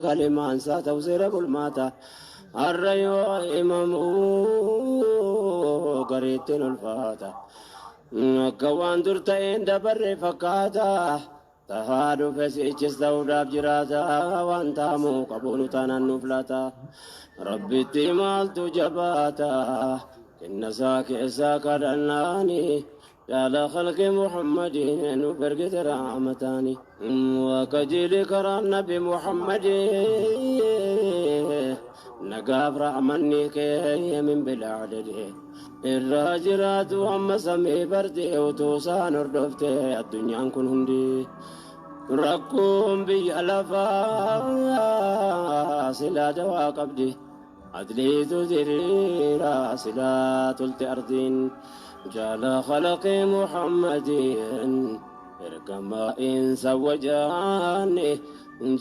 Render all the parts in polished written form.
Kalimaan isaa ta'u seera bulmaata. Har'a yoo himamu gariittiin ulfaata. Akka waan dur ta'een dabarre fakkaata. Tahaa dhufe si'ichis ta'uudhaaf jiraata. Waan ta'amuu qabu nu taanaan nuuf laata. Rabbitti maaltu jabaata. Kennasaa keessaa kadhannaani. Jaala khalqi Muhammadiin nuuf ergite rahmataani. Waa qajeele karaa Nabi Muhammadii. Nagaaf rahmanni kee min bilaa adadi. Irraa jiraatu amma samii barte utuu isaan hordofte addunyaan kun hundi. Rakkoon biyya lafaa silaa dawaa qabdi. Adliitu diriira silaa tolte ardiin. Jaala khalaqi Muhammadiin ergamaa insa wajaani.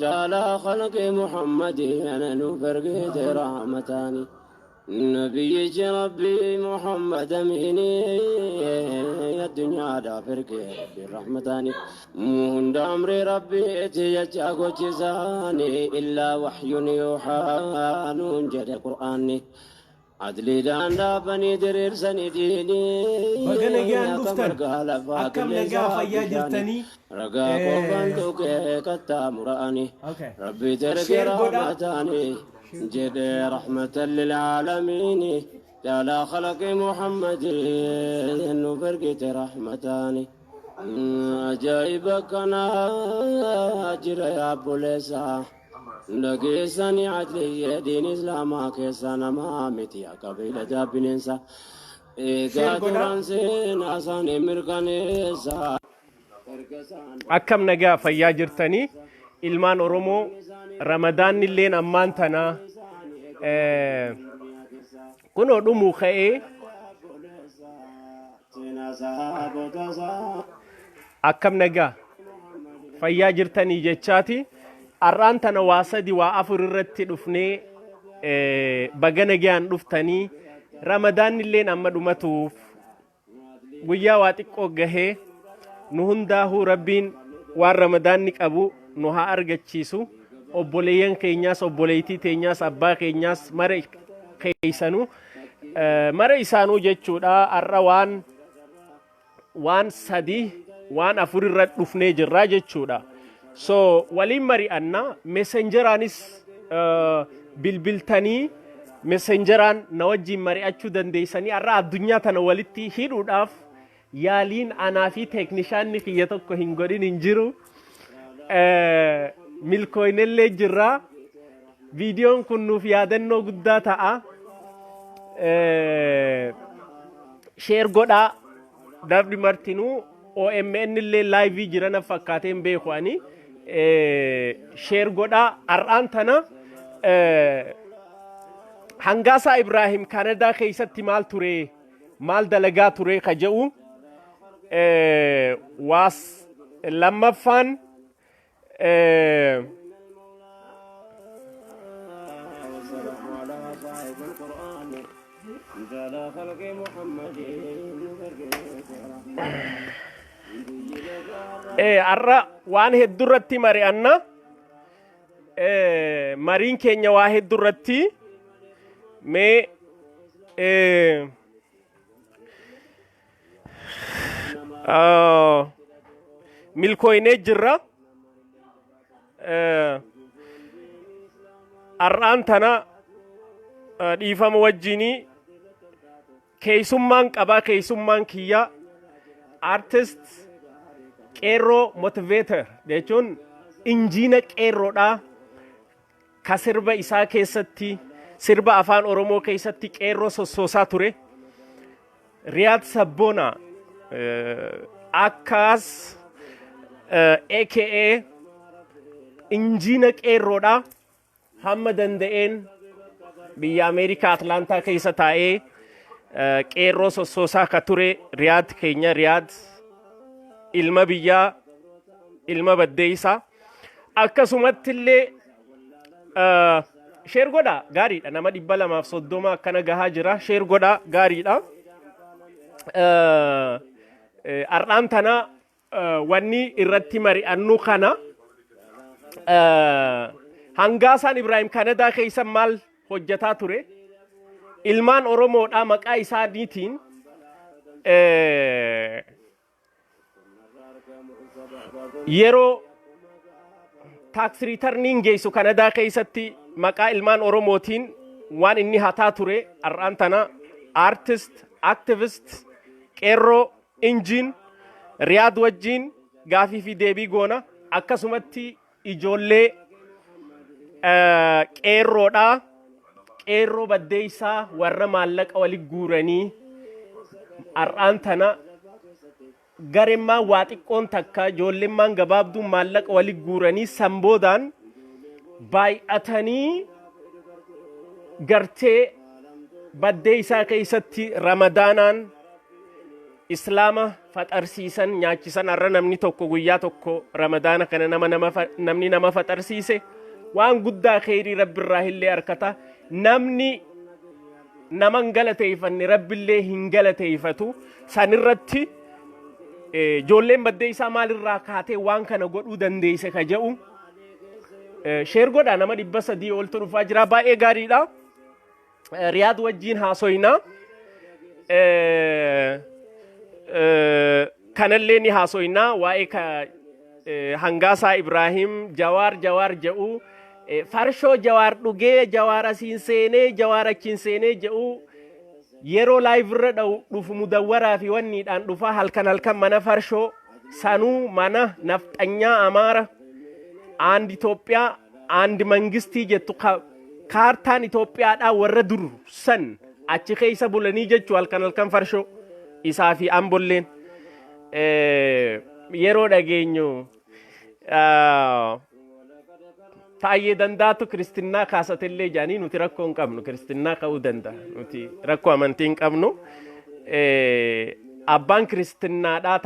Jaala khalaqi Muhammadiin nuuf ergite rahmataani. Nabiyyichi Rabbii Muhammad Amiini addunyaadhaaf erge Rabbiin rahmataani. Hunda amri Rabbiiti jecha gochisaani illaa wahyun yuuhaa nuun jedhe Qur'aanni. Adliidhaan dhaabanii diriirsanii diinii Baga nagaan akka dhuftan. margaa lafaa Akkam nagaa qilleensaa fayyaa bishaani. jirtanii? Ragaa qofaan tuqee qaxxaamura'ani. Okay. Rabbi erge Share godhaa. rahmataani jedhe rahmatan lilaalamiini. Jaalaa khalaqi Muhammadin nuuf ergite rahmataani. Ajaa'iba kanaa jira yaa obboleessa. Dhageessanii adliyyee diin islaamaa keessa namaa miti akka beeyladaa bineensa. Eegaa Share godhaa. turan seenaa isaanii mirkaneessa. Erga isaan Akkam nagaa fayyaa jirtanii ilmaan Oromoo Ramadaanni illeen ammaan tana kunoo dhumuu ka'ee akkam nagaa fayyaa jirtanii jechaati. Har'aan tana waa sadi waa afur irratti dhufnee baga nagaan dhuftanii Ramadaanni illeen amma dhumatuuf guyyaa waa xiqqoo gahee nu hundaahuu Rabbiin waan Ramadaanni qabu nu haa argachiisu. Obboleeyyan keenyaas, obboleeytii teenyaas, abbaa keenyaas, mara keeysanu, mara isaanuu jechuudha. Har'a waan sadi waan afur irra dhufnee jirraa jechuudha. So waliin mari'anna, messengeraanis bilbiltanii messengeraan na wajjin mari'achuu dandeessanii. Har'a addunyaa tana walitti hidhuudhaaf yaaliin anaa fi teeknishaanni kiyya tokko hin godhin hin jiru. Milkooynellee jirra. Viidiyoon kun nuuf yaadannoo guddaa ta'a. Share godhaa. Namni martinuu OMN illee live jira na fakkaatee hin beeku ani. Share godhaa. Har'aan tana Hangaasaa Ibraahim Kaanadaa keessatti maal ture, maal dalagaa ture ka jedhu waas lammaffaan Har'a waan hedduu irratti mari'anna. Mariin keenya waa hedduu irratti mee milkooynee jirra. Har'aan tana dhiifama wajjinii keessummaan qabaa, keessummaan kiyya artist qeerroo motivator jechuun injiina qeerroodha, ka sirba isaa keessatti, sirba Afaan Oromoo keessatti qeerroo sossoosaa ture. Riyaad Sabboona akkaas aka injiina qeerroodha. Hamma danda'een biyya Ameerikaa Atlaantaa keessa taa'ee qeerroo sossoosaa ka ture Riyaad keenya, Riyaad ilma biyyaa, ilma baddeessaa. Akkasumatti illee share godhaa, gaariidha. Nama 230 akkana gahaa jira. Share godhaa, gaariidha. Har'aan tana wanni irratti mari'annu kana. Hangaasaan Ibraahim Kanadaa keessa maal hojjetaa ture? Ilmaan Oromoodhaa maqaa isaaniitiin yeroo tax returniin geessu Kanadaa keessatti maqaa ilmaan Oromootiin waan inni hataa ture har'aan tana artist, activist, qeerroo, injiin, Riyaad wajjiin gaafii fi deebii goona. Akkasumatti ijoollee qeerroodhaa qeerroo baddeessaa warra maallaqa wali guuranii har'aan tana garemmaan waa xiqqoon takka ijoollemmaan gabaabduun maallaqa wali guuranii san boodaan baay'atanii gartee baddeessaa keessatti ramadaanaan islaama faxarsiisan nyaachisan. Har'a namni tokko guyyaa tokko ramadaana kana nama nama namni nama faxarsiise waan guddaa kheyrii rabbirraa illee harkata. Namni nama hin galateeffanne rabbillee hin galateeffatu. Sanirratti ijoolleen baddeessaa maalirraa kaatee waan kana godhuu dandeesse ka jedhu share godha. Nama 300 oltu dhufaa jira, baay'ee gaariidha. Riyaad wajjiin haasoyna. Kanallee ni haasoyna waa'ee ka Hangaasaa Ibraahim Jawaar Jawaar jedhu farshoo Jawaar dhugee Jawaar asiin seenee Jawaar achiin seenee jedhu yeroo live irra dhufu mudawwaraa fi wanniidhaan dhufaa halkan halkan mana farshoo sanuu mana nafxanyaa Amaara አንድ Itoophiyaa አንድ mangistii jettu kaartaan Itoophiyaadhaa warra dur san achi keessa bulanii jechuu halkan halkan farshoo isaa fi ambolleen yeroo dhageenyu Taayyee Dandaatu kiristinnaa kaasatellee jedhanii. Nuti rakkoo hin qabnu, kiristinnaa ka'uu danda'a, nuti rakkoo amantii hin qabnu. Abbaan kiristinnaadhaa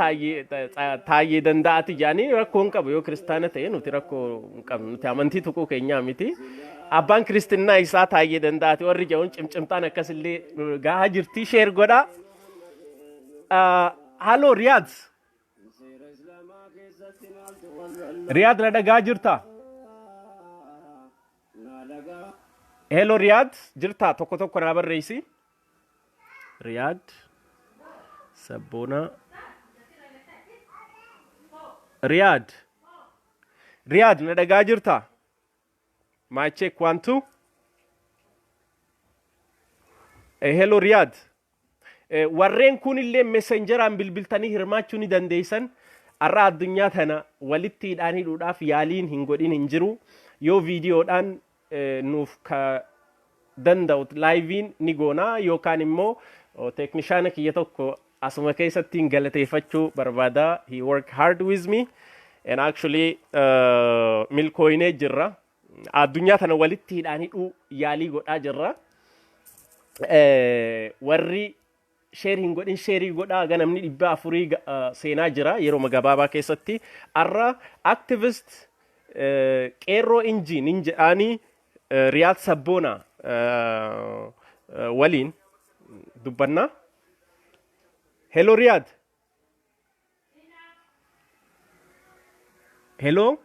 Taayyee Danda'aati jedhanii, rakkoo hin qabu yoo kiristaana ta'e, nuti rakkoo hin qabnu, nuti amantii tuquu keenyaa miti. Abbaan kiristinnaa isaa Taayyee Danda'aati warri jedhuun cimcimtaan akkasillee gahaa jirti, share godhaa. Hello Riyaad. Riyaad, na dhagaa jirtaa? Hello Riyaad, jirtaa? Tokko tokko naa barreessi. Riyaad Sabboonaa. Riyaad. Riyaad, na dhagaa jirtaa? Mic check, one two. Hello Riyaad. Warreen kunillee messengeraan bilbiltanii hirmaachuu ni dandeessan. Har'a addunyaa tana walitti hidhaan hidhuudhaaf yaaliin hin godhin hin jiru. Yoo viidiyoodhaan nuuf ka danda'u liveiin ni goonaa yookaan immoo teeknishaana kiyya tokko asuma keessatti hin galateeffachuu barbaada. He work hard with me and actually milkooyinee jirra. Addunyaa tana walitti hidhaan hidhuu yaalii godhaa jirra. Warri share hin godhin share godhaa. Aga namni 400 seenaa jira yeroo gabaabaa keessatti. Har'a activist qeerroo injiin hin jedhaanii Riyaad Sabboonaa waliin dubbannaa. Hello Riyaad. Hello.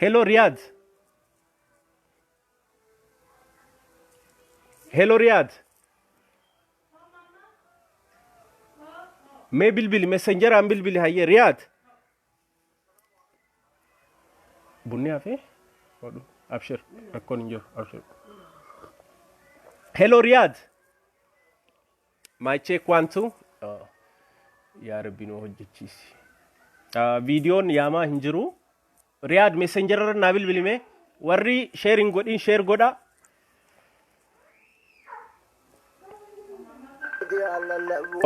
Hello Riyad. Hello Riyad. Mee bilbili, messengeraan bilbili hayyee Riyad. Bunni hafee? Hodhu. Abshir. Rakkoon hin jiru. Abshir. Hello Riyad. Mic check, one two. Oh. Yaa Rabbi nu hojjechiisi. Viidiyoon yaamaa hin jiru. Riyad, messenger irra naa bilbilime. Warri share hin godhin share godha.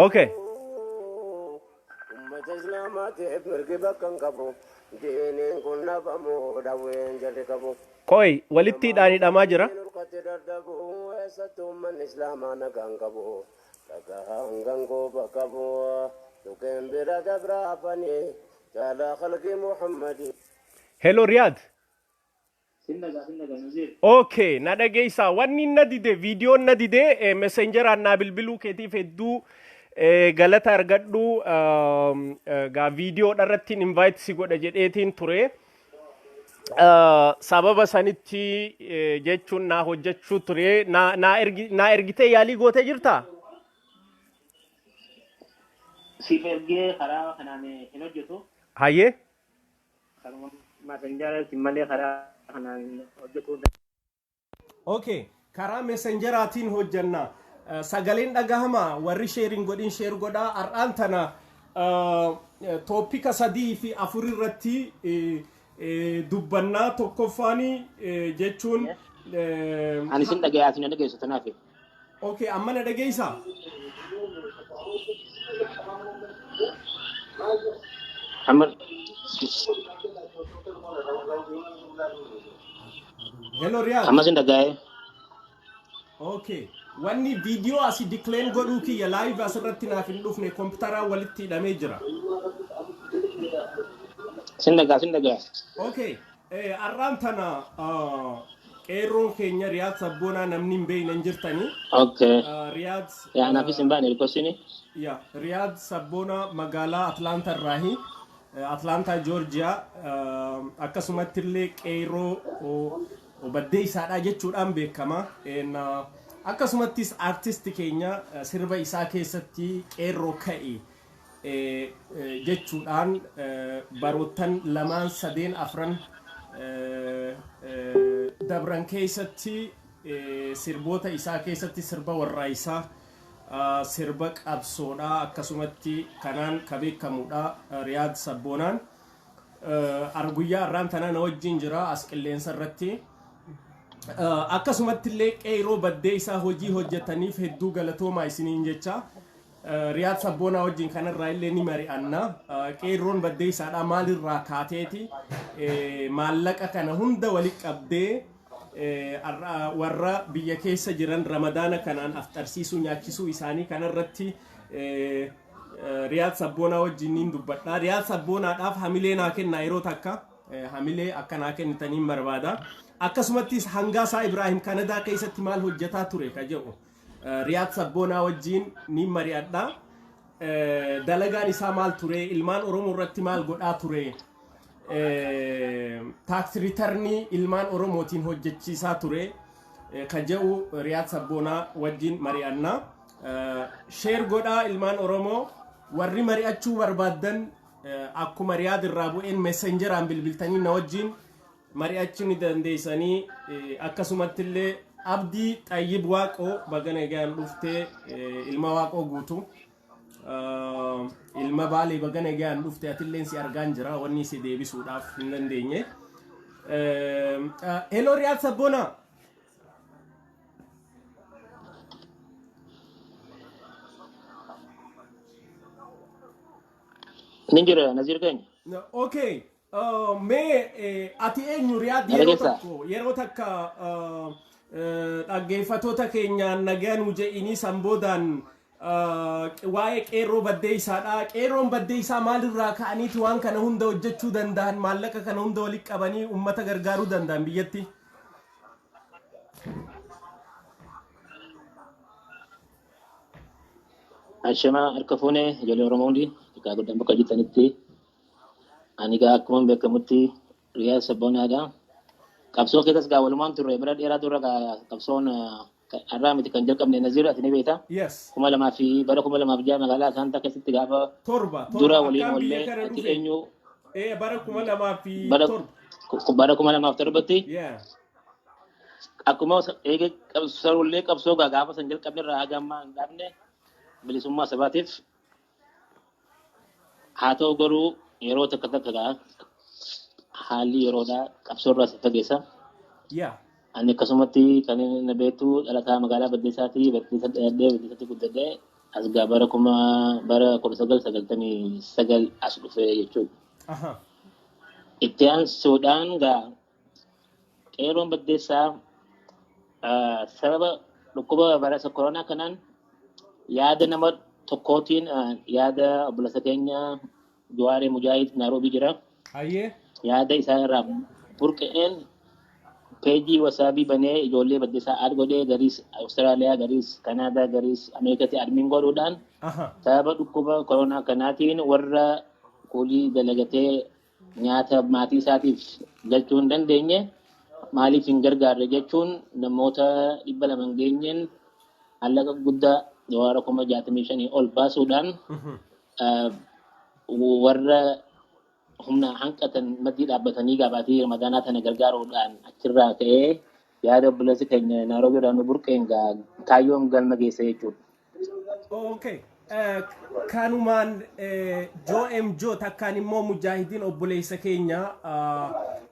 Okay. Ummata islaamaatiif mirgi bakka hin qabu. Diiniin kun dhabamu dhawween jalli qabu. Qoy, walitti hidhaan hidhamaa jira. Nurkatti dadhabu eessatti uummanni islaamaa nagaan qabu. Dhagaa hangangoo bakka bu'a. Tuqeen bira dabraafanii jaalaa khalqii Muhammadii. Hello Riyad. Sin dhagaa, sin dhagaa, Naziir. Okay, na dhageessaa. Wanni na dide, viidiyoon na dide, messengeraan naa bilbiluu keetiif hedduu galata argadhu. Gaa viidiyoodha irratti invite si godha jedheetiin ture. Sababa sanitti jechuun naa hojjechuu ture. Naa ergitee yaalii gootee jirtaa? Siif ergee karaa kanaan hin hojjetu. Hayyee. Karuma messengeraatiin malee karaa kanaan hojjetuu. Okay, karaa messengeraatiin hojjanna. Sagaleen dhagahama, warri share hin godhin share godhaa. Har'aan tana topic sadii fi afur irratti dubbannaa. Tokkoffaan jechuun Ani sin dhagaya, ati na dhageessu tanaaf. Okay, amma na dhageessaa? Amma Hello, Riyad. Amma sin dhaga'ee. Okay. Wanni viidiyoo asi decline godhuu kiyya live asirratti naaf hin dhufne, kompiitaraan walitti hidhamee jira. Sin dhagaa, sin dhagaa. Okay. Har'aan tana qeerroon keenya Riyaad Sabboonaa namni hin beekne hin jirtanii. Okay. Riyaad Yaa, anaafis hin baane rikoosini. Ya, Riyaad Sabboonaa magaalaa Atlaantaa irraahi. Atlaantaa, Joorjiyaa, akkasumatti illee qeerroo baddee isaadhaa jechuudhaan beekama. Akkasumattis artist keenya sirba isaa keessatti qeerroo ka'e jechuudhaan baroottan lamaan, sadeen, afran dabran keessatti sirboota isaa keessatti sirba warraaysaa, sirba qabsoodha, akkasumatti kanaan ka beekamudha Riyaad Sabboonaan. Guyyaa har'aan tana na wajjin jira as qilleensa irratti. Akkasumatti illee qeerroo baddee isaa hojii hojjetaniif hedduu galatoomaa isiniin jecha. Riyaad Sabboonaa wajjin kanarraa illee ni mari'anna. Qeerroon baddee isaadhaa maalirraa kaateeti maallaqa kana hunda walitti qabdee warra biyya keessa jiran Ramadaana kanaan afxarsiisuu, nyaachisuu isaanii kanarratti Riyaad Sabboonaa wajjin niin dubbadha. Riyaad Sabboonaadhaaf hamilee naa kennaa, yeroo takka hamilee akka naa kennitaniin barbaada. Akkasumattis Hangaasaa Ibraahim Kanadaa keessatti maal hojjetaa ture ka jedhu Riyaad Sabboonaa wajjin niin mari'adha. Dalagaan isaa maal ture? Ilmaan Oromoo irratti maal godhaa ture? Tax return ilmaan Oromootiin hojjechiisaa ture ka jedhu Riyaad Sabboonaa wajjin mari'anna. Share godhaa, ilmaan Oromoo warri mari'achuu barbaaddan akkuma Riyaad irraa bu'een messengeraan bilbiltanii na wajjin mari'achuu ni dandeessanii. Akkasumatti illee Abdii Xayyib Waaqoo, baga nagaan dhuftee, ilma Waaqoo Guutuu. Ilma Baalee, baga nagaan dhufte. Atilleen si argaan jira, wanni si deebisuudhaaf hin dandeenye. Hello, Riyaad Sabboonaa. Ni jira, Naziir keenya. Okay. Mee ati eenyu, Riyaad? Na Yeroo dhageessaa? tokko, yeroo takka dhaggeeffatoota keenyaan nagaa nu je'inii, san boodaan waa'ee qeerroo baddee isaadha. Qeerroon baddee isaa maalirraa ka'aniiti waan kana hunda hojjechuu danda'an, maallaqa kana hunda walitti qabanii uummata gargaaruu danda'an biyyatti? Ashamaa, harka fuunee, ijoollee Oromoo hundi xiqqaa guddaan bakka jirtanitti. Ani gaa akkuma beekamutti Riyaad Sabboonaadha. Qabsoo keessas gaa walumaan turre, bara dheeraa dura gaa qabsoon har'aa miti kan jalqabne, Naziir, ati ni beekta. Yes. 2000 fi bara 2006 magaalaa Atalantaa keessatti gaafa Torba. dura Torba waliin akkaan biyya oollee kana ati dhufe. eenyu Bara kuma lamaa fi bara torba. Bara 2007tti Yeah. akkuma eegee qabsoollee qabsoo gaa gaafa san jalqabne irraa haga ammaa hin dhaabne bilisummaa sabaatiif. Haa ta'u garuu yeroo takka takka gaa haalli yeroodhaa qabsoo irraa si fageessa. Ani akkasumatti kan inni na beektu dhalataa magaalaa Baddeessaati. Baddeessa dhaladhee, Baddeessatti guddadhee, as gaa bara 1999 as dhufee jechuudha. Itti aansuudhaan gaa qeerroon Baddeessaa sababa dhukkuba vaayirasa koronaa kanaan yaada nama tokkootiin, yaada obboleessa keenya Jawaaree Mujaahid Naaroobii jira. Hayyee. Yaada isaa irraa burqa'een Peejii WhatsAppii banee ijoollee Baddeessaa add godhee, gariis Awustiraaliyaa, gariis Kanaadaa, gariis Ameerikaatti admin godhuudhaan sababa dhukkuba koronaa kanaatiin warra kuulii dalagatee nyaata maatii isaatiif galchuu hin dandeenye maaliif hin gargaarre jechuun namoota 200 hin geenyeen maallaqa guddaa doolaara 65,000 ol baasuudhaan warra humna hanqatan maddii dhaabbatanii gaabaatii Ramadaanaa tana gargaaruudhaan achirraa ka'ee yaada obboleessi keenya Naayiroobiirraa nu burqeen kaayyoon galma geesse jechuudha. Okay. Kanumaan Joo M Joo takkaan immoo mujaahidiin obboleessa keenya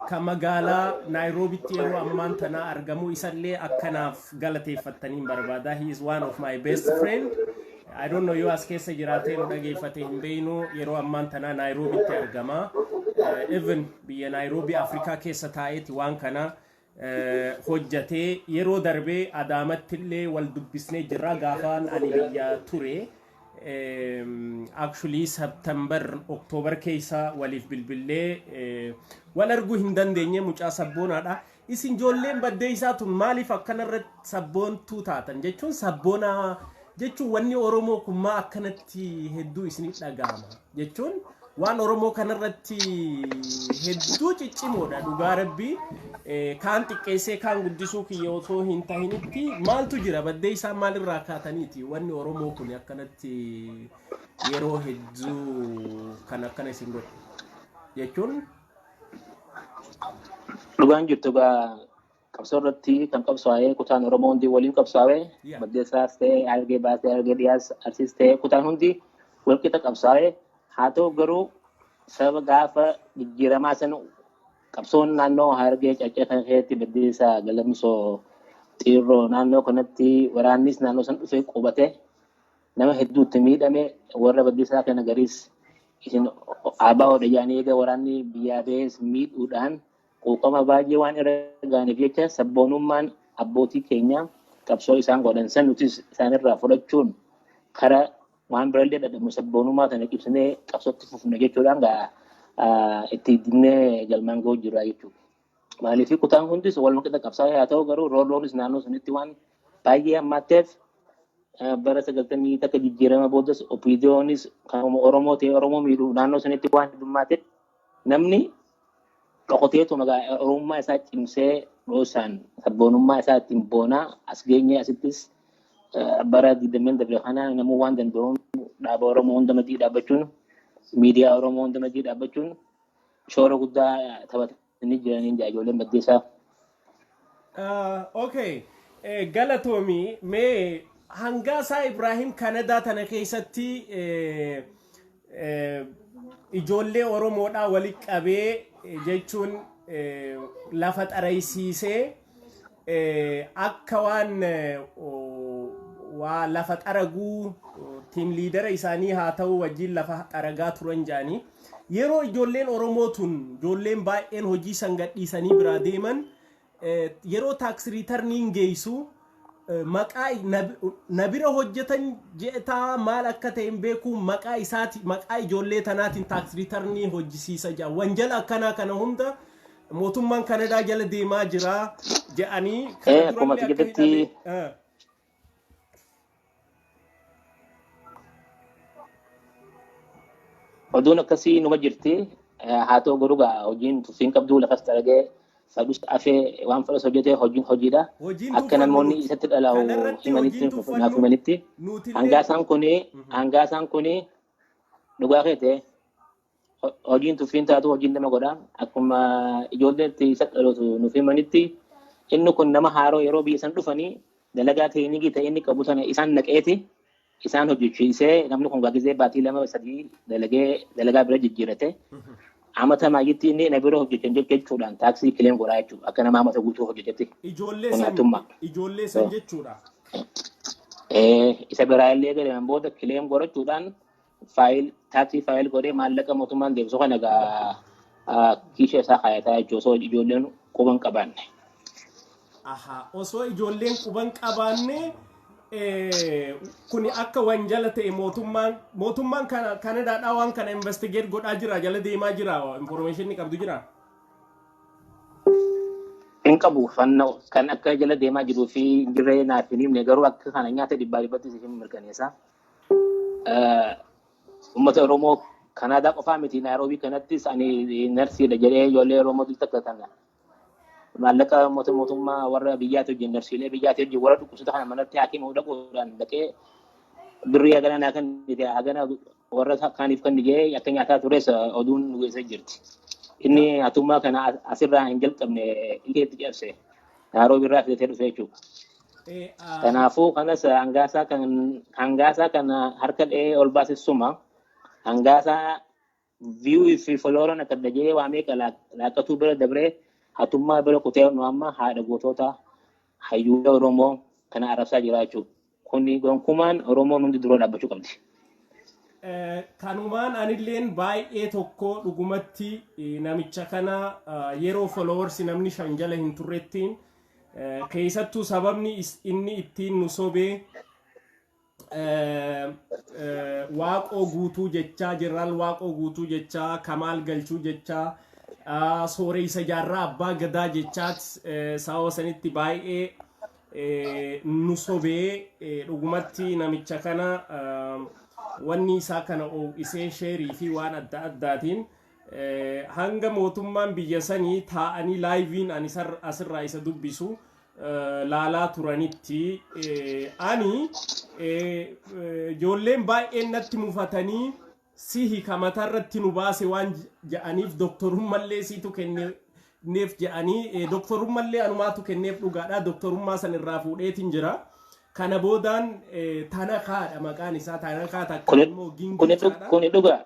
kan magaalaa Naayiroobitti yeroo ammaan tanaa argamu isallee akkanaaf galateeffattaniin barbaada. He is one of my best friend. I don't know yoo as keessa jiraatee nu dhageeffate hin beeynu, yeroo ammaan tanaa Naayiroobitti argama. Even biyya Naayiroobii Afrikaa keessa taa'eeti waan kana hojjatee. Yeroo darbee Adaamatti illee wal dubbisnee jirra gaafaan ani biyya ture. Actually September, October keessa waliif bilbillee wal arguu hin dandeenye. Mucaa sabboonaadha. Isin ijoolleen Baddeessaa tun maaliif akkanarratti sabboontuu taatan jechuun, sabboonaa jechuun wanni Oromoo kun maa akkanatti hedduu isinit dhaga'ama jechuun, waan Oromoo kanarratti hedduu ciccimoodha dhugaa rabbii. Kaan xiqqeessee kaan guddisuu kiyya osoo hin tahinitti, maaltu jira? Baddeessaa maalirraa kaataniiti wanni Oromoo kun akkanatti yeroo hedduu kan akkana isin godhe jechuun? Dhugaan jirtu egaa qabsoo irratti kan qabsaa'ee kutaan Oromoo hundi waliin qabsaa'ee, Baddeessaas ta'ee, Harargee Baas ta'ee, Harargee Dhiyaas, Arsiis ta'ee, kutaan hundi walqixa qabsaa'ee. Haa ta'u garuu sababa gaafa jijjiiramaa sana qabsoon naannoo Harargee Caccee kana keessatti, Baddeessaa, Galamsoo, Xiirroo naannoo kanatti waraannis naannoo san dhufee qubate, nama hedduutti miidhame. Warra Baddeessaa kana gariis isin ABOdha jedhanii eega waraanni biyyaa ba'ees miidhuudhaan quuqama baay'ee waan irra ga'aniif jecha, sabboonummaan abbootii keenya qabsoo isaan godhan san nutis isaanirraa fudhachuun karaa waan birallee dhadhabnu sabboonummaa kana cimsinee qabsootti fufna jechuudhaan gaa itti dinnee galmaan ga'uu jira jechuudha. Maaliif kutaan hundis wal qixa qabsaa'ee, haa ta'u garuu roorroonis naannoo sunitti waan baay'ee hammaatteef, bara 91 jijjiirama boodas OPDOnis kan Oromoo ta'e Oromoo miidhuu naannoo sanitti waan heddummaate, namni dhokoteetu maqaa Oromummaa isaa cimsee dhoosaan sabboonummaa isaa ittiin boonaa as geenye. Asittis bara digdameen dabre kana namuu waan danda'uun dhaaba Oromoo hunda maddii dhaabbachuun, miidiyaa Oromoo hunda maddii dhaabbachuun shoora guddaa taphatanii jiraniin ijoolleen Baddeessaa. Okay. Galatoomi. Mee Hangaasaa Ibrahim Kanadaa tana keessatti ijoollee Oromoodhaa walitti qabee jechuun lafa xaraysiisee akka waan waa lafa xaraguu team leadera isaanii haa ta'u wajjin lafa xaragaa turan jedhanii, yeroo ijoolleen Oromoo tun, ijoolleen baay'een hojii san gadhiisanii biraa deeman, yeroo tax returniin geessu maqaa na bira hojjetan jeetaa maal akka ta'e hin beeku, maqaa isaati, maqaa ijoollee tanaatiin tax returnii hojjisiisa jedha. Wanjala akkanaa kana hunda mootummaan Kanadaa jala deemaa jira jedhanii kana akkuma durallee akka jedhetti hidhame. Oduun akkasii numa jirti. Haa ta'u garuu gaa hojiin tuffiin qabdu, lafas xaragee fadhus afee waan fadhus hojjetee hojiin hojiidha. Hojiin Akka tuffannu namoonni nuti. Isatti dhalaa'u Kanarratti himanitti hojiin naaf tuffannu himanitti nutillee. Hangaasaan kuni dhugaa kee ta'e, hojiin tuffiin taatu hojiin nama godha. Akkuma ijoolleen itti isa dhalootu nuuf himanitti, inni kun nama haaroo yeroo biyya san dhufanii dalagaa teeknikii ta'e inni qabu sana isaan naqeeti isaan hojjechiisee, namni kun gaagizee baatii 2 3 dalagee dalagaa bira jijjiirate, amata maayyitti inni na bira hojjechan jechuudhaan tax claim godhaa jechuudha, akka nama amata guutuu hojjetetti. Ijoollee Kun san hattummaa. Ijoollee san jechuudha. Isa biraa illee gadaman booda claim godhachuudhaan file, tax file godhee maallaqa mootummaan deebisu kana egaa kiisha isaa kaayataa jechuudha, osoo ijoolleen quban qabaanne. Aha, osoo ijoolleen quban qabaanne kuni akka wanjala ta'e mootummaan kana Kanadaadhaa waan kana investigate godhaa jira, jala deemaa jira, information ni qabdu jira. Hin Hin qabu fanna kan akka jala deemaa jiruu fi jirree naaf hin himne, garuu akka kana nyaata 100% siif hin mirkaneessa. Uummata Oromoo Kanaadaa qofaa miti, Naayiroobii kanattis ani narsiidha jedhee ijoollee Oromoo takka kana maallaqa mootummaa warra biyyaatti wajjin, narsiilee biyyaatti wajjin, warra dhukkubsata kana manatti hakiima dhaquudhaan dhaqee birrii hagana naa kan hagana warra kaaniif kan jedhee akka nyaataa tures oduun nu geessee jirti. Inni hatummaa kana asirraa hin jalqabne, ilkeetti cabse Naayiroobii irraa fidatee dhufe jechuudha. Kanaafuu kanas hangaasaa kana harka dha'ee ol baasisuma hangaasaa view fi followeran akka dajee waa meeqa laaqatuu bira dabree hatummaa bira kutee nu amma haadha gootota hayyuulee Oromoo kana arrabsaa jira jechuudha. Kuni gonkumaan Oromoon hundi dura dhaabbachuu qabdi. Kanumaan anilleen baay'ee tokko dhugumatti namicha kana yeroo followers namni 5 jala hin turrettiin, keessattuu sababni inni ittiin nu sobee Waaqoo Guutuu jechaa, Jeneraal Waaqoo Guutuu jechaa, Kamaal Galchuu jechaa, Sooreysa Jaarraa Abbaa Gadaa jechaat sababa sanitti baay'ee nu sobee. Dhugumatti namicha kana wanni isaa kana isee share fi waan adda addaatiin hanga mootummaan biyya sanii taa'anii liveiin ani asirraa isa dubbisu laalaa turanitti ani ijoolleen baay'een natti mufatanii sihi kamata irratti nu baase waan ja'aniif, doktorummallee siitu kenneef jedhanii, doktorummallee anumaatu kenneef, dhugaadha, doktorummaa san irraa fuudheetiin jira. Kana boodaan Tanakaadha maqaan isaa, Tanakaa takka immoo Gingichaadha. Kuni dhugaa.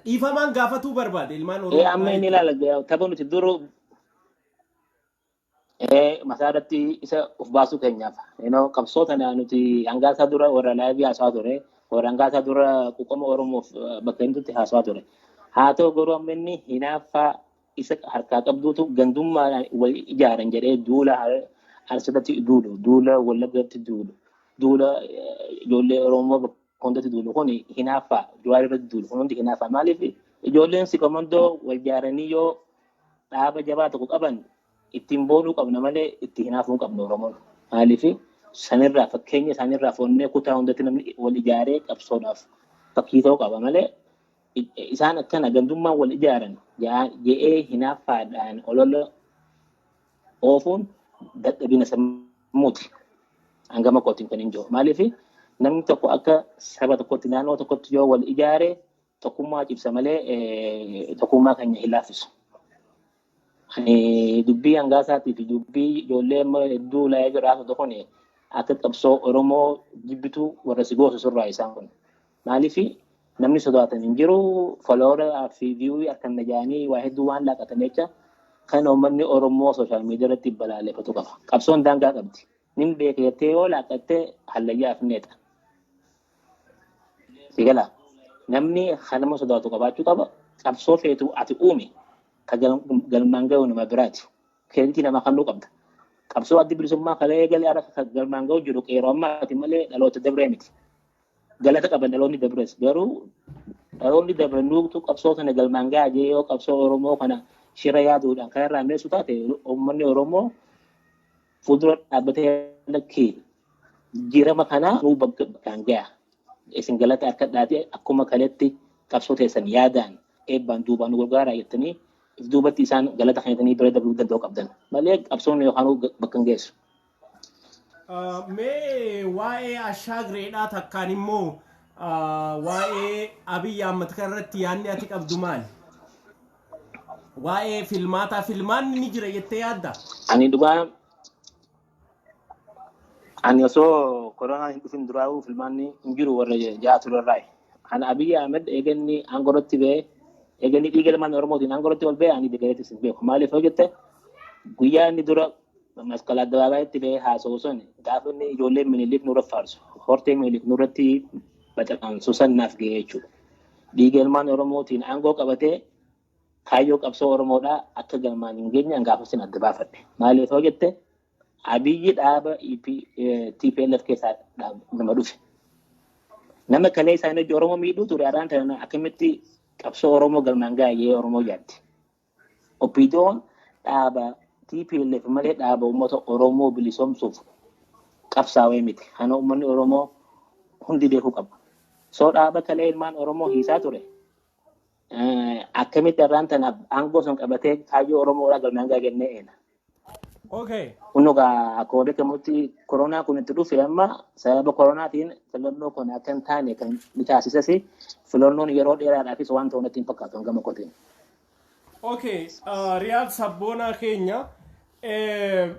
Dhiifamaan gaafatuu barbaade ilmaan Oromoo. Amma inni ilaala, tapha nuti duru mataa irratti isa of baasuu keenyaaf. Qabsoo tana nuti hangaasaa dura warra live haasawaa ture. Warra hangaasaa dura quuqama Oromoof bakka himtutti haasawaa ture. Haa ta'u garuu amma inni hinaaffaa isa harkaa qabduutu gandummaadhaan wal ijaaran jedhee duula Arsirratti duulu, duula Wallaggatti duulu, duula ijoollee Oromoo bakka hundatti duulu kun hinaaffaa, Jawaar irratti duulu kun hundi hinaaffaa. Maaliif ijoolleen sikomandoo wal ijaaranii yoo dhaaba jabaa tokko qaban ittiin boonuu qabna malee itti hinaafuu hin qabnu Oromoon. Maaliif sanirraa fakkeenya isaanirraa foonnee kutaa hundatti namni wal ijaaree qabsoodhaaf fakkii ta'uu qaba malee isaan akkana gandummaan wal ijaaran je'ee hinaaffaadhaan olola oofuun dadhabina sammuuti. Hangama kootiin kan hin jiru. Maaliif namni tokko akka saba tokkotti naannoo tokkotti yoo wal ijaare tokkummaa cimsa malee tokkummaa keenya hin laaffisu. Ani dubbii hangaasaatii fi dubbii ijoollee amma hedduu laayee jira haasoftu kun akka qabsoo Oromoo jibbitu warra si goosu sirraa isaan kun. Maaliif namni sodaatan hin jiru, follower fi view harkaan dhaga'anii waa hedduu waan laaqatan jecha kan uummanni Oromoo social media irratti balaaleffatu qaba. Qabsoon daangaa qabdi. Nin beeka jettee yoo laaqattee hallayyaa afneeta. Si gala, namni kanama sodaatu qabaachuu qaba. Qabsoo feetu ati uume ka galmaan gahu nama biraati. Credit namaa kennuu qabda. Qabsoo Addi Bilisummaa kalee galee har'a galmaan gahu jiru qeeroo ammaati malee dhaloota dabree miti. Galata qaban dhaloonni dabres, garuu dhaloonni dabre nuutu qabsoo kana galmaan gahaa jee yoo qabsoo Oromoo kana shira yaaduudhaan kan irraa meessu taate, uummanni Oromoo fuuldura dhaabbatee lakkii jijjiirama kanaa nuu bakkaan gaha. Isin galata harka dhaatee akkuma kaletti qabsoo teessan yaadaan eebbaan duubaan nu gargaaraa jettanii if duubatti isaan galata kennitanii bira dabruu danda'u qabdan malee qabsoon yookaan bakka hin geessu. Mee waa'ee Ashaagreedhaa takkaan immoo waa'ee Abiy Ahmad kanarratti yaadni ati qabdu maali? Waa'ee filmaataa, filmaanni ni jira jettee yaadda? Ani dhugaa ani osoo koronaan hin dhufin duraa'uu filmaanni hin jiru warra ja'a turerraayi. Ani Abiy Ahmed eeganni aangorratti ba'ee, eeganni dhiiga ilmaan Oromootiin aangorratti ol ba'e, ani deeggareetis hin beeku. Maaliif yoo jette, guyyaa inni dura Masqala addabaabaayatti ba'ee haasa'u sun, gaafa inni ijoolleen Minilik nurra faarsu, hortee Minilik nurratti baxaqansu san naaf ga'e jechuudha. Dhiiga ilmaan Oromootiin aangoo qabatee kaayyoo qabsoo Oromoodhaa akka galmaan hin geenye gaafa sin adda baafadhe. Maaliif yoo jette, Abiyyi dhaaba TPLF keessaa nama dhufe. Nama kalee isaanii hojii Oromoo miidhuu ture har'aan tana akkamitti qabsoo Oromoo galmaan gahaa Oromoo yaaddi? OPDOn Dhaaba TPLF malee dhaaba uummata Oromoo bilisoomsuuf qabsaa'ee miti. Kana uummanni Oromoo hundi beekuu qaba. So dhaaba kalee ilmaan Oromoo hiisaa ture. Akkamitti irraan tana aangoo sun qabatee kaayyoo Oromoodhaa galmaan ga'a jennee eena. Kun egaa akkuma beekamutti koronaa kun itti dhufe, amma sababa koronaatiin filannoo kun akka hin taane kan ni taasisas, filannoon yeroo dheeraadhaafis waan ta'u natti hin fakkaatu hangama kotiin. Okay, Riyaad sabboonaa keenya,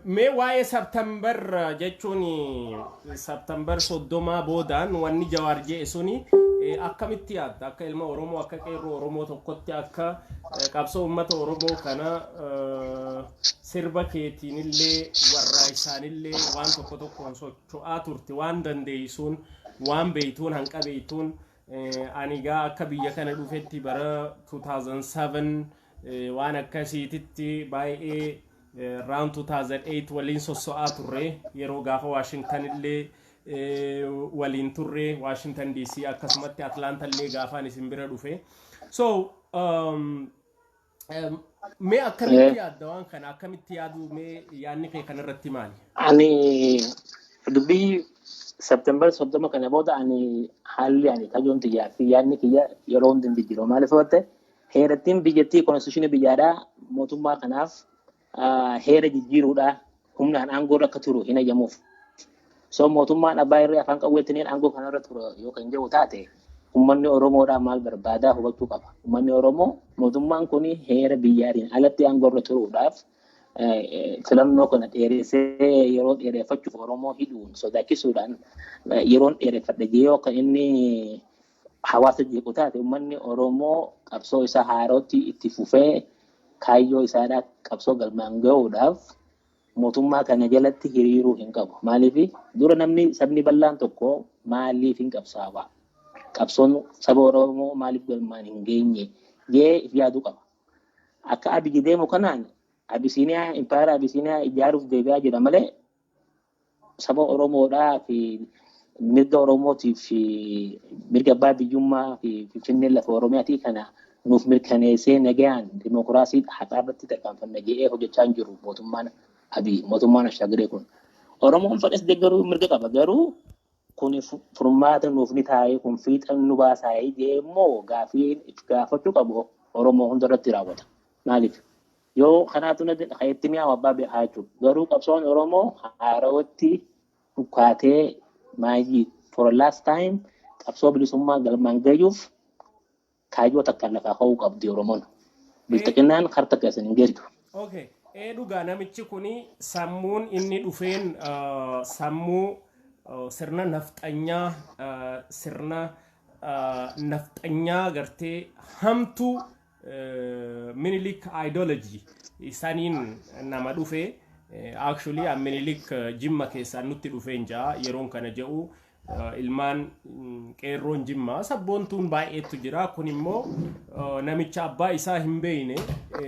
mee waa'ee September jechuun September 30 boodaan wanni Jawaar jedhe suni akkamitti yaadda? Akka ilma Oromoo, akka qeerroo Oromoo tokkotti, akka qabsoo uummata Oromoo kana sirba keetiinillee warraa isaanillee waan tokko tokkoon socho'aa turte, waan dandeessuun, waan beeytuun, hanqa beeytuun, ani gaa akka biyya kana dhufetti bara 2007 waan akkasiititti baay'ee round 2008 waliin sosso'aa turre. Yeroo gaafa Washington illee waliin turre, Washington DC, akkasumatti Atlanta illee gaafaan isin bira dhufe. So mee akkamitti yaadda waan kana? Akkamitti yaadu? Mee yaadni kee kanarratti maali? Ani dubbii September 30 kana booda ani haalli ani kajoon xiyyaa fi yaadni kiyya yeroo hundi hin jijjiiramu. Maaliif yoo ta'e, heerattiin biyyattii, constitution biyyaadhaa, mootummaa kanaaf heera jijjiiruudhaa humnaan aangoo irra akka turu hin hayyamuuf. So mootummaan abbaa irree afaan qawweetiin aangoo kanarra turu yoo kan jedhu taate, uummanni Oromoodhaa maal barbaadaa hubachuu qaba. Uummanni Oromoo mootummaan kun heera biyyaatiin alatti aangoo irra turuudhaaf filannoo kana dheeressee yeroo dheereffachuuf Oromoo hidhuun sodaachisuudhaan yeroon dheereffadha jee yoo kan inni hawaasa jeequ taate, uummanni Oromoo qabsoo isaa haarootti itti fufee kaayyoo isaadhaa qabsoo galmaan gahuudhaaf mootummaa kana jalatti hiriiruu hin qabu. Maaliif dura namni sabni bal'aan tokko maaliif hin qabsaawaa? Qabsoon saba Oromoo maaliif galmaan hin geenye jee if yaaduu qaba. Akka Abiyyi deemu kanaan Abisiiniyaa, impaayera Abisiiniyaa ijaaruuf deebi'aa jira malee saba Oromoodhaa fi mirga Oromootiif fi mirga abbaa biyyummaa fi Finfinnee lafa Oromiyaatii kana nuuf mirkaneessee nagayaan dimokiraasii haqaa irratti tarkaanfanna jedhee hojjechaa hin jiru mootummaan Abiy, mootummaan Ashaagiree kun. Oromoon fedhas deeggaruu mirga qaba, garuu kun furmaata nuuf ni taa'ee, kun fiixa nu baasaa jedhee immoo gaafii gaafachuu qabu Oromoo hunda irratti raawwata. Maaliif? Yoo kanaatu itti mi'aawu abbaa beekaa jechuudha. Garuu qabsoon Oromoo haarawatti dhukaatee maayii for the last time qabsoo bilisummaa galmaan gayuuf kaayyoo takkaan lafaa ka'uu qabdi Oromoon. Bilxiqinnaan kar takka isin hin geessu. Okay. Ee, dhugaa, namichi kuni sammuun inni dhufeen sammuu sirna nafxanyaa, sirna nafxanyaa gartee hamtuu Minilik ideology saniin nama dhufe. Actually Minilik Jimma keessaa nutti dhufeen jaa. Yeroon kana jedhu ilmaan qeerroon Jimmaa sabboontuun baay'eetu jira. Kun immoo namicha abbaa isaa hin beeyne,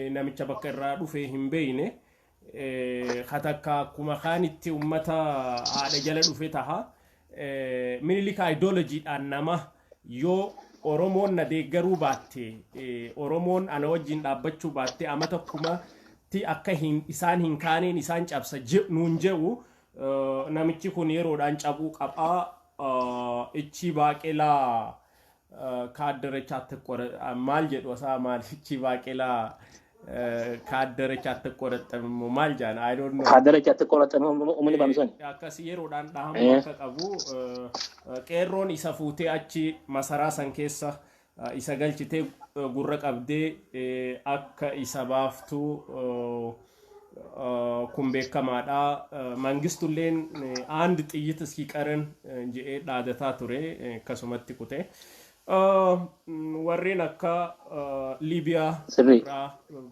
namicha bakka irraa dhufe hin beeyne, katakka akkuma kaanitti ummata haadha jala dhufe taha. Minilik ideologyidhaan nama yoo Oromoon na deeggaruu baatte, Oromoon ana wajjin dhaabbachuu baatte, amata kumatti akka hin isaan hin kaaneen isaan cabsa nuun jedhu, namichi kun yeroodhaan cabuu qabaa. Ichi baaqelaa ካደረች አትቆረ maal jedhu isaa maal, ichi baaqelaa ካደረች አትቆረጠምም maal jaan, I don't know. ካደረች አትቆረጠምም uummanni baamsan. Akkas yeroodhaan dhahamuu akka qabu, qeerroon isa fuutee achi masaraa san keessa isa galchitee gurra qabdee akka isa baaftu kun beekamaadha. Mangistulleen አንድ ጥይት እስኪቀረን jedhee dhaadataa ture, akkasumatti kute. Warreen akka Liibiyaa irraa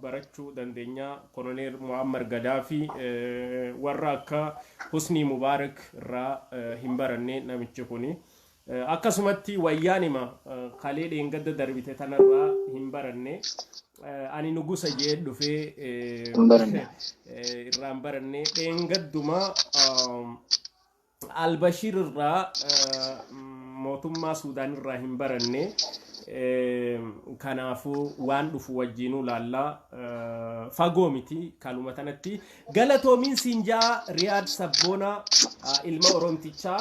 barachuu dandeenya. Koloneel Muammar Gadaafi, warra akka Husnii Mubaarak irraa hin baranne namichi kuni. Akkasumatti wayyaanima kalee dheengadda darbite tanarraa hin baranne. Ani nugusa jee dhufee irraa hin baranne. Dheengadduma Albashiir irraa, mootummaa Suudaan irraa hin baranne. Kanaafuu waan dhufu wajjinuu laallaa, fagoo miti kaluma tanatti. Galatoomiin siin ja'a, Riyaad Sabboonaa ilma Oromtichaa.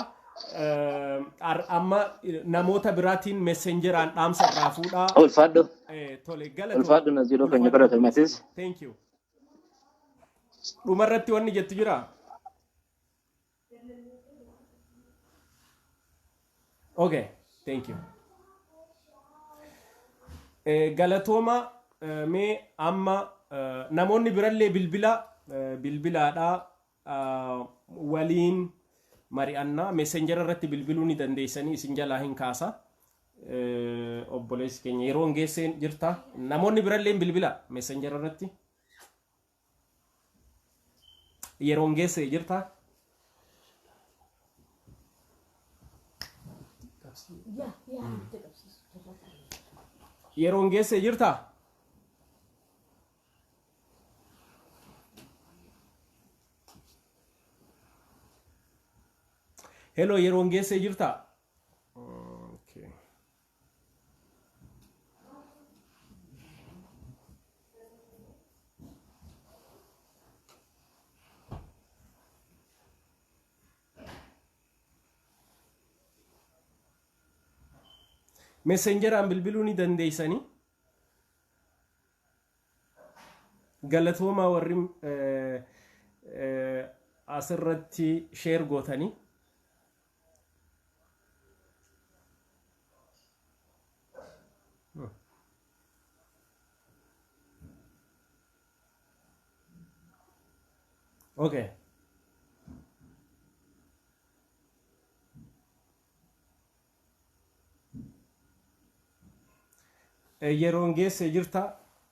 Amma namoota biraatiin Messengeraan dhaamsa irraa fuudhaa. Ulfaadhu. Tole, galatoomi. Ulfaadhu, Naziiroo keenya. Ulfaadhu. Galatoomatis. Thank you. Dhumarratti wanni jettu jiraa? Okay, thank you. Galatooma. Mee amma namoonni birallee bilbila bilbilaadhaa waliin mari'annaa. Messenger irratti bilbiluu ni dandeessanii, isin jalaa hin kaasa. Obboleessi keenya yeroo hin geesseen jirta. Namoonni birallee bilbila Messenger irratti. Yeroo hin geessee jirta. Yeroo hin geessee jirta. Hello, yeroo hin geessee jirta. Okay. Messengeraan bilbiluu ni dandeessanii. Galatoomaa warri asirratti share gootanii. Okay. Yeroon geesse jirta.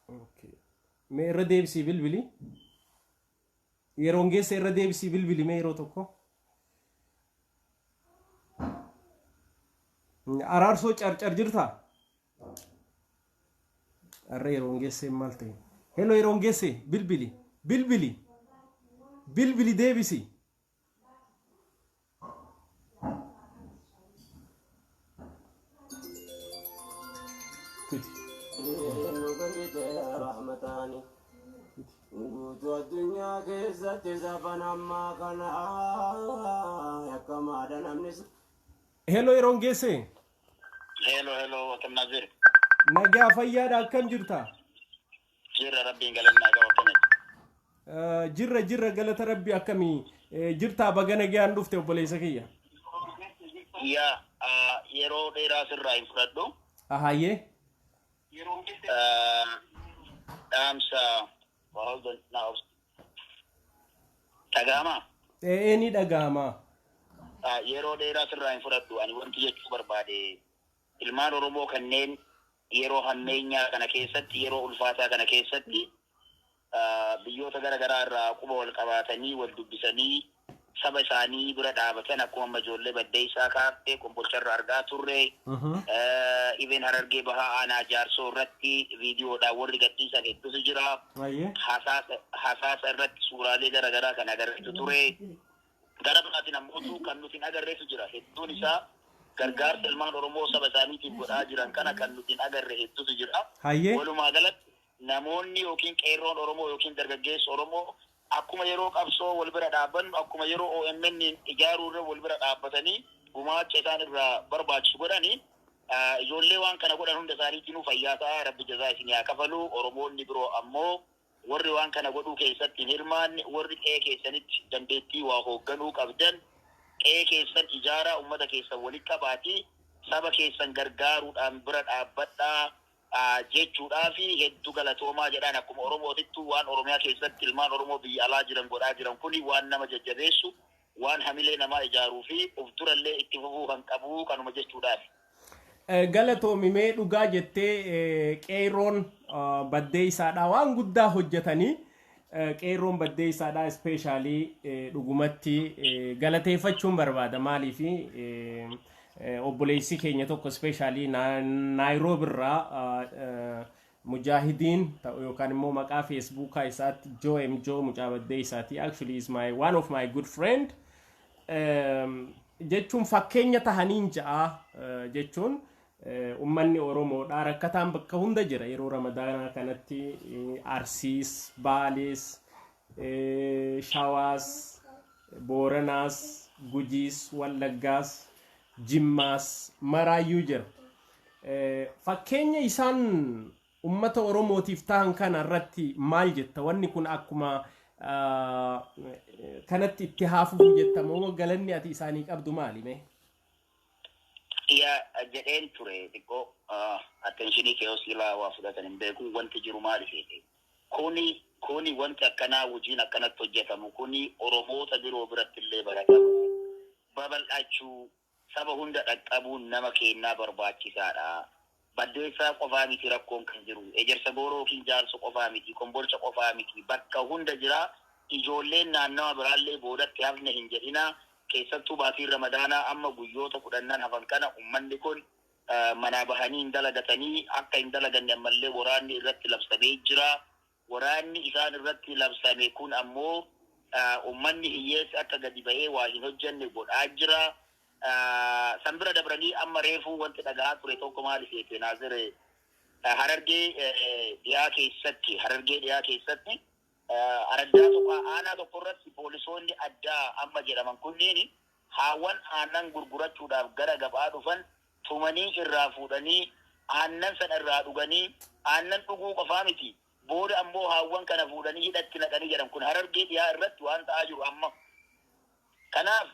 Okay. Mee irra deebisii bilbili. Yeroon geesse, irra deebisii bilbili mee yeroo tokko. Araarsoo Carcar jirta. Arra yeroon geesse maal ta'e? Hello, yeroon geesse, bilbili. Bilbili. Bilbili, deebisi. Fiti. Nu kennite rahmataani. Guutuu addunyaa keessatti safan ammaa kana yakkamaadha namni. Hello, yeroon geesse. Hello, hello, akkam Nazir? Nagaa, fayyaadha, akkam jirta? Jirra, Rabbiin galannaa qaba, akkamiti? Jirra, jirra, galata Rabbi. Akkamii jirtaa? Baga nagaan dhufte, obboleessa kiyya. Yaa, yeroo dheeraa sirraa hin fudhadhu. Ahayyee. Dhaamsa dhaga'amaa? Ee, ni dhaga'ama. Yeroo dheeraa sirraa hin fudhadhu. Ani wanti jechuu barbaade, ilmaan Oromoo kanneen yeroo hammeenyaa kana keessatti, yeroo ulfaataa kana keessatti biyyoota gara garaa irraa quba wal qabaatanii, wal dubbisanii, saba isaanii bira dhaabatan, akkuma amma ijoollee Baddeessaa kaaftee Kombolcharra argaa turre. Ibeen Harargee Bahaa aanaa Jaarsoo irratti viidiyoodhaan warri gadhiisan hedduutu jira. Hasaasa irratti suuraalee gara garaa kan agarreetu ture. Gara biraatiin ammootu kan nuti hin agarreetu jira. Hedduun isaa gargaarsa ilmaan Oromoo saba isaaniitiif godhaa jiran kana kan nuti hin agarre hedduutu jira. Walumaa galatti namoonni yookiin qeerroon Oromoo yookiin dargaggeessi Oromoo akkuma yeroo qabsoo wal bira dhaabbannu, akkuma yeroo OMN ijaaruu irra wal bira dhaabbatanii gumaacha isaan irraa barbaachisu godhani, ijoollee waan kana godhan hunda isaaniitinuu fayyaa ta'a, Rabbi jazaa isinii haa kafalu. Oromoonni biroo ammoo warri waan kana godhuu keessatti hin hirmaanne, warri qe'ee keessanitti dandeettii waa hoogganuu qabdan, qe'ee keessan ijaaraa, ummata keessan walitti qabaatii saba keessan gargaaruudhaan bira dhaabbadhaa jechuudhaa fi hedduu galatoomaa jedhaan. Akkuma Oromootittuu waan Oromiyaa keessatti ilmaan Oromoo biyya alaa jiran godhaa jiran kuni waan nama jajjabeessu, waan hamilee namaa ijaaruu fi uf durallee itti fufuu kan qabu kanuma jechuudhaaf. Galatoomi. Mee dhugaa jettee, qeerroon baddee isaadhaa waan guddaa hojjetanii, qeerroon baddee isaadhaa especially dhugumatti galateeffachuun barbaada. Maaliif, obboleessi keenya tokko especially Naayiroobi irraa Mujaahidiin yookaan immoo maqaa Feesbuukaa isaatti Joe M Joe, mucaa baddee isaati, actually is my one of my good friend jechuun fakkeenya tahaniin ja'a jechuun. Ummanni Oromoodha rakkataan bakka hunda jira. Yeroo Ramadaanaa kanatti Arsiis, Baalees, Shawaas, Booranaas, Gujiis, Wallaggaas, Jimmaas maraayyuu jira. Fakkeenya isaan ummata Oromootiif ta'an kana irratti maal jetta? Wanni kun akkuma kanatti itti haafufu jetta moo galanni ati isaanii qabdu maali mee? Yaa, jedheen ture xiqqoo attention kee silaa waa fudhatan hin beeku. Wanti jiru maali seete? Kuni wanti akkanaa, hojiin akkanatti hojjetamu kuni Oromoota biroo biratti illee baratamu, babal'achuu, saba hunda dhaqqabuun nama kennaa barbaachisaadha. Baddeessaa qofaa miti rakkoon kan jiru. Ejersa Gooroo yookiin Jaarso qofaa miti, Kombolcha qofaa miti. Bakka hunda jira. Ijoolleen naannawa biraallee boodatti hafne hin jedhina. Keessattuu baatiin Ramadaanaa amma guyyoota 10n hafan kana uummanni kun manaa bahanii hin dalagatanii, akka hin dalaganne ammallee waraanni irratti labsamee jira. Waraanni isaan irratti labsame kun ammoo uummanni hiyyeessi akka gadi bahee waa hin hojjenne godhaa jira. San bira dabranii amma reefuu wanti dhagahaa ture tokko maali seete, Naazir? Harargee Dhiyaa keessatti araddaa tokko, aanaa tokko irratti poolisoonni addaa amma jedhaman kunniin haawwan aannan gurgurachuudhaaf gara gabaa dhufan tumanii irraa fuudhanii, aannan sana irraa dhuganii, aannan dhuguu qofaa miti, booda ammoo haawwan kana fuudhanii hidhatti naqanii jedhan. Kun Harargee Dhiyaa irratti waan ta'aa jiru amma. Kanaaf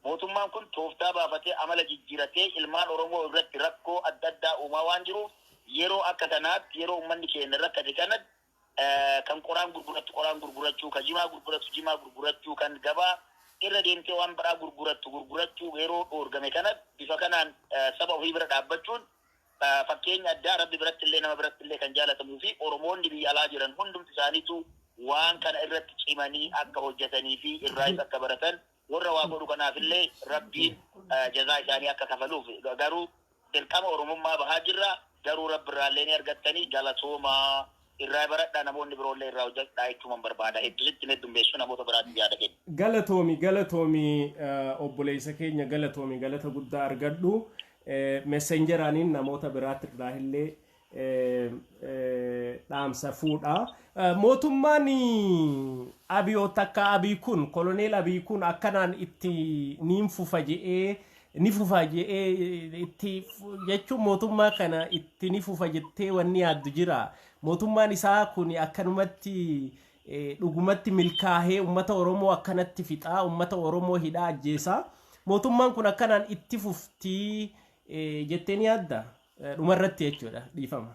mootummaan kun tooftaa baafatee, amala jijjiiratee, ilmaan Oromoo irratti rakkoo adda addaa uumaa waan jiruuf, yeroo akka kanaatti, yeroo uummanni keenya rakkate kanatti, kan qoraan gurgurattu qoraan gurgurachuu, kan jimaa gurgurattu jimaa gurgurachuu, kan gabaa irra deemtee waan biraa gurgurattu gurgurachuu yeroo dhoorgame kanatti, bifa kanaan saba ofii bira dhaabbachuun fakkeenya addaa Rabbi biratti illee nama biratti illee kan jaalatamuu fi Oromoonni biyya alaa jiran hundumti isaaniitu waan kana irratti cimanii akka hojjetanii fi irraayis akka baratan, warra waa godhu kanaaf illee Rabbiin jazaa isaanii akka kafaluuf, garuu dirqama Oromummaa bahaa jirra. Garuu Rabbi irraallee ni argattanii, galatoomaa, irraa baradhaa, namoonni biroollee irraa hojjedhaa jechuun barbaada. Hedduu sitti heddummeessuu, namoota biraatti yaada kennu. Galatoomi, galatoomi, obboleessa keenya, galatoomi, galata guddaa argadhu. Messengeraaniin namoota biraatti irraa illee dhaamsa fuudha. Mootummaan Abiyoot akka Abii kun, Koloneel Abii kun, akkanaan itti niin fufa je'ee, ni fufa je'ee itti jechuun, mootummaa kana itti ni fufa jettee wanni yaaddu jira? Mootummaan isaa kun akkanumatti dhugumatti milkaahee uummata Oromoo akkanatti fixaa, uummata Oromoo hidhaa, ajjeesaa. Mootummaan kun akkanaan itti fuftii jettee ni yaadda? Dhumarratti jechuudha, dhiifama.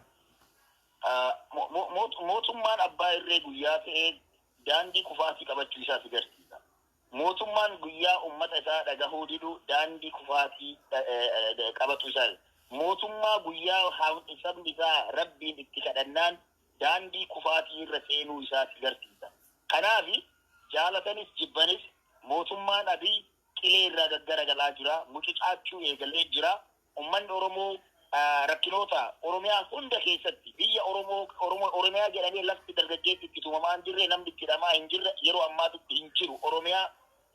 Mootummaan abbaa irree guyyaa ta'ee daandii kufaatii qabachuu isaa si agarsiisa. Mootummaan guyyaa uummata isaa dhagahuu didu daandii kufaatii qabatu isaa. Mootummaa guyyaa sabni isaa Rabbiin itti kadhannaan daandii kufaatii irra seenuu isaa si agarsiisa. Kanaaf jaalatanis jibbanis mootummaan Abiy qilee irraa gaggaragalaa jira. Mucucaachuu eegalee jira. Uummanni Oromoo rakkinoota Oromiyaa hunda keessatti, biyya Oromoo Oromiyaa jedhamee lafti dargaggeessi itti tumamaa hin jirre, namni itti hidhamaa hin jirre yeroo ammaatitti hin jiru Oromiyaa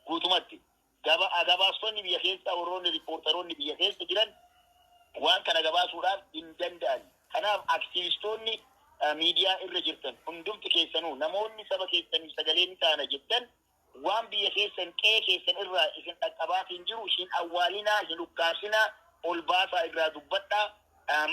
guutumatti. Gabaastonni biyya keessa, warroonni riippoortaroonni biyya keessa jiran waan kana gabaasuudhaaf hin danda'an. Kanaaf aktiivistoonni miidiyaa irra jirtan hundumti keessanuu, namoonni saba keessaniif sagalee ni taana jettan, waan biyya keessan qe'ee keessan irraa isin dhaqqabaatiin jiru hin awwaalinaa, hin ukkaamsinaa, ol baasaa irraa dubbadhaa,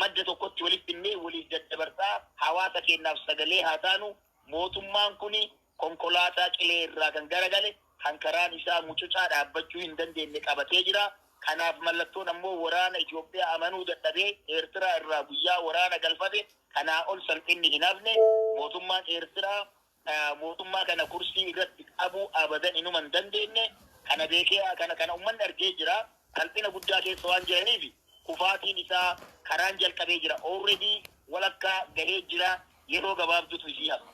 madda tokkotti walitti finnee waliif daddabarsaa, hawaasa keenyaaf sagalee haa taanu. Mootummaan kuni konkolaataa qilee irraa kan garagale, kan karaan isaa mucucaa dhaabbachuu hin dandeenye qabatee jira. Kanaaf mallattoon ammoo waraana Itoophiyaa amanuu dadhabee Eertiraa irraa guyyaa waraana galfate, kanaa ol salphinni hin hafne. Mootummaan Eertiraa mootummaa kana kursii irratti qabuu abadan inuma hin dandeenye. Kana beekee, kana uummanni argee jira. Salphina guddaa keessa waan jiraniif kufaatiin isaa karaan jalqabee jira. Already walakkaa gahee jira. Yeroo gabaabduutu isii hafa.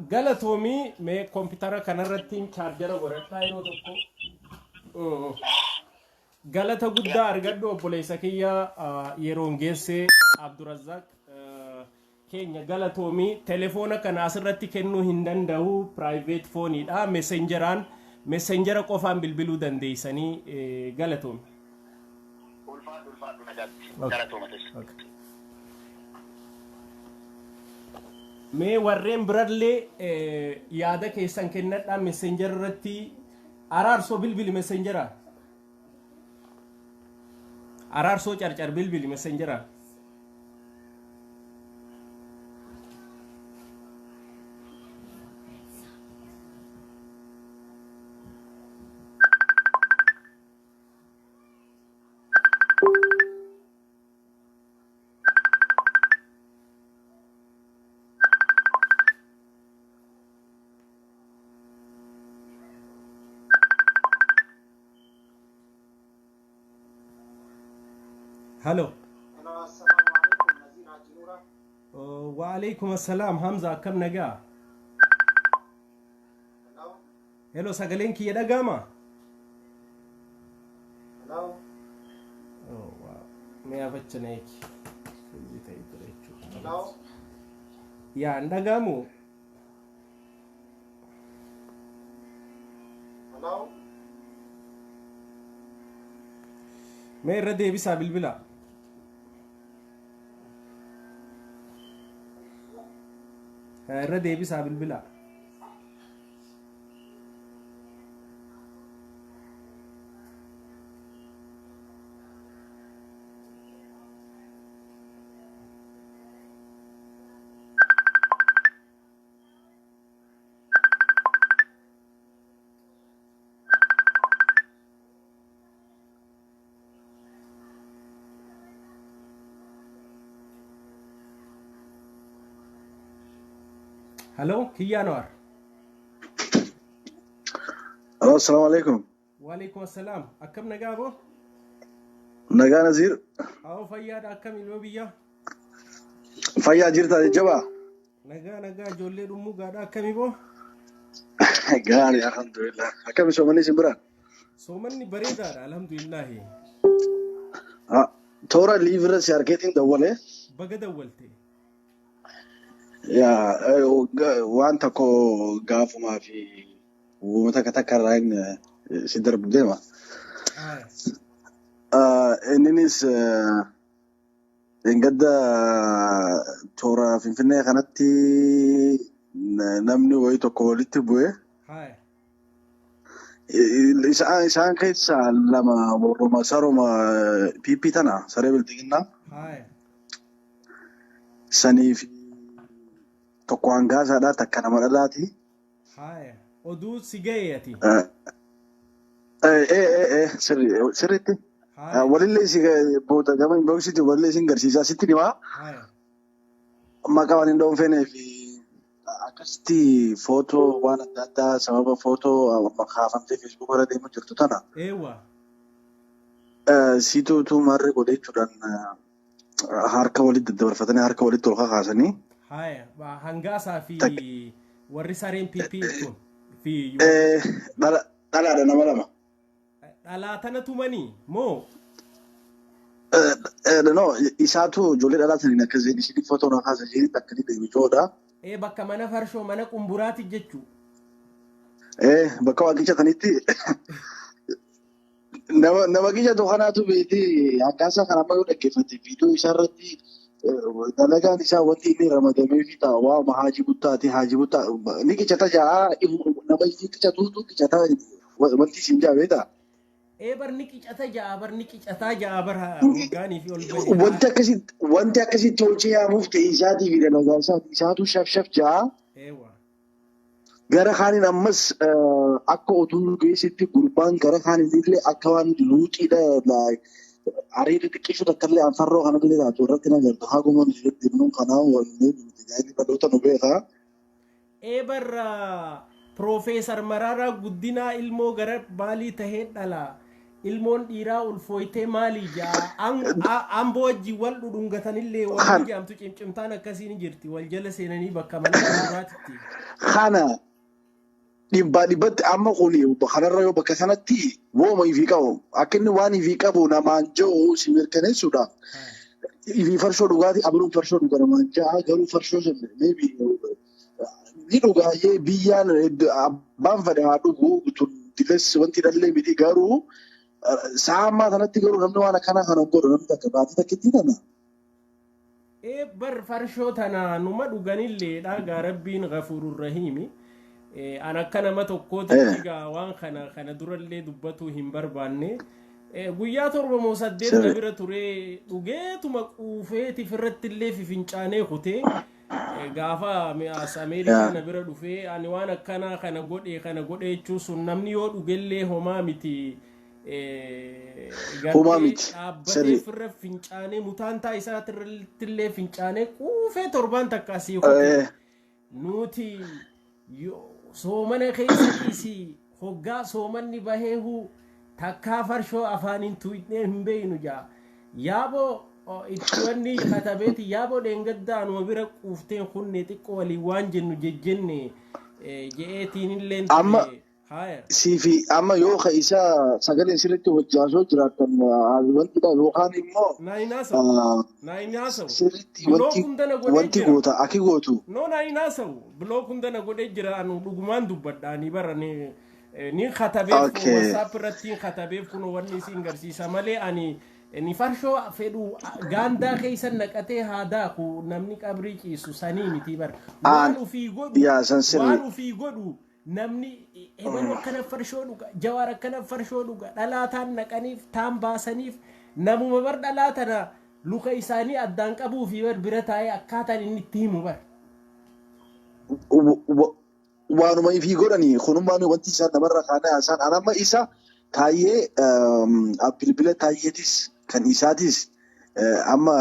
Galatoomii. Mee koompitara kanarratti chaarjara godhadhaa yeroo tokko. Galata guddaa argadhu, obboleessa kiyya, yeroon geesse. Abdurazzaq keenya, galatoomii. Telefoona kana asirratti kennuu hin danda'u, private phoneiidha. Messengeraan, messengera qofaan bilbiluu dandeessanii. Galatoomi. Ulfaadhu ulfaadhu nagaatti. Okay. Galatoomates. Okay. Mee warreen birallee yaada keessan kennadhaa Messenger irratti. Araarsoo bilbili Messengera. Araarsoo Carcar bilbili Messengera. Halo. Hello, assalamu alaikum, Nazir Haji Nura. Wa alaikum assalaam. Hamza, akkam nagaa? Hello, Hello, sagaleen kiyya dhagama? Hello. Oh, wow. Mee afacha na eegi. Sirrii ta'e jira jechuudha. Hello. Yaa hin dhagamu? Hello. Mee irra deebisaa bilbila. Irra deebisaa bilbila. Hello, Kiyyaa Anwar. Hello, assalamu alaikum. Waalaikum assalaam. Akkam nagaa boo? Nagaa, Naziir. Haa, fayyaadha. Akkam ilma biyyaa? Fayyaa jirta, jajjabaa? Nagaa nagaa, ijoollee dhumuu gaadha. Akkami boo? Gaarii, alhamdulillah. Akkami soomanni isin biraan? Soomanni bareedaadha, alhamdulillahi. Toora live irra si argeetiin dawwalee. Baga dawwalte. Yaa, waan tokko gaafumaa fi uumama takka takka irraa hin si darbu deema. Inninis gadda toora Finfinnee kanatti namni wayii tokko walitti bu'ee. Isaan keessaa lama warruma saruma PP tana, saree bilxiginnaa. Sanii fi tokko hangaasaadha, takka nama dhalaati. Oduu si ga'e ati. Sirriitti. Walillee si booda gama inboxiitti walillee isin garsiisaa sitti himaa. Maqaa waan hin dhoonfeenee fi akkasitti footoo waan adda addaa sababa footoo kaafamtee Facebook irra deemu jirtu tana. Eewwa. Siituutu marri godhe jechuudhaan harka walitti daddabarfatanii harka walitti ol kakaasanii. Hangaasaa fi warri sareen PP kun. Fi Dhalaadha, nama lama. Dhalaa tana tumanii moo? No, isaatu ijoollee dhalaa saniin akkas jedhi, isin footoo na kaasa jedhi, akka inni deebichoodha. Ee, bakka mana farshoo, mana qumburaati jechuu. Ee, bakka waaqicha sanitti nama qicatu kanaatu beekti. Akkaataa kana amma yoo dhaggeeffate viidiyoo isaa irratti dalagaan isaa wanti inni ramadamee fi ta'a waama Haajii Buttaati. Haajii Buttaa ni qicata ja'a, nama inni qicatuutu qicata wanti isin jaa beektaa. Ee, barni qicata ja'a, barni qicataa ja'a, bar hoggaanii fi ol bahee. Wanti akkasitti tolchee yaamuuf ta'e isaatii fi dalagaa isaati isaatu shaf shaf ja'a. Eewwa. Gara kaaniin ammas akka oduun geessetti gurbaan gara kaaniin illee akka waan luuxiidha ariirri xiqqishu takka illee anfarroo kanallee taatu irratti na agartu. Haguma nuti deemnuun kanaa wallee nuti dhaloota nu beekaa. Ee, barra Piroofeesar Mararaa Guddinaa ilmoo gara maalii tahee dhala. Ilmoon dhiiraa ulfooytee maalii jaa amboo wajjin wal dhudhungatanillee wal jedhamtu cimcimtaan akkasii ni jirti, wal jala seenanii bakka mana duraatitti. Kana dhibbaa dhibbatti amma kuni kanarra yoo bakka sanatti wooma ifii qabu, akka inni waan ifii qabu namaan jiru si mirkaneessuudhaaf ifii farshoo dhugaatii abaluun farshoo dhuga namaan ja'a, garuu farshoo maybe ni dhugaayyee biyyaan abbaan fedhe haa dhugu, tun diles wanti dhallee miti, garuu Sa'a ammaa kanatti garuu namni waan akkanaa kana hin godhu, namni takka baatii takkitti tana. Ee bar, farshoo tana numa dhuganilleedha gaa, Rabbiin ghafuurur rahiimi. An akka nama tokkootitti gaa waan kana durallee dubbatuu hin barbaanne. Guyyaa 7 moo 8 na bira turee dhugeetuma quufeeti irratti illee fifincaanee kutee gaafa as Ameerikaa na bira dhufee ani waan akkanaa kana godhe kana godhe jechuun sun namni yoo dhugellee homaa miti. Homaa miti. Dhaabbatee firra fincaanee mutaantaa isaatiillee fincaanee quufee torbaan takka asii kutee nuti soomana keessa dhiisii, hoggaa soomanni baheehu takkaa farshoo afaaniin tuqnee hin beeynu jaa. Yaaboo itti wanni katabeeti, yaaboo dheengaddaa anuma bira quufteen kunne, xiqqoo waliin waan jennu jejjenne je'eetiin illeen Amma ture. Haya. Siifi amma yoo ka isa sagaleen sirriitti hojjaasoo jiraatan wanti dha yookaan immoo Naa hin haasawu. Naa hin haasawu. Sirriitti Block wanti hunda na godhee wanti jira. goota akki gootu. No, naa hin haasawu. Block hunda na godhee jira. Anu dhugumaan dubbadha. Ani bara ni katabeef. WhatsApp irratti hin katabeef, kun wanni isin garsiisa malee ani ni farshoo fedhu gaandaa keessa naqatee haa daaku, namni qabrii ciisu sanii miti bara. Waan ufii godhu Yaa, san sirri. Waan ufii godhu namni ebalu akkana farshoo dhuga, Jawaar akkana farshoo dhuga, dhalaa taan naqaniif taan baasaniif, namuma bar dhalaa tana luka isaanii addaan qabuu fi bar bira taa'ee akkaataan inni itti himu bar. Waanuma ifii godhanii kunummaan wanti isaan namarra kaanee haasaan an amma isa Taayyee bilbila Taayyeetis kan isaatis amma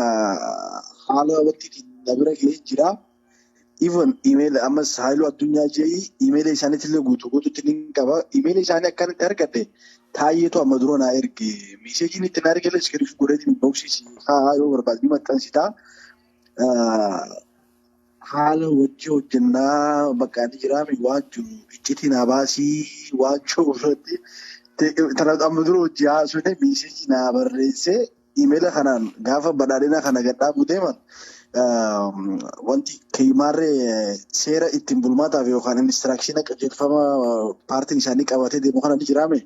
haala wanti na bira ga'ee jira. Even email ammas Haayiluu Addunyaa jedhii email isaaniitti illee guutuu guutuutti ni qaba. Email isaanii akkanatti argadhe, Taayyeetu amma dura naa erge. Messageiin itti naa erge illee screenshot godheetiin inboxii haa yoo barbaade ni maxxansitaa. Haala hojii hojjennaa bakka ani jiraame waan jiru iccitii naa baasii waan jiru irratti tana amma dura hojii haasofne message naa barreessee emaila kanaan gaafa badhaadhina kana gad dhaabuu deeman wanti kiimaarree seera ittiin bulmaataaf yookaan instruction qajeelfama paartiin isaanii qabatee deemu kana ni jiraame.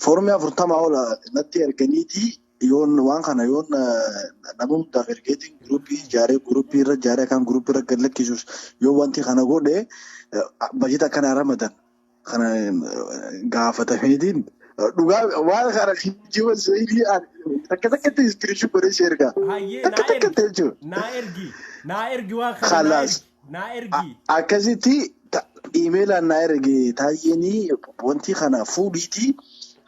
Foormii 40 ol natti erganiiti, yoon waan kana yoon nama hundaaf ergeetiin groupii ijaaree, groupii irra ijaaree, kan groupii irra gad lakkisus, yoo wanti kana godhe bajeta akkana ramadan kana gaafatameetiin dhugaa waan kana kijiba zayitii takka takkatti screenshot godhee si ergaa. Hayyee. Takka Naa ergi. takkatti jechuudha. Naa ergi. Naa ergi waan kana naa Khalaas. ergi. Naa ergi. Akkasitti emailaan naa erge Taayyeenii, wanti kana fuudhiitii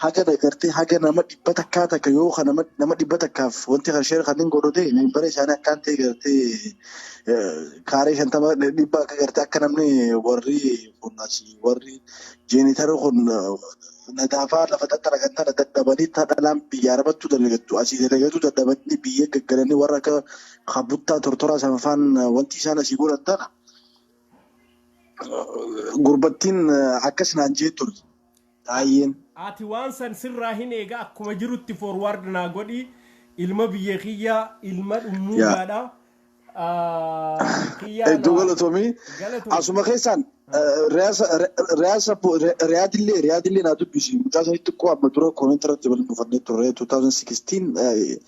haga gartee haga nama 100 takka yoo ka nama 100f wanti kana share kan hin godhu ta'e, membera isaanii akkaan ta'e gartee kaaree 50 100 akka gartee akka namni warri kun asii warri janitor kun nadaafaa lafa xaxxaragan tana dadhabanii, ta dhalaan biyya arabattuu dalagattu asii dalagatu dadhabanii biyya gaggalanii, warra akka kabuttaa tortoraa sanfaan wanti isaan asii godhan tana gurbattiin akkas naan jee ture Taayyeen. Ati waan san sirraa hin eega, akkuma jirutti forward naa godhi. Ilma biyya kiyyaa, ilma dhummuugaadha. Kiyyaa Hedduu naa galatoomii. Galatoomi. Asuma keessaan Riyaadillee naa dubbisi. Mucaa sanitti xiqqoo amma dura comment irratti waliin dhufannee turre 2016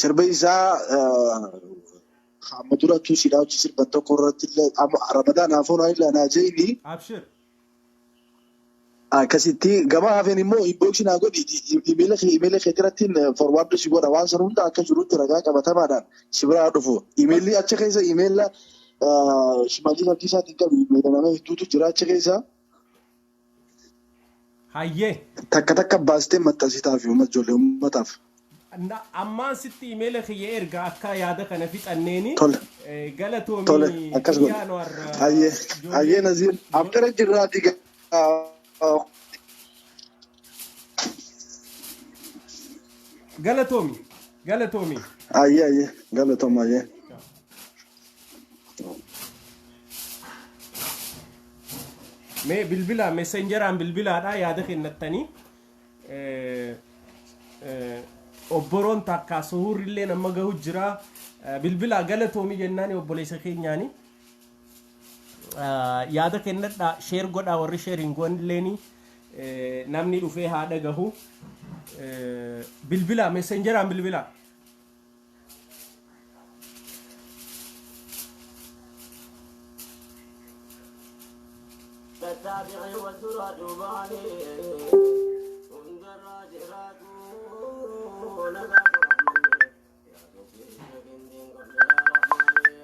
sirba isaa amma dura tuusiidhaa hojii sirban tokko irratti illee amma Ramadaan hafuun illee naa jeeni. Abshir. Akkasitti gama hafeen immoo inboxii naa godhi, emaila kee irratti forward si godha, waan san hunda akka jirutti ragaa qabatamaadhaan si biraa dhufu. Emailli achi keessa emaila Shimallis Abdiisaatiin qabu, emaila nama hedduutu jira achi keessa. Hayyee. Takka takka baastee maxxansitaaf uummata ijoollee uummataaf. Ammaan sitti emaila kiyya erga akka yaada kana fixanneeni. Tole. Galatoomi. Tole, akkas godhe. Kiyyaa Anwar. Hayyee, hayyee Naziir abdara jirraati. Galatoomi. Galatoomi. Hayyee, hayyee, galatooma, hayyee. Mee bilbila Messengeraan bilbilaadha yaada kennattanii. Obboroon takka suhuurrillee nama gahu jira. Bilbilaa galatoomii jennaani obboleessa keenyaani. Yaada kennadhaa, share godhaa, warri share hin goonilleeni. Namni dhufee haa dhagahu. Bilbilaa messengeraan bilbilaa. Tattaabi'ii wal duraa duubaanii hundarraa jiraatu nagaa rahmanni yaa tokkicha qindiin qabne yaa rahmaani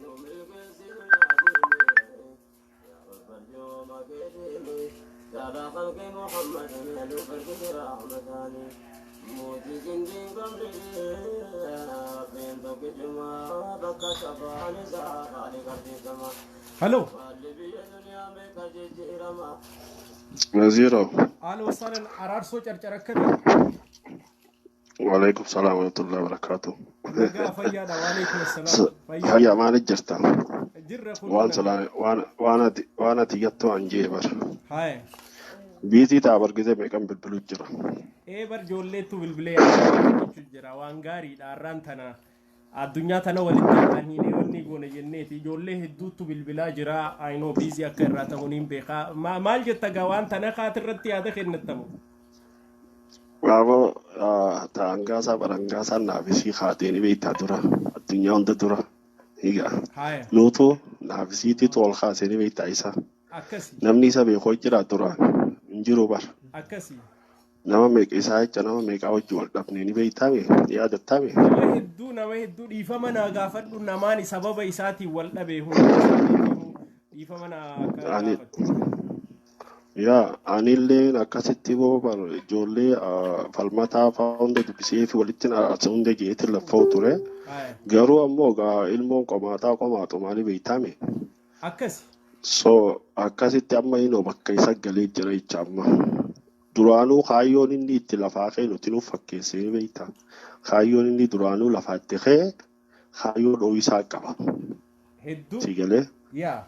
nu milkeessinu yaa diini yaa barbarjooma keetiini jaalaa khalqi Muhammadin nu barkise rahmataani mootii qindiin qabne rabbiin tokkichuma bakka safaan isaa haali qabsiifama. Hello. Haalli biyya duniyaa meeqa jijjiirama. Naziro, Ahlan wasahlan Araarsoo Carcar akkamii? Waalaikum salaam warahmatullahi wabarakatuh. Nagaa fayyaadha. Waalaikum assalaam. Fayyaa. Fayyaa maaliif jirta? Jirra kun Waan nagaa. silaa waan ati jettu an jee bar. Haaya. Biitii taa bargitee meeqan bilbiluu jira. Ee bar ijoolleettu bilbilee jechuu jira. Waan gaariidha har'aan tana addunyaa tana walitti afaan hiinee wanni goone jenneeti ijoollee hedduutu bilbilaa jira. Aynoo busy akka irraa ta'uun hin beekaa. Maal jetta gaa waan tana kaatirratti yaada kennattamu? Waaboo ta hangaasaa bar hangaasaan naafisii kaatee ni beektaa dura addunyaa hunda dura. Egaa Haaya. nuutu naafisiitiitu ol kaasee ni beektaa isa. Akkasi. Namni isa beekoo jira duraan hin jiru bar. Akkasi. Nama meeqa isaa jecha nama meeqaa wajji wal dhabnee ni beektaa mee yaadattaa mee? Nama hedduu dhiifama naa gaafadhu, namaan sababa isaatiin wal dhabe hunda isaaniitiin dhiifama naa akka Ani gaafadhu. Yaa anilleen akkasitti boo bar ijoollee falmataa fa'aa hunda dubbisee fi walitti araarsa hunda jeetiin laffa'u ture. Haaya. Garuu ammoo gaa ilmoon qomaataa qomaatu maali beektame. Akkasi. So akkasitti amma inoo bakka isa galee jira jecha amma. Duraanuu kaayyoon inni itti lafaa ka'e nuti nuuf fakkeessee ni beekta. Kaayyoon inni duraanuu lafaa itti ka'e kaayyoo dho'isaa qaba. Hedduu. Si galee? Yaa.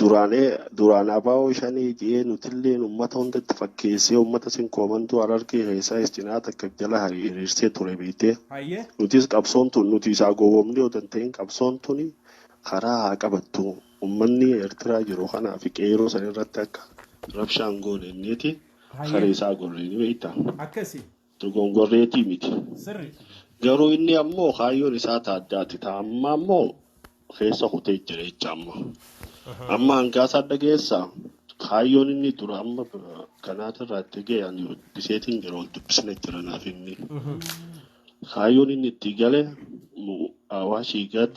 Duraanee duraan abaa'oo shanii jee nutilleen uummata hundatti fakkeessee uummata sin koomantuu Harargee keessaa istinaa takka jala hiriirsee ture beektee. Hayyee. Nutis qabsoon tun nuti isaa gowwoomnee odoo hin ta'in qabsoon tuni karaa haa qabattu. Uummanni Eertiraa jiru kanaa fi qeeroo san irratti akka rabshaan goone inniiti karaa Hayyee. isaa gorree ni beekta. Akkasi. Dogongorreetii miti. Sirri. Garuu inni ammoo kaayyoon isaa taaddaati. Ta amma ammoo keessa kutee jira jecha amma. Amma hangaasaa dhageessa kaayyoon inni dura amma kanaatirraa itti ga'e ani dubbiseetiin jira ol dubbisne jira naaf inni. Kaayyoon inni itti gale Awaashii gad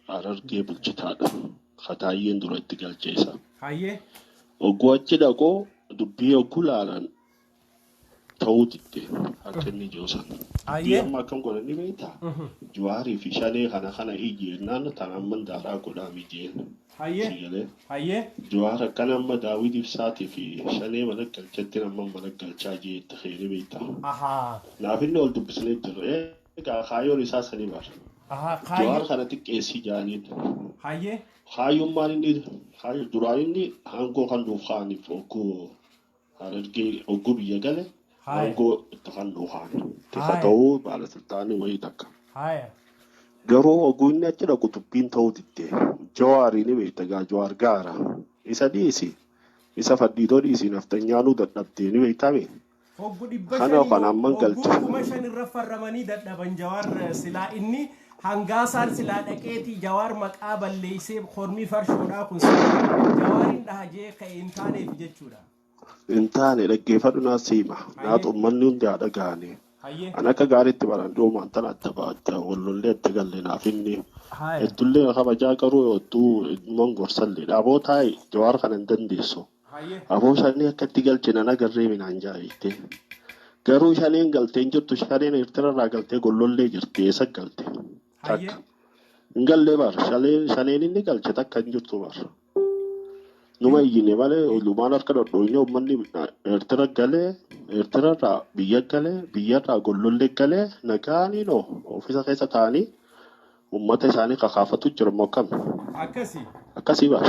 Harargee bulchitaadha. Kataayyeen dura itti galcheessa. Hayyee. Ogguu achi dhaqoo dubbii ogguu laalan ta'uu didde akka inni jiru sana. Dubbii amma akkam godhanii beektaa? Jawaarii fi shanee kana ijjeennaan tan amma daaraa godhaa mijeen. Hayyee. Sigalee. Hayyee. Jawaar akkana amma Daawit Ibsaatii fi shanee mana galchatti amma mana galchaa jee itti keenee beektaa? Ahaa. Naaf inni ol dubbisnee jirra. Egaa kaayyoon isaa sanii bara. Ahaa. Jawaar Kaayyoo. kana xiqqeessii jaaniin. Hayyee. Kaayyummaan inni kaayyoo duraan inni aangoo kan nuuf kaa'aniif ogguu Harargee ogguu biyya gale aangoo itti kan nuuf kaa'an. Itti ta'uu baalasiltaanii wayii takka. Haaya. Garuu ogguu inni achi dhaqu dubbiin ta'uu diddee. Jawaarii ni beekta gaa Jawaar gaara. Isa dhiisi. Isa fadhiitoo dhiisi naftanyaanuu dadhabdee ni beektame. Hoggu dhibba Kana shanii kan amman hogguu galche. 5,000 irra farramanii dadhaban Jawaar silaa inni hangaasaan silaa dhaqeetii Jawaar maqaa balleeysee hormii farshoodhaa kun silaa Jawaariin dhaha jee ka'e hin taaneef jechuudha. Hin taane dhaggeeffadhu naa siima. Naatu uummanni hundi haa dhaga'anii. Ani akka gaariitti baran dhoomaan tana adda baadda wallollee adda galle naaf inni. Heddullee kabajaa garuu hedduu ilmoon gorsallee dhaaboo taa'e Jawaar kana hin dandeessu. Aboo shanii akka itti galche nan agarree minaan jaa'itte. Garuu shaneen galtee hin jirtu, shaneen Eertirarraa galtee gollollee jirti, eessa galte? Takka. Hin gallee bar shaneen inni galche takka hin jirtu bar. Numa iyyine malee lumaan harka dhodhooyne uummanni Eertira galee Eertirarraa biyya galee biyyarraa gollollee galee nagaanii noo ofiisa keessa taa'anii uummata isaanii kakaafatu jira moo akkam? Akkasi. Akkasii bar.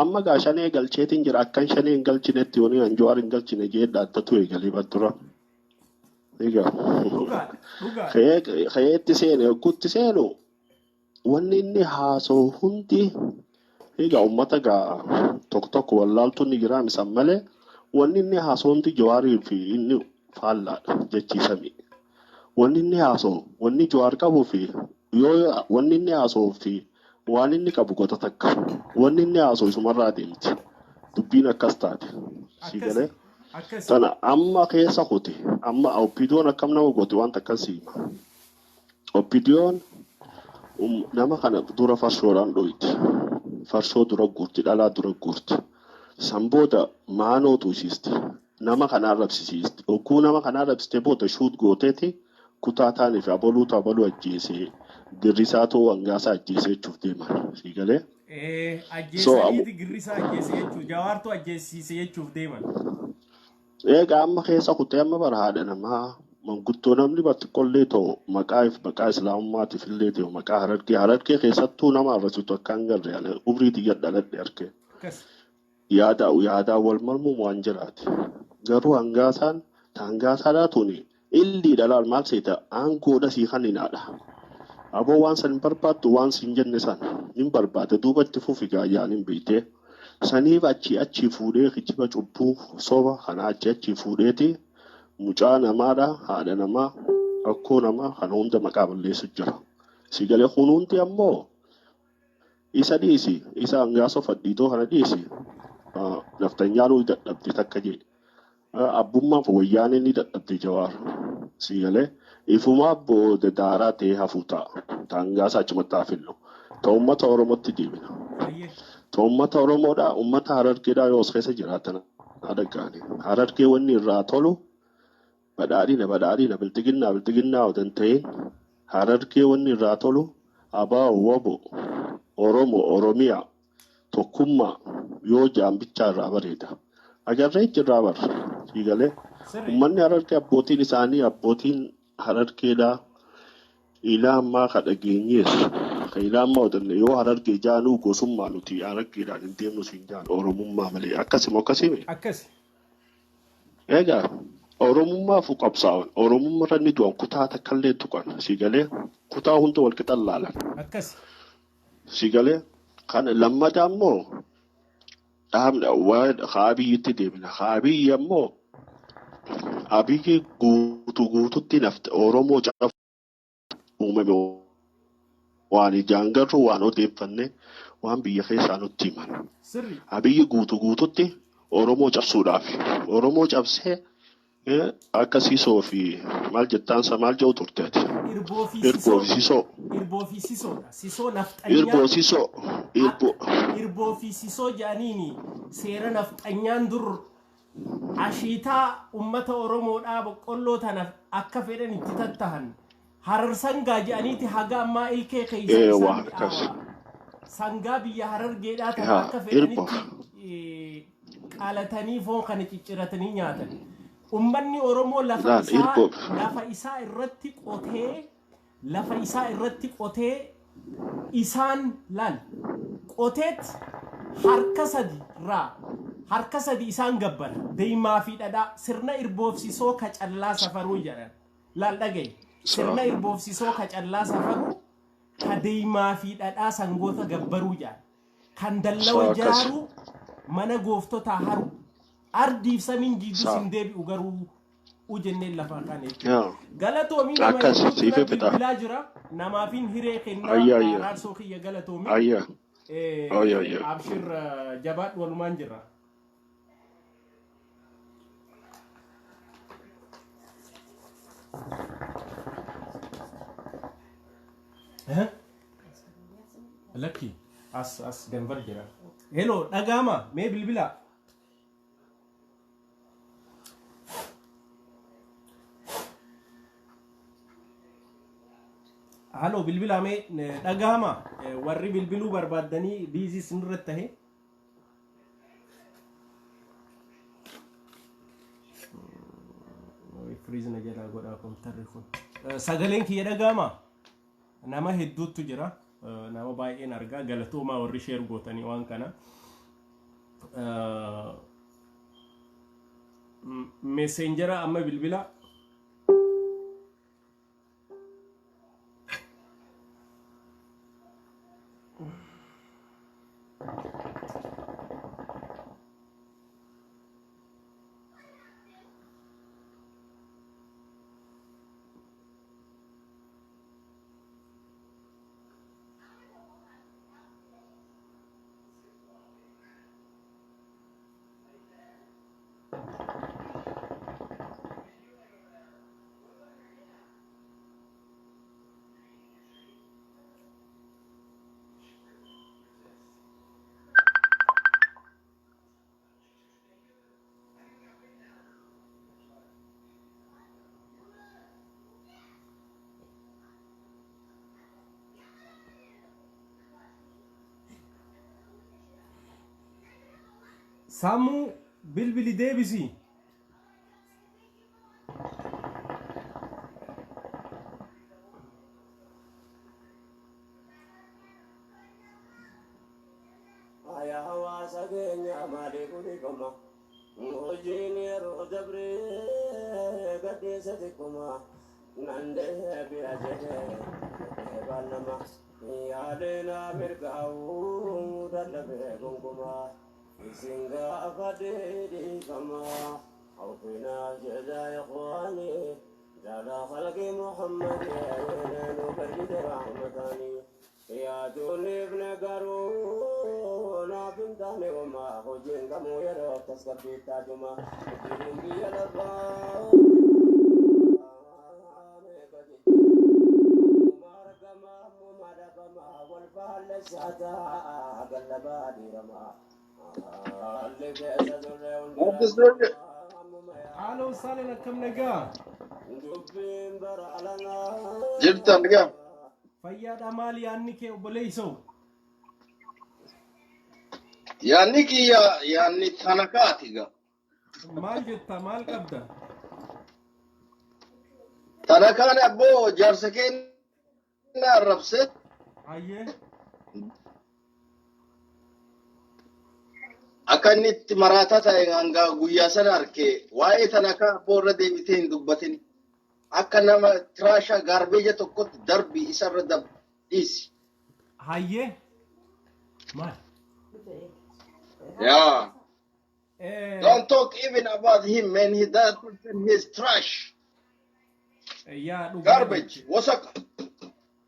Amma gaa shanee galcheetiin jira akkan shanee hin galchinetti yoonii an Jawaar hin galchine jee dhaaddatu eegalee baddura. Egaa. Dhugaa. Dhugaa. Ka'eetti seene hogguutti seenu wanni inni haasa'u hundi egaa uummata gaa tokko tokko wallaaltuun ni jira misan malee Wanni inni haasawamti Jawaarii fi inni faallaadha jechiisami. Wanni inni haasa'u wanni Jawaar qabuu fi yoo wanni inni haasa'uu fi waan inni qabu gota takka. Wanni inni haasa'u isumarraa deemti. Dubbiin akkas taate. Si galee? Tana amma keessa kuti amma OPDOn akkam nama gooti waan takka siima. OPDOn nama kana dura farshoodhaan dhoyti. Farshoo dura guurti, dhalaa dura guurti. San booda maanoo tuusisti. Nama kana arrabsisiisti. Ogguu nama kana arrabsite booda shuut gooteeti kutaa taanii fi abaluutu abaluu ajjeesee girrisaatu hangaasaa ajjeesee jechuuf deeman. Si galee? Ajjeesaniiti girrisaa ajjeese jechuuf Jawaartu ajjeesiise jechuuf deeman. Egaa amma keessa kutee amma bara haadha namaa manguddoo namni xiqqoollee ta'u maqaa maqaa islaamummaatiif illee ta'u maqaa Harargee Harargee keessattuu nama arrabsitu akka hin garre ani umrii xiyya dhaladhe arge. Yaada yaadaa wal mormuun waan jiraate. Garuu hangaasaan hangaasaadhaa tuni illi dhalaal maal seeta aangoodha sii kaninaadha. Aboo waan san hin barbaaddu waan siin jenne san hin barbaade duubatti fufi gaayyaan hin beeytee. Saniif achi achi fuudhee kijiba cubbuu soba kana achi achi fuudheeti mucaa namaadha haadha namaa rakkoo namaa kana hunda maqaa balleessu jira. Si galee kun hundi ammoo isa dhiisi isa hangaasoo fadhiitoo kana dhiisi naftanyaanuu dadhabde takka jee. Abbummaaf wayyaanee ni dadhabde Jawaar. Si galee ifumaa booda daaraa ta'ee hafuu ta'a. Hangaasaa achumatti haa fillu. Ta uummata Oromootti deebina. Ta uummata Oromoodhaa uummata Harargeedhaa yoo as keessa jiraatan adagaani. Harargee wanni irraa tolu badhaadhina badhaadhina bilxiginnaa bilxiginnaa otoo hin ta'in Harargee wanni irraa tolu abaa wabo Oromo Oromiyaa tokkummaa yoo jaambichaa irraa bareeda. Agarree jirraa barra. Siigalee uummanni Harargee abbootiin isaanii abbootiin Harargeedhaa ilaa ammaa ka dhageenyees ka ilaa ammaa odanne yoo Harargee jaanuu gosummaa nuti Harargeedhaan hin deemnu siin jaan Oromummaa malee akkasuma akkasime. Akkasi. Egaa Oromummaaf qabsaa'an Oromummaa irra du'an kutaa takkallee tuqan siigalee kutaa hunda wal qixan laalan. Akkasi. Siigalee kan lammataa immoo dhaabna waan Abiyyitti deemina. Abiyyi ammoo Abiyyi guutuu guututti nafte Oromoo caaf uumame waan ijaan garuu waan odeeffanne waan biyya keessaa nutti himan. Abiyyi guutuu guututti Oromoo cabsuudhaaf. Oromoo cabsee akka siisoo fi maal jettaansa maal jedhu turteeti. Irboo fi sisoo. Irboo fi sisoodha. Sisoo nafxanyaa. Irboo sisoo. Irboo. Irboo fi sisoo jedhaniini seera nafxanyaan dur ashiitaa uummata Oromoodhaa boqqolloo tana akka fedhan itti tattahan. Harar sangaa jedhaniiti haga ammaa ilkee keessa isaan mi'aawa. Sangaa biyya Harargeedhaa tana akka fedhanitti qalatanii foon kana cicciratanii nyaatan. Uummanni Oromoo lafa isaa irratti qotee lafa isaa irratti qotee isaan laal qoteet harka sadi irraa harka sadi isaan gabbara deemaa fi dhadhaa sirna irboofsisoo ka callaa safaruu jedhan laal dhagaye sirna irboofsisoo ka callaa safaruu ka deemaa fi dhadhaa sangoota gabbaruu jedhan kan dallawa jaaruu mana gooftotaa haru ardiif samiin jiidus hin deebi'u garuu u jenneen lafaa kana jechuudha. Galatoomii nama bilbilaa jira namaafin hiree kennaa araarsoo kiyya galatoomii. Abshir jabaadhu walumaan jirra. Lakki as as Denver jira. Hello dhagaama mee bilbilaa. Halo bilbilaa mee dhagahama warri bilbiluu barbaaddanii biizii isinirratti tahe. Firiiz na jalaa godhaa kompiitarri kun. Sagaleen kiyya dhagahama nama hedduutu jira. Nama baay'een argaa galatoomaa warri sheer gootanii waan kana. Messenjera amma bilbila. Saamuu bilbili deebisi. Aya hawaasa keenya maalii kudhifama? Hojiin yeroo dabree gaddeessa xiqquma. Nan deebi'a jedhee baallama. Yaadina mirgaa'uu dadhabee gonkumaa. Isin gaafadhee dhiifama. Awfinaa jedha ikhwaanii. Jala khalqi Muhammad nu barjite rahmatanii. Yaaduun ifne garuu naaf hin taane homaa hojiin kamuu yeroo tasgabbii taajuma. Hojiin biyya lafaa meeqa jijjiirama argama ammuma dhabama wal faallessaa ta'a gallabaa dhiirama. Haalli keessa turre hundi ammuma Haaloo saaleen akkam nagaa? Dubbiin bara alangaa. Jirtan gaa. Fayyaadha maali yaadni kee obboleessoo? Yaanni kiyya yaanni tanakaati gaa. Maal jetta maal qabda? Tanakaan abboo jaarsa keenya arrabse. Hayyee. Akka inni itti maraataa ta'e hanga guyyaa sana arke waa'ee tanakaa abboo irra deebitee hin dubbatin. Akka nama tiraasha garbage tokkotti darbi isarra dhiisi. Hayyee. Maal? Yeah. Don't talk even about him, man. He that person he's trash. Yaa dhugaa Garbage. jette. Wasaka.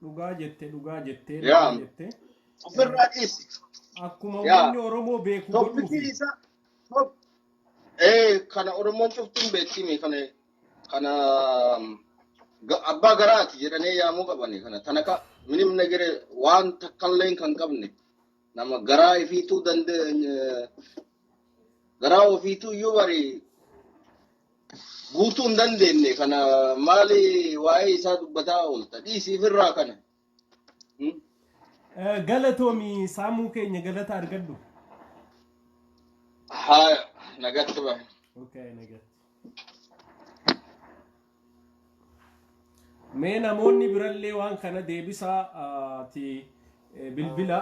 Dhugaa jette dhugaa jette Yeah. dhugaa jette. Ofirraa dhiisi. Akkuma Yeah. uummanni Oromoo beeku Topicii godhuufi. isaa top kana Oromoon cuftuun beektimi kana kana abbaa garaati jedhanii yaamuu qabani kana tanaka minim nagere waan takkallee kan qabne nama garaa ifiituu danda'e garaa ofiituu iyyuu bari guutuu hin dandeenye kana maali waa'ee isaa dubbataa oolta dhiisi ifirraa kana. Galatoomi saamuu keenya galata argadhu. Haa nagatti bahe. Okay, nagatti. Mee namoonni birallee waan kana deebisaa ti bilbila.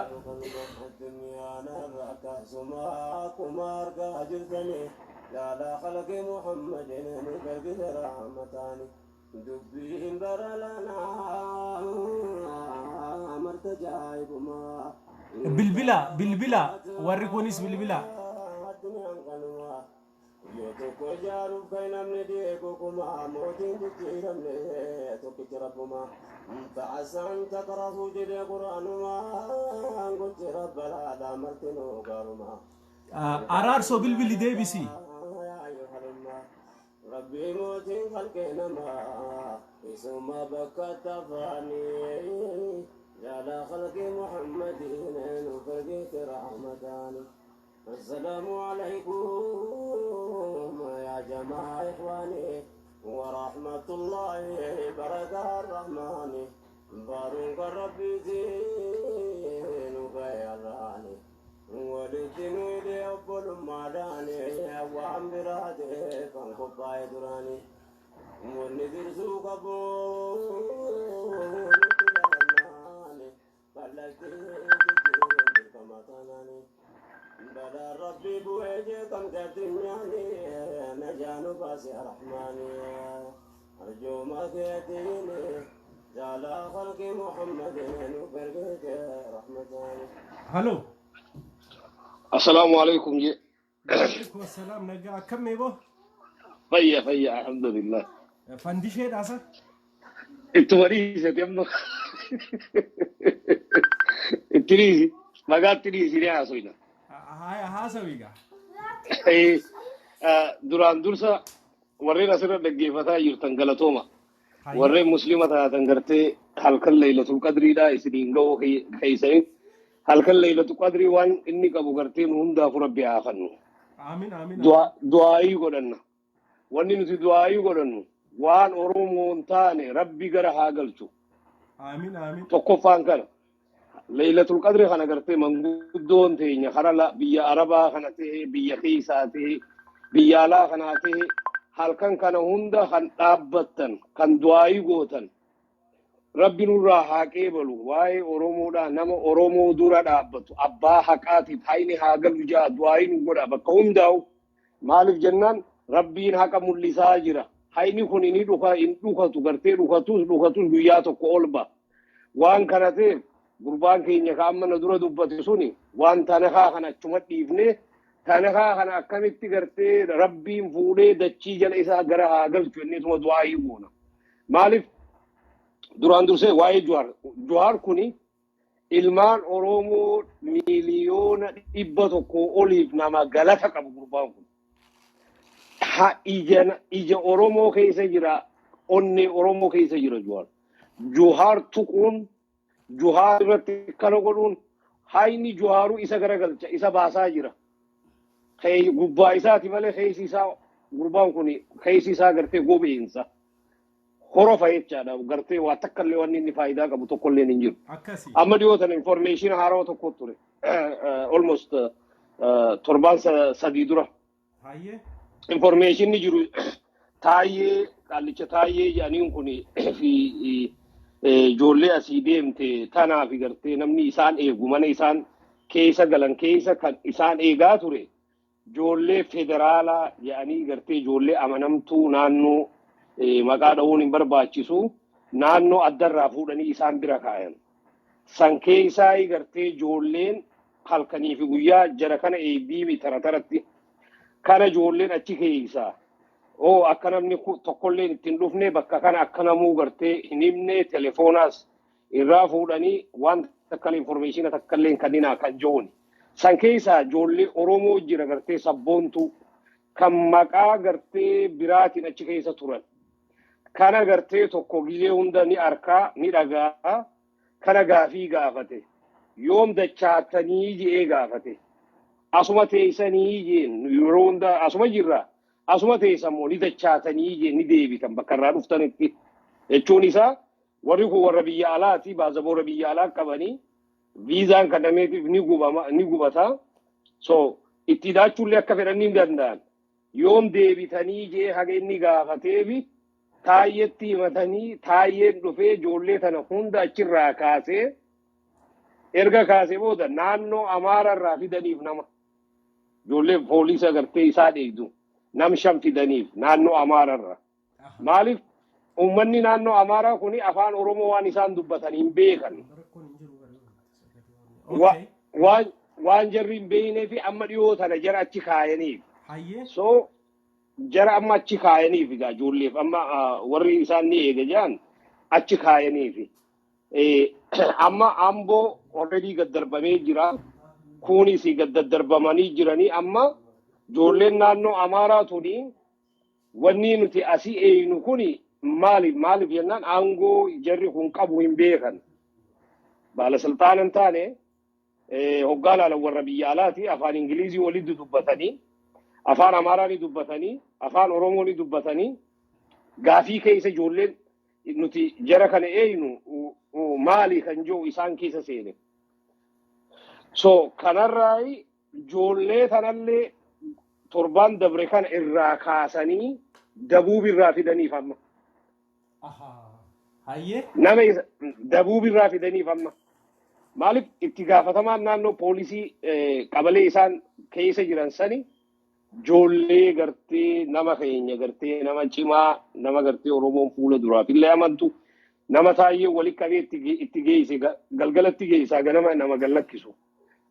Addunyaan irra akkasuma akkuma argaa jirtani jala khalqi Muhammadin nu gargise rahmataani. Dubbiin bara lanaa marta jaa'ibumaa. Bilbila bilbila warri kunis bilbila. Addunyaan kanuma yoo tokko ijaaruuf kan namni deeku kuma mootiin jijjiiramne tokkichi rabbuma. Fa'asaan takrahuu jedhe quraanumaan gochi rabba laalaa martinuu gaaruma. Araarsoo bilbili deebisi. Rabbii mootiin halqee namaa isuma bakka tafaanii jala khalqi Muhammadiin nu fargeete rahmataani. السلام عليكم يا جماعة إخواني ورحمة الله بركة الرحمن بارك ربي زين وخيراني ولدين ولي أبول مالاني وعم برادي فانكو دراني والنذر سوق أبو فلكي كما تناني بلا ربي بوجهكم كدنياني نجان باسي رحماني أرجو ما كيتيني جعل خلق محمد وبركة رحمتاني. Halo. السلام عليكم جي. Waalaikum assalaam nagaa akkam meeboo? Fayya fayya alhamdulillah. Fandisheedha sa? Ittuma dhiisete amma. Itti dhiisi. Magaatti dhiisi ni haasofna. Haya haasawiga. Duraan dursa warreen asirra dhaggeeffataa jirtan galatooma. Warreen muslima taatan gartee halkan Laylatul Qadriidha isiniin ga'uu keeysanii halkan Laylatul Qadrii waan inni qabu gartee nu hundaafuu Rabbi haa kennu. Aamin aamin. Du'aayii godhanna. Wanni nuti du'aayii godhannu waan Oromoon taane Rabbi gara haa galchu. Aamin aamin. Tokkoffaan kana. Laylatul Qadri kana gartee manguddoon teenya kara biyya Arabaa kana ta'e, biyya keessaa ta'e, biyya alaa kanaa ta'e, halkan kana hunda kan dhaabbattan, kan du'aayii gootan, Rabbi nurraa haa qeebalu. Waa'ee Oromoodhaa nama Oromoo dura dhaabbatu, abbaa haqaatiif hayni haa galu jaa du'aayii nu godha bakka hundaa'u. Maaliif jennaan, Rabbiin haqa mul'isaa jira. Hayni kun inni dhuka hin dhukatu, gartee dhukatus dhukatus guyyaa tokko ol ba'a. Waan kana ta'eef, gurbaan keenya ka amma na dura dubbate suni waan tanakaa kana achuma dhiifne, tanakaa kana akkamitti gartee Rabbiin fuudhee dachii jala isaa gara haa galchu innisuma du'aayii goona. Maaliif, duraan dursee waa'ee Jawaar. Jawaar kuni ilmaan Oromoo 100,000,000 oliif nama galata qabu gurbaan kun. Ha ija Oromoo keessa jira, onnee Oromoo keessa jira Jawaar. Jawaar tuquun, Jawaar irratti kana godhuun, hayni Jawaaruu isa garagalcha, isa baasaa jira. Gubbaa isaati malee keessi isaa, gurbaan kun keessi isaa gartee gobeensa. Horofa jechaadha, gartee waa takka illee wanni inni faayidaa qabu tokko illee hin jiru. Amma dhiyoo tana information haarawaa tokko ture. Almost torbaan 3 dura. Information ni jiru, Taayyee, qaallicha Taayyee jedhaniin kun fi ijoollee asii deemte tanaa fi gartee namni isaan eegu, mana isaan keessa galan keessa kan isaan eegaa ture, ijoollee federaalaa jedhanii, gartee ijoollee amanamtuu naannoo maqaa dha'uun hin barbaachisu, naannoo addarraa fuudhanii isaan bira kaayan. San keessaa gartee ijoolleen halkanii fi guyyaa jara kana eegdii tara taratti kana ijoolleen achi keessaa oo akka namni tokkolleen ittiin dhufne, bakka kana akka namuu gartee hin himne, telefoonaas irraa fuudhanii waan takka information takka illee kanninaa kan jiruun. San keessaa ijoollee Oromoo jira, gartee sabboontuu kan maqaa gartee biraatiin achi keessa turan. Kana gartee tokko gizee hunda ni arkaa, ni dhagaa, kana gaafii gaafate. Yoom dachaatanii je'ee gaafate. Asuma teessanii jeen, yeroo hunda asuma jirra. Asuma teessan moo ni dachaatanii jeen, ni deebitan bakka irraa dhuftanitti. Jechuun isaa, warri kun warra biyya alaati, baazaboora biyya alaa qabanii, viizaan kennameetiif ni gubama, ni gubata. So itti hidhaachuullee akka fedhan ni danda'an. Yoom deebitanii jee haga inni gaafateefi, Taayyetti himatanii, Taayyeen dhufee ijoollee tana hunda achirraa kaasee, erga kaasee booda naannoo Amaararraa fidaniif nama. Ijoollee poolisa gartee isaa dheeydu nam shan fidaniif naannoo Amaararraa. Maaliif, uummanni naannoo Amaaraa kuni afaan Oromoo waan isaan dubbatan hin beekan. Waan jarri hin beeknee fi amma dhiyoo tana jara achi kaayaniif. So jara amma achi kaayaniif egaa, ijoolleef amma warri isaan ni eega jedhan achi kaayaniif. Amma Amboo already gad darbamee jira. Kunis gad daddarbamanii jiranii. Amma ijoolleen naannoo Amaaraa tuni wanni nuti asii eeynu kuni maaliif? Maaliif jennaan, aangoo jarri kun qabu hin beekan. Baalasilxaana hin taane, hoggaa laalan warra biyya alaati, afaan Ingilizii walitti dubbatanii, afaan Amaaraa ni dubbatanii, afaan Oromoo ni dubbatanii, gaafii keessa ijoolleen nuti jara kana eeynu maali kan jiru isaan keessa seene. So kanarraa ijoollee tanallee torbaan dabre kana irraa kaasanii dabuub irraa fidaniif amma. Nama dabuub irraa fidaniif amma. Maaliif, itti gaafatamaan naannoo poolisii qabalee isaan keessa jiran sani ijoollee gartee nama keenya, gartee nama cimaa, nama gartee Oromoon fuula duraaf illee amantu, nama Taayyee walitti qabee itti geesse, galgalatti geessaa ganama nama gallakkisu.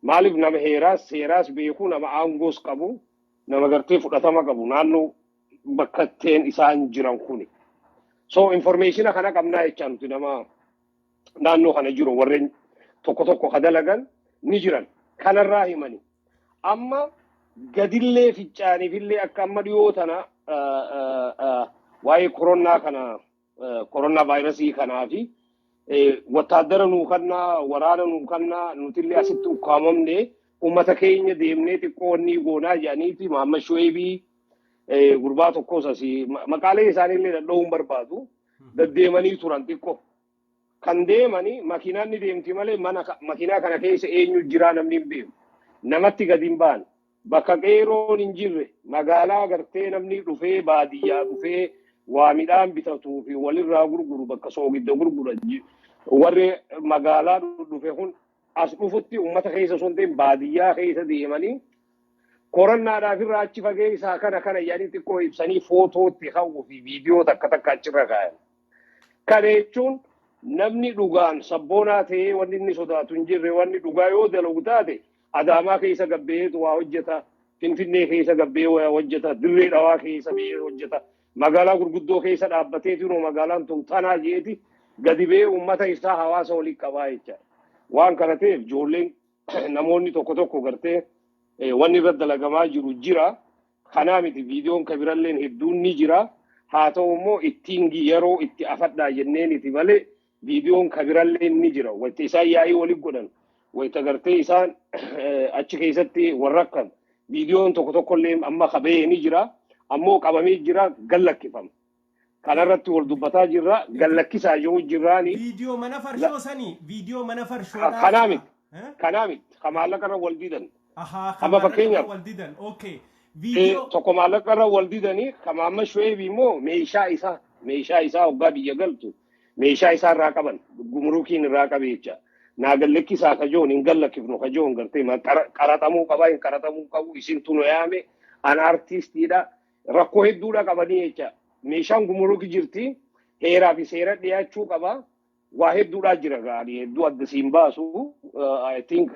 Maaliif, nama heeraas seeraas beeku, nama aangoos qabu, nama gartee fudhatama qabu naannoo bakka teen isaan jiran kuni. So information kana qabnaa jechaa, nuti nama naannoo kana jiru warreen tokko tokko ka dalagan ni jiran, kanarraa himani. Amma gadillee fincaaniifillee akka amma dhiyoo tana waa'ee koronaa kana, koronaa vaayirasii kanaa fi wattaaddara nuu kannaa, waraana nuu kannaa, nutillee asitti ukkaamamne, uummata keenya deemnee xiqqoo wanni goonaa jedhaniiti, Mahammad Shu'eebii gurbaa tokkos asii maqaalee isaaniillee dhadha'uun barbaadu, deddeemanii turan xiqqoo. Kan deemani makiinaan ni deemti malee mana makiinaa kana keessa eenyu jiraa namni hin beeku. Namatti gadi hin baane. Bakka qeeroon hin jirre, magaalaa gartee namni dhufee baadiyyaa dhufee waa midhaan bitatuu fi walirraa gurguru, bakka soogidda gurguran, warri magaalaa dhufe kun as dhufutti uummata keessa osoo hin ta'in baadiyyaa keessa deemanii korannaadhaaf irraa achi fageessaa kana kana jedhanii xiqqoo ibsanii footootti ka'uu fi viidiyoo takka takka achirra kaayan. Kana jechuun namni dhugaan sabboonaa ta'ee wanni inni sodaatu hin jirre, wanni dhugaa yoo dalagu taate, Adaamaa keessa gabbeetu waa hojjeta, Finfinnee keessa gabbee waa hojjeta, Dirree Dhawaa keessa ba'ee hojjeta, magaalaa gurguddoo keessa dhaabbateeti magaalaan tun tanaa jeeti gadi ba'ee uummata isaa hawaasa walii qabaa jechaadha. Waan kana ta'eef ijoolleen namoonni tokko tokko gartee wanni irra dalagamaa jiru jira. Kanaa miti, viidiyoon kabiralleen hedduun ni jira. Haa ta'u immoo ittiin yeroo itti afadhaa jenneeniti malee viidiyoon kabiralleen ni jira. Wayita isaan yaa'ii walitti godhan, wayita gartee isaan achi keessatti warra akkan viidiyoon tokko tokkollee amma qabee ni jira. Ammoo qabamee jira, gallakkifama. Kanarratti wal dubbataa jirra, gallakkisaa jiru jirraani. Viidiyoo mana farshoo sanii, viidiyoo mana farshoodhaa. Kanaa miti. Kanaa miti. Ka maallaqa irra wal didan. Ahaa, Amma fakkeenyaaf wal didan. Okay. Viidiyoo tokko maallaqa irra wal didanii, ka Maamma Shu'eebi immoo meeshaa isaa hoggaa biyya galtu meeshaa isaa irraa qaban, gumurukiin irraa qabe jecha. Naa gallakkisaa kajoon hin gallakkifnu kajoon gartee qaraxamuu qabaa, hin qaraxamuu qabu, isintu nu yaame, an artistiidha, rakkoo hedduudha qabanii jecha. Meeshaan gumuruki jirti, heeraa fi seera dhiyaachuu qaba. Waa hedduudhaa jira, gaarii hedduu adda siin baasu. I think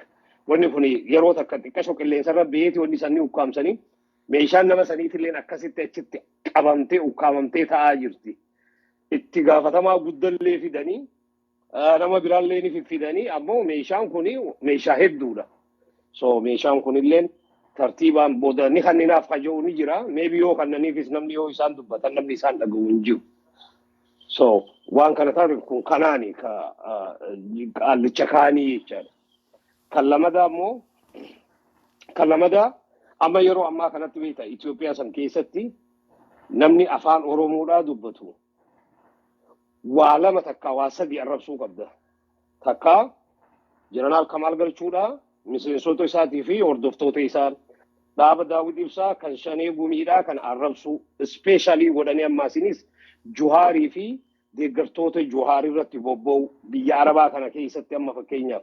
wanni kun yeroo takka xiqqasho qilleensarra beeti wanni isaanii ukkaamsanii meeshaan nama saniitillee akkasitti achitti qabamtee ukkaamamtee ta'aa jirti. Itti gaafatamaa guddallee fidanii, nama biraallee ni fiffidanii, ammoo meeshaan kun meeshaa hedduudha. So meeshaan kunilleen tartiibaan booda ni kanninaaf kaja'u ni jira. Maybe yoo kannaniifis namni yoo isaan dubbatan namni isaan dhaga'u hin jiru. So waan kana taate kun kanaani ka qaallicha kaanii jechaadha. Kan lamadaa immoo, kan lamadaa amma yeroo ammaa kanatti beekta, Itoophiyaa san keessatti namni afaan Oromoodhaa dubbatu waa lama, takka waa sadi arrabsuu qabda. Takka Jeneraal Kamaal Galchuudha, miseensota isaatii fi hordoftoota isaa, dhaaba Daawit Ibsaa kan Shanee Gumiidhaa kan arrabsuu specially godhanii, ammaasinis Juhaarii fi deeggartoota Juhaar irratti bobba'u biyya Arabaa kana keessatti amma fakkeenyaaf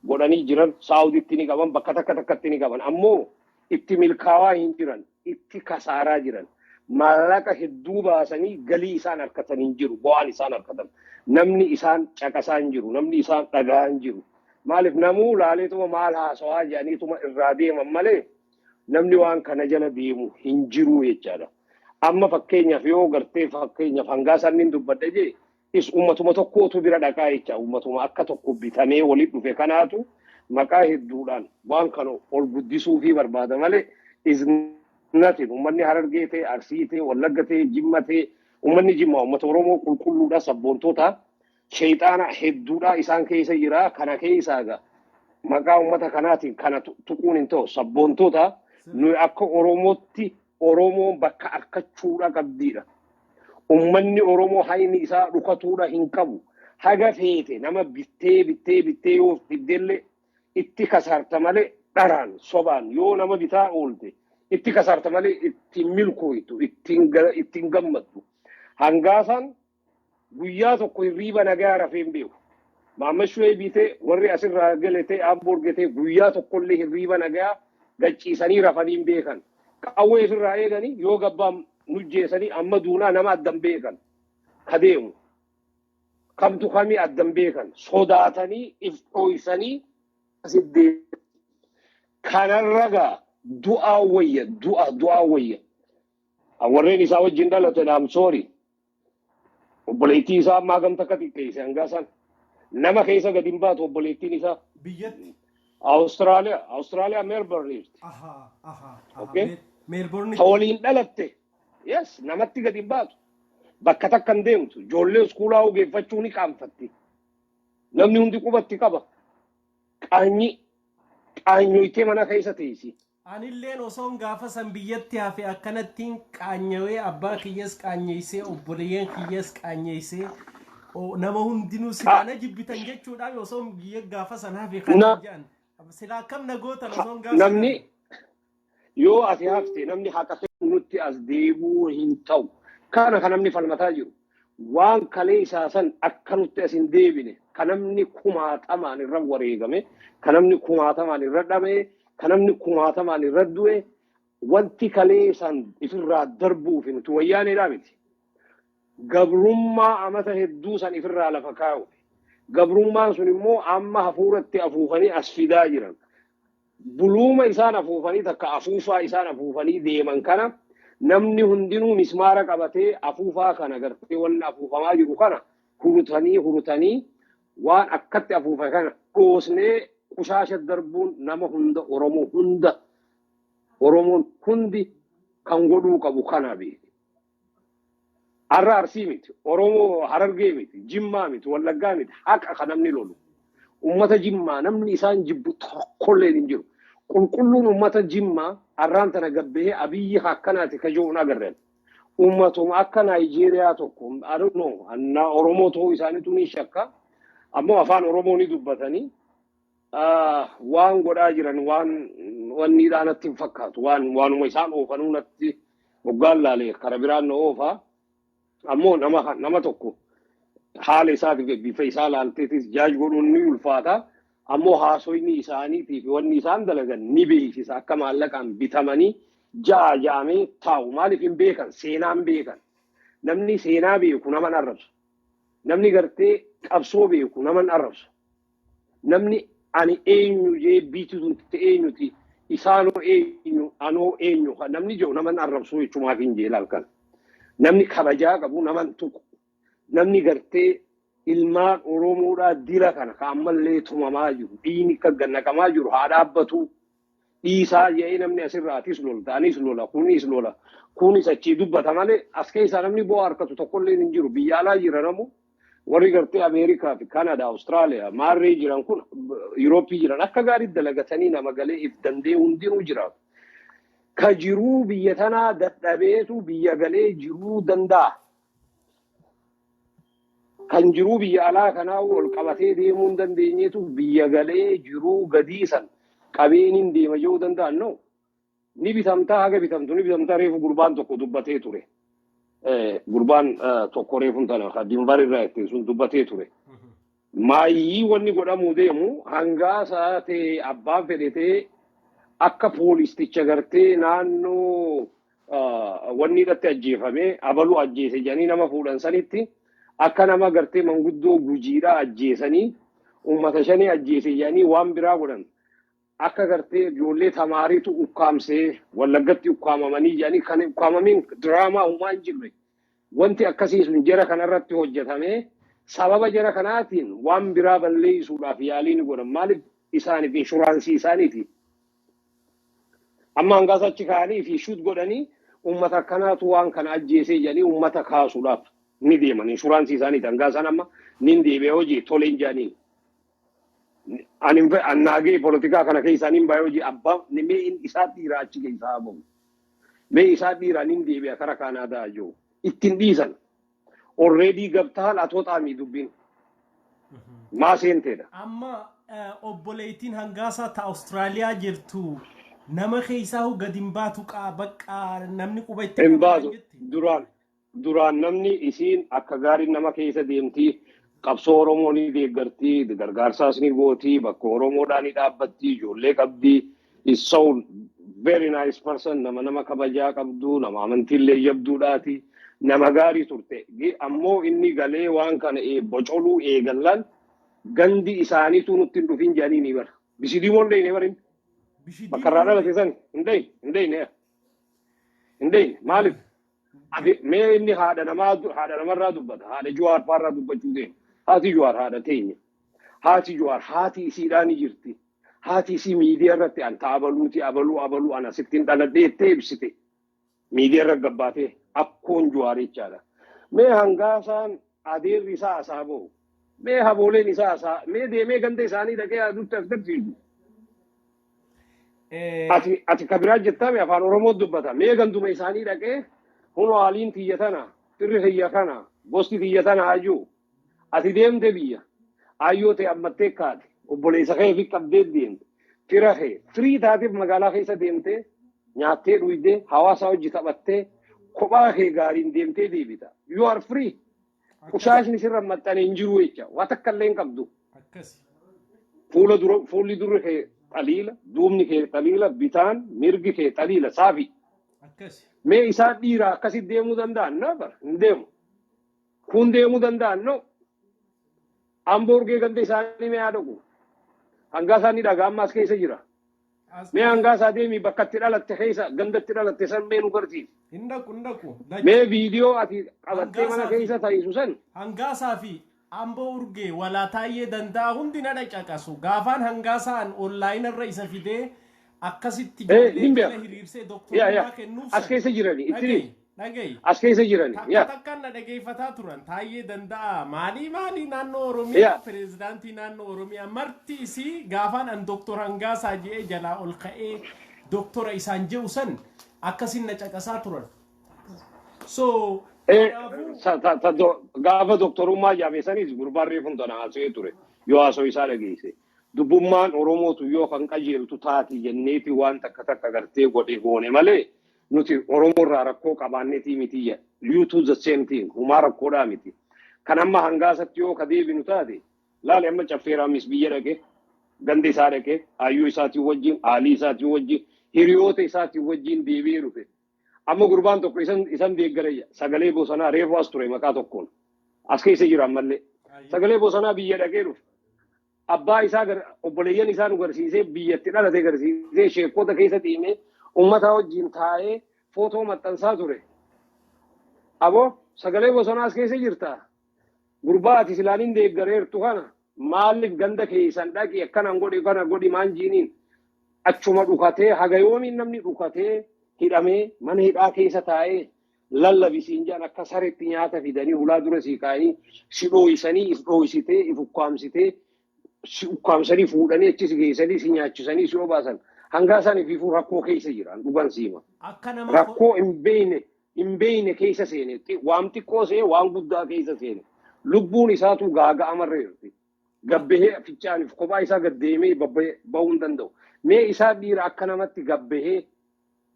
godhanii jiran. Saawuditti ni qaban, bakka takka takkatti ni qaban, ammoo itti milkaawaa hin jiran, itti kasaaraa jiran. Maallaqa hedduu baasanii galii isaan harkatan hin jiru, bu'aan isaan harkatan. Namni isaan caqasaa hin jiru, namni isaan dhagaa hin jiru. Maaliif? Namuu laaleetuma maal haasawaa jedhaniituma irraa deeman malee namni waan kana jala deemu hin jiru jechaadha. Amma fakkeenyaaf yoo gartee fakkeenyaaf hangaa sanniin dubbadhe jee is ummatuma tokkootu bira dhaqaa jecha, ummatuma akka tokko bitamee walitti dhufe kanaatu maqaa hedduudhaan waan kana ol guddisuu fi barbaada malee is nothing. Ummanni Harargee ta'e, Arsii ta'e, Wallagga ta'e, Jimma ta'e, ummanni Jimmaa ummata Oromoo qulqulluudha, sabboontoota sheexaana hedduudha isaan keessa jira. Kana keessaa egaa maqaa ummata kanaatiin kana tuquun hin ta'u. Sabboontoota nuyi akka Oromootti Oromoon bakka arkachuudha qabdiidha. Ummanni Oromoo hayni isaa dhukatuudha hin qabu. Haga feete nama bittee bittee bittee yoo fiddellee itti kasaarta malee, dharaan sobaan yoo nama bitaa oolte itti kasaarta malee ittiin milkooytu, ittiin gammaddu. Hangaasaan guyyaa tokko hirriiba nagaa rafee hin beeku. Maamma Shu'ee bitee warri asirraa galatee Amboo argatee guyyaa tokkollee hirriiba nagaa gacciisanii rafanii hin beekan. Qawwee ofirraa eeganii yoo gabbaan nujjeessanii amma duunaa nama addan beekan. Ka deemu. Kamtu kamii addan beekan. Sodaatanii if dhoysanii asitti deemu. Kanarra gaa du'aa wayya, du'a du'aa wayya. Warreen isaa wajjin dhalate, I'm sorry. Obboleettii isaa ammaa gamta akka xiqqeesse hangaa san. Nama keessa gadi hin baatu obboleettiin isaa. Biyyatti. Awustiraaliyaa, Awustiraaliyaa Meelboorn jirti. Ahaa, ahaa, ahaa. Okay. Meelboorni. Ta waliin dhalatte. Yes, namatti gadi hin baatu. Bakka takka hin deemtu. Ijoollee iskuulaa ogeeffachuu ni qaanfatti. Namni hundi qubatti qaba. Qaanyi qaanyoytee mana keessa teessi. Anilleen osoon gaafa san biyyatti hafe akkanattiin qaanyawee abbaa kiyyas qaanyeessee, obboleeyyan kiyyas qaanyeessee, Nama hundinuu silaa na jibbitan jechuudhaan osoo biyya gaafa san hafe kan jedhan. Silaa akkam na gootan osoo gaafa san Namni hafe. Yoo ati hafte namni haqa nutti as deebi'uu hin ta'u. Kana kan namni falmataa jiru. Waan kalee isaa san akka nutti as hin deebine, kan namni kumaatamaan irra wareegame, kan namni kumaatamaan irra dhame, kan namni kumaatamaan irra du'e, wanti kalee san ifirraa darbuuf nuti wayyaaneedhaa miti. Gabrummaa amata hedduu san ifirraa lafa kaa'u. Gabrummaan sun immoo amma hafuuratti afuufanii as fidaa jiran. Buluuma isaan afuufanii, takka afuufaa isaan afuufanii deeman kana, namni hundinuu mismaara qabatee afuufaa kana gartee wanni afuufamaa jiru kana hurutanii hurutanii waan akkatti afuufa kana dhoosnee qushaasha darbuun nama hunda, Oromoo hunda, Oromoon hundi kan godhuu qabu kana beeki. Har'a Arsii miti, Oromoo Harargee miti, Jimmaa miti, Wallaggaa miti, haqa kan namni lolu. Ummata Jimmaa namni isaan jibbu tokkollee hin jiru. Qulqulluun ummata Jimmaa har'aan tana gabbahee Abiyyi akkanaati ka jiru hin agarren. Ummatuma akka Naayijeeriyaa tokko, I don't know, anna Oromoo ta'uu isaaniitu ni shakka. Ammoo afaan Oromoo ni dubbatanii. Waan godhaa jiran waan wanniidhaa natti hin fakkaatu. Waan waanuma isaan oofanuu natti hoggaan laale kara biraan na oofa. Ammoo nama tokko haala isaatiif bifa isaa laalteetis jaaj godhuun ni ulfaata. Ammoo haasoyni isaaniitii fi wanni isaan dalagan ni beeksisa, akka maallaqaan bitamanii ja'a ja'amee taa'u. Maaliif hin beekan? Seenaan beekan. Namni seenaa beeku nama hin arrabsu. Namni gartee qabsoo beeku nama hin arrabsu. Namni ani eenyu jee biitti tun eenyuti, isaanoo eenyu, anoo eenyu namni jedhu nama hin arrabsu jechumaaf hin jeela halkan. Namni kabajaa qabu nama hin tuqu. Namni gartee ilmaan Oromoodhaa dira kana ka ammallee tumamaa jiru, dhiigni akka gannaqamaa jiru haa dhaabbatu. Dhiisaa jedhee namni asirraa atis lolta, anis lola, kunis lola, kunis achii dubbata malee as keessaa namni bu'aa harkatu tokkollee hin jiru. Biyya alaa jira namu warri gartee Ameerikaa fi Kanadaa, Awustiraaliyaa, maarree jiran kun, Yurooppii jiran akka gaarii dalagatanii nama galee if danda'e hundinuu jiraatu. Ka jiruu biyya tanaa dadhabeetu biyya galee jiruu danda'a. Kan jiruu biyya alaa kanaa ol qabatee deemuu hin dandeenyeetu biyya galee jiruu gadii san qabeeniin deema jechuu danda'an no. Ni bitamtaa, haga bitamtu ni bitamtaa. Reefu gurbaan tokko dubbatee ture. Gurbaan tokko reefuun tana kan Dinvar irraa ittiin sun dubbatee ture. Maayyii wanni godhamuu deemu hangaa isaa ta'e, abbaan fedhe ta'e, akka poolisticha gartee naannoo wanni irratti ajjeefame abaluu ajjeese jedhanii nama fuudhan sanitti, akka nama gartee manguddoo Gujiidhaa ajjeesanii uummata shanii ajjeese jedhanii waan biraa godhan, akka gartee ijoollee tamaariitu ukkaamsee Wallaggatti ukkaamamanii jedhanii kan ukkaamamiin diraamaa uumaa hin jirre, wanti akkasii sun jara kanarratti hojjetamee sababa jara kanaatiin waan biraa balleessuudhaaf yaalii ni godhan. Maaliif? Isaaniif inshuraansii isaaniiti. Amma hangaas achi kaa'anii fi shuut godhanii uummata akkanaatu waan kana ajjeesee jedhanii uummata kaasuudhaaf ni deeman. Inshuraansii isaaniiti. Hangaasaan amma nin deebi'ee hojii toleen jedhanii. Ani annaagee polotikaa kana keessaa nin baay'ee hojii abbaa mee isaa dhiiraa achi keessaa haa bahu. Mee isaa dhiiraa nin deebi'a kara Kaanaadaa jiru. Ittiin dhiisan. Already gabtaal atooxaamii dubbiin. Maa seenteedha. Amma obboleettiin hangaasaa ta Awustiraaliyaa jirtu nama keessaa gadi hin baatu, qaa bakka namni quba itti Hin qabaan baatu. jetti. Duraan namni isiin akka gaariin nama keessa deemti. Qabsoo Oromoo ni deeggarti, gargaarsaas ni gooti, bakka Oromoodhaa ni dhaabbatti, ijoollee qabdi. Is so very nice person, nama kabajaa qabdu, nama amantiillee jabduudhaati. Nama gaarii turte. Ammoo inni galee waan kana bocoluu eegallaan gandi isaaniitu nutti hin dhufin jedhanii ni bara. Bisidiimoon hin dhayne barin. Bakka irraa dhalate san hin dhayne, hin dhayne. Hin dhayne. Maaliif? Ati mee inni haadha namaa, haadha namarraa dubbata. Haadha Jawaar faarraa dubbachuu deema. Haati Jawaar haadha teenya. Haati Jawaar haati isiidhaa ni jirti. Haati isii miidiyaa irratti an ta abaluuti, abaluu abaluu ana sittiin dhaladhee jettee ibsite. Miidiyaa irra gabbaatee akkoon Jawaar jechaadha. Mee hangaasaan adeerri isaa asaa bahu. Mee habooleen isaa asaa mee deemee ganda isaanii dhaqee nutti as garsiisu. Ati ka biraa jettaa afaan Oromoo dubbata. Mee ganduma isaanii dhaqee hunoo haaliin tiyya tana, firri tiyya kana, gosti tiyya tana hayyuu. Ati deemte biyya. Aayyoo ta'e ammattee kaate. Obboleessa kee fi qabdee deemte. Fira kee firii taateef magaalaa keessa deemtee nyaattee dhuydee hawaasa hojii taphattee kophaa kee gaariin deemtee deebita. You are free. Qushaashni sirra maxxanee hin jiru jecha. Waa takka illee hin qabdu. Fuula dura fuulli durri kee xaliila, duubni kee xaliila, bitaan mirgi kee xaliila saafi. Mee isaan dhiiraa akkasitti deemuu danda'an? Never, hin deemu. Kun deemuu danda'an? No. Amboorgee ganda isaanii mee haa dhaqu. Hangaa isaanii dhagaa ammaas keessa jira. Mee hangaa isaa deemii bakka itti dhalatte keessa, ganda itti dhalatte san mee nu garsiisi. Hin dhaqu, hin dhaqu. Mee viidiyoo ati qabattee mana keessa ta'isu san. Hangaasaa fi Amboo Urgee walaa Taayyee Danda'a hundi na caqasu. Gaafaan hangaasaan online irra isa fidee akkasitti ijoollee Hin jala beeku. hiriirsee Yaa doktorummaa yaa. kennuuf As san. keessa jirani itti Dhagayi, dhagayi. As keessa jirani. Takka takkaan na dhageeffataa turan. Taayyee Danda'a maalii maalii naannoo Oromiyaa, pireezidaantii naannoo Oromiyaa marti isii gaafaan an doktor Hangaasaa je'ee jalaa ol ka'ee doktora isaan je'u san akkasin na caqasaa turan. So kanaafuu Gaafa doktorummaa jaame sanis gurbaan reefuun tana haasa'ee ture yoo haasoo isaa dhageesse. Dubbummaan Oromootu yoo kan qajeeltu taati jenneeti waan takka takka gartee godhe goone malee nuti Oromoo irraa rakkoo qabaanneetii miti jedha. You do the same thing. Humaa rakkoodhaa miti. Kan amma hangaasatti yoo ka deebinu taate, laale, amma Caffeeraamis biyya dhaqe, ganda isaa dhaqe, hayyuu isaatiin wajjin, aalii isaatiin wajjin, hiriyoota isaatiin wajjin deebi'ee dhufe. Amma gurbaan tokko isan deeggara jedha. Sagalee Bosonaa reefu as ture maqaa tokkoon. As keessa jira ammallee. Sagalee Bosonaa biyya dhaqee dhufe. Abbaa isaa, obboleeyyan isaa nu garsiisee, biyyatti dhalate garsiisee, sheekota keessa deemee uummata wajjin taa'ee footoo maxxansaa ture. Aboo, Sagalee Bosonaa as keessa jirta. Gurbaa ati silaaniin deeggareertu kana maaliif ganda keessan dhaqi, akkanan godhi, kana godhi maan jiiniin achuma dhukatee? Haga yoomiin namni dhukatee hidhamee mana hidhaa keessa taa'ee lallabisiin jedhan, akka sareetti nyaata fidanii hulaa dura sii kaa'anii si dhooysanii, if dhooysitee, if ukkaamsitee, si ukkaamsanii fuudhanii achi si geessanii si nyaachisanii si obaasan? Hangaa isaan ifiifuu rakkoo keessa jiran dhugan siima. Akka nama Rakkoo hin beeyne keessa seene, waan xiqqoo see waan guddaa keessa seene, lubbuun isaatu gaaga'amarra jirti. Gabbahee fincaaniif kophaa isaa gad deemee bahuu hin danda'u. Mee isaa dhiira akka namatti gabbahee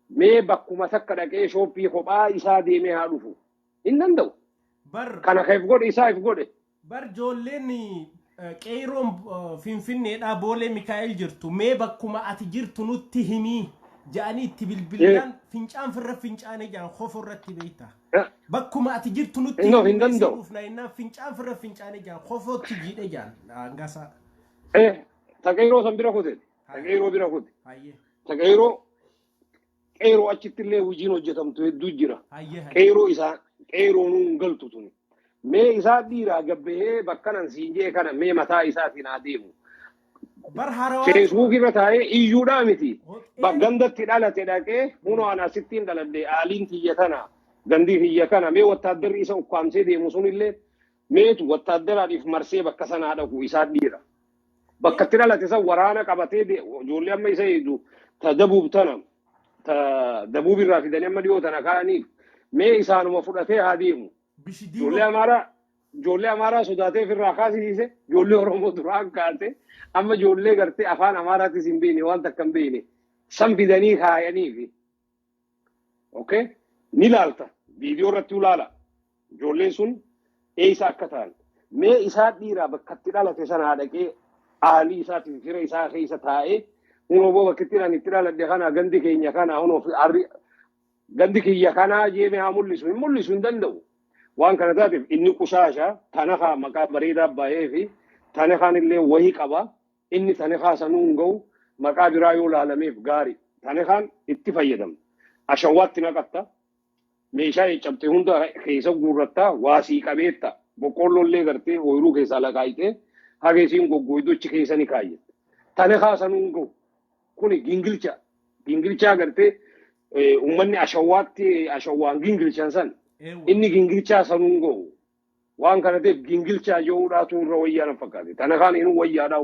mee bakkuma takka dhaqee shop kophaa isaa deemee haa dhufu. Hin danda'u. Bar Kana ka if godhe isaa if godhe. Bar ijoolleen qeeyroon Finfinneedhaa Boolee Mikaa'el jirtu mee bakkuma ati jirtu nutti himii jedhanii itti bilbilaan fincaan firra fincaanee jedhan kofo irratti beekta. Bakkuma ati jirtu nutti No, hin himii mee si danda'u. dhufna jennaan fincaan firra fincaanee jedhan kofootti jiidhe jedhan hangasaa. Ta qeyroo san bira kute. Ta qeyroo bira kute. Hayyee. Ta qeyroo, qeyroo achitti illee hojiin hojjetamtu hedduu jira. Hayyee hayyee. Qeyroo isaa qeyroo nuun galtu tuni. Mee isaa dhiiraa gabbahee bakka nan siin jee kana mee mataa isaatiin haa deemu. Bar harawaa Facebook irra taa'ee iyyuudhaa miti. Gandatti dhalate dhaqee, hunoo ana asittiin dhaladhe, aaliin tiyya tana, gandii tiyya kana, mee wattaaddarri isa ukkaamsee deemu sunillee meetu wattaaddaraadhiif marsee bakka sanaa dhaqu isaa dhiira. Bakka itti dhalate san waraana qabatee ijoollee amma isa eegdu ta dabuub tana, ta dabuub irraa fidanii amma dhiyoo tana kaa'aniif mee isaanuma fudhatee haa deemu. Ijoollee Amaaraa, ijoollee Amaaraa sodaatee ofirraa kaasisiise, ijoollee Oromoo duraan kaase, amma ijoollee gartee afaan Amaaraatis hin beekne, waan takka hin beekne san fidanii kaayaniifi. Okay? Ni laalta. Viidiyoo irratti ilaala. Ijoolleen sun eessa akka ta'an. Mee isaa dhiiraa bakka itti dhalate sana haa dhaqee aalii isaatiin fira isaa keessa taa'ee, hunoo boo bakka itti ani itti dhaladhe kana, gandi keenya kana, hunoo arri gandi kiyya kanaa jeeme haa mul'isu. Hin mul'isu, hin danda'u. Waan kana taateef inni qushaasha tanakaa maqaa bareedaa bahee fi tanakaan illee wahii qaba. Inni tanakaa sanuu hin ga'u, maqaa biraa yoo laalameef gaari. Tanakaan itti fayyadamta. Ashawwaatti naqatta. Meeshaa caccabte hunda keessa guurrattaa, waasii qabeetta. Boqqoolloollee gartee ooyiruu keessaa laqaayitee haga isiin goggooydu achi keessa ni kaayyatta. Tanakaa sanuu hin ga'u. Kuni gingilcha. Gingilchaa gartee uummanni ashawwaatti ashawwaan gingilchan san. Inni gingilchaa sanuu hin ga'u. Waan kana ta'eef gingilchaa jechuudhaatu irra wayyaa na fakkaate. Tanakaan inuu wayyaadhaa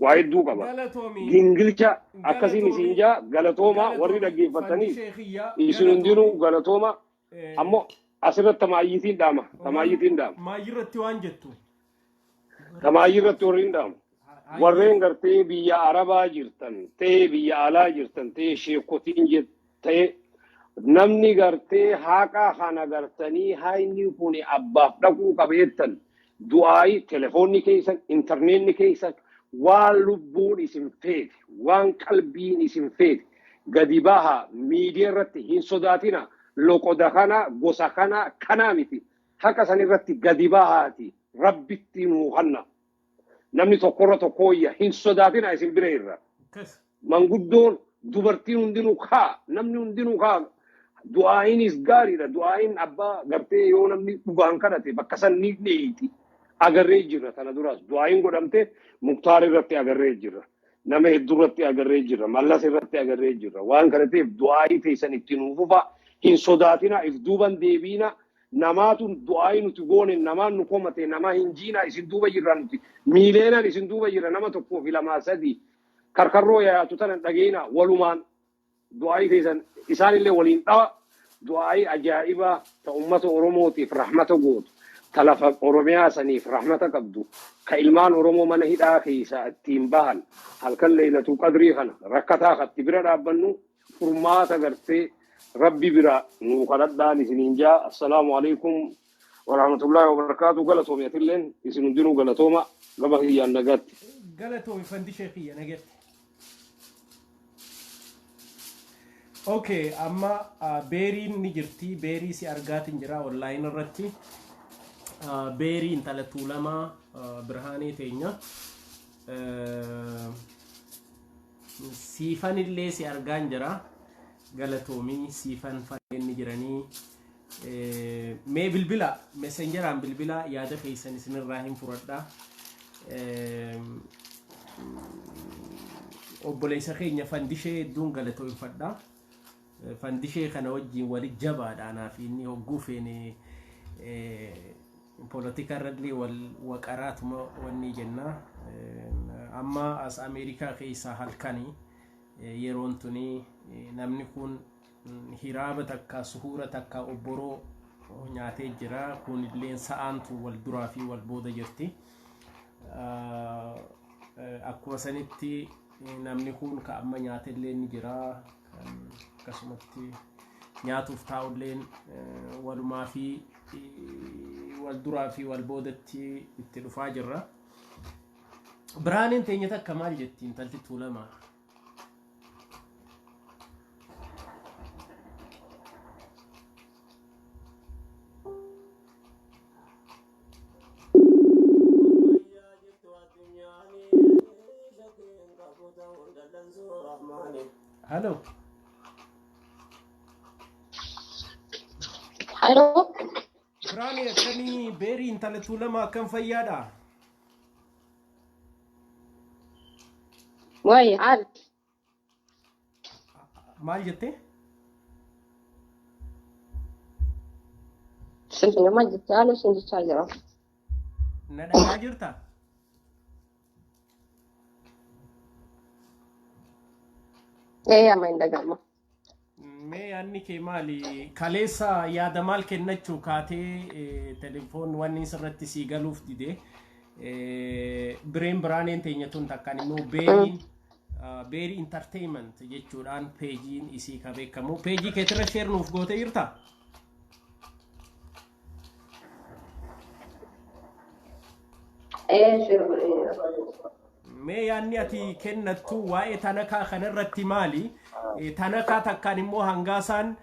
waa hedduu qaba. Galatoomi. Gingilcha akkasiin Galatoomi. isin jaa, galatooma warri Galatoomi. dhaggeeffatanii Faddi sheekiyyaa. isin hundinuu Galatoomi. galatooma. Ammoo asirratti tamaayyitiin dhaama. Tamaayyitiin dhaama. Maayyirratti waan jettu. Tamaayii irratti warri hin dhaamu. Warreen gartee biyya Arabaa jirtan, ta'ee biyya alaa jirtan, ta'ee sheekotiin ta'ee namni gartee haqa kana gartanii hayni kun abbaaf dhaquu qabeettan du'aayi telefoonni keessan, intarneetni keessan waan lubbuun isin feete, waan qalbiin isin feete gadi baha miidiyaa irratti hin sodaatina. Loqoda kana, gosa kana, kanaa miti. Haqa san irratti gadi bahaati. Rabbitti nuu hanna. Namni tokkorra tokko wayya hin sodaatina isin bira irra. Manguddoon dubartiin hundinuu kaa, namni hundinuu kaa. Du'aa'iinis gaariidha. Du'aa'iin abbaa gartee yoo namni dhugaan kadhate bakka san ni dheeyti. Agarree jirra tana duraas. Du'aa'iin godhamte Muktaar irratti agarree jirra. Nama hedduu irratti agarree jirra. Mallas irratti agarree jirra. Waan kana ta'eef du'aa'ii teessan itti nuu fufa. Hin sodaatina, if duuban deebiina. Namaatu du'aa'ii nuti goone namaan nu komate nama hin jiina isin duuba jirra nuti. Miileenaan isin duuba jirra nama tokkoo fi lamaa sadii. Karkarroo yaatu tana dhageena walumaan du'aa'ii teessan isaanillee waliin dhawa. Du'aa'ii ajaa'ibaa ta ummata Oromootiif rahmata gootu. Ta lafa Oromiyaa saniif rahmata qabdu. Ka ilmaan Oromoo mana hidhaa keessaa ittiin bahan halkan Leeylatul Qadrii kana rakkataa katti bira dhaabbannu furmaata gartee Rabbi bira nuu kadhadhaan isiniin jaa. Assalaamu alaikum warahmatullaahi wabarakaatu. Galatoomi atilleen isin hundinuu galatooma gama kiyyaan nagaatti. Galatoomi fandishee kiyya nagatti. Okay, amma beeriin ni jirti. Beerii si argaatiin jira online irratti. Beerii intala Tuulamaa Birhaanee teenya. Siifan illee si argaan jira. Galatoomii siifan fa'een ni jiranii. Mee bilbila messengeraan bilbila yaada keessan isinirraa hin fudhadha. Obboleessa keenya fandishee hedduun galatoomfadha. Fandishee kana wajjin wali jabaadha anaaf inni hogguu feene polotika irrallee wal waqaraatuma wanni jenna. Amma as Ameerikaa keessaa halkani yeroon tuni namni kun hiraaba takka suhuura takka obboroo nyaatee jira. Kun illeen sa'aantu wal duraa fi wal booda jirti. Akkuma sanitti namni kun ka amma nyaatellee ni jira. Kan akkasumatti nyaatuuf taa'ulleen walumaa fi wal duraa fi wal boodatti itti dhufaa jirra. Birhaaneen teenya takka maal jetti intalti Tuulamaa? Halo. Halo. Birhaanee akkamii beerii intala Tuulamaa akkam fayyaadha? Wayi haal. Maal jettee? Nama jechaa haala sun jechaa jira. Na dhagaa jirta? Ee amma hin dhaga'ama. Mee yaadni kee maali? Kaleessa yaada maal kennachuu kaatee telefoon wanni sirratti sii galuuf dide. Bireen Biraaneen teenya tun takkaan immoo beeriin Beerii Entertainment jechuudhaan peejiin isii ka beekamu. Peejii keetirra share nuuf gootee jirtaa? Ee share godhee. Mee yaadni ati kennattu waa'ee tanakaa kanarratti maali? Tanakaa takkaan immoo hangaasaan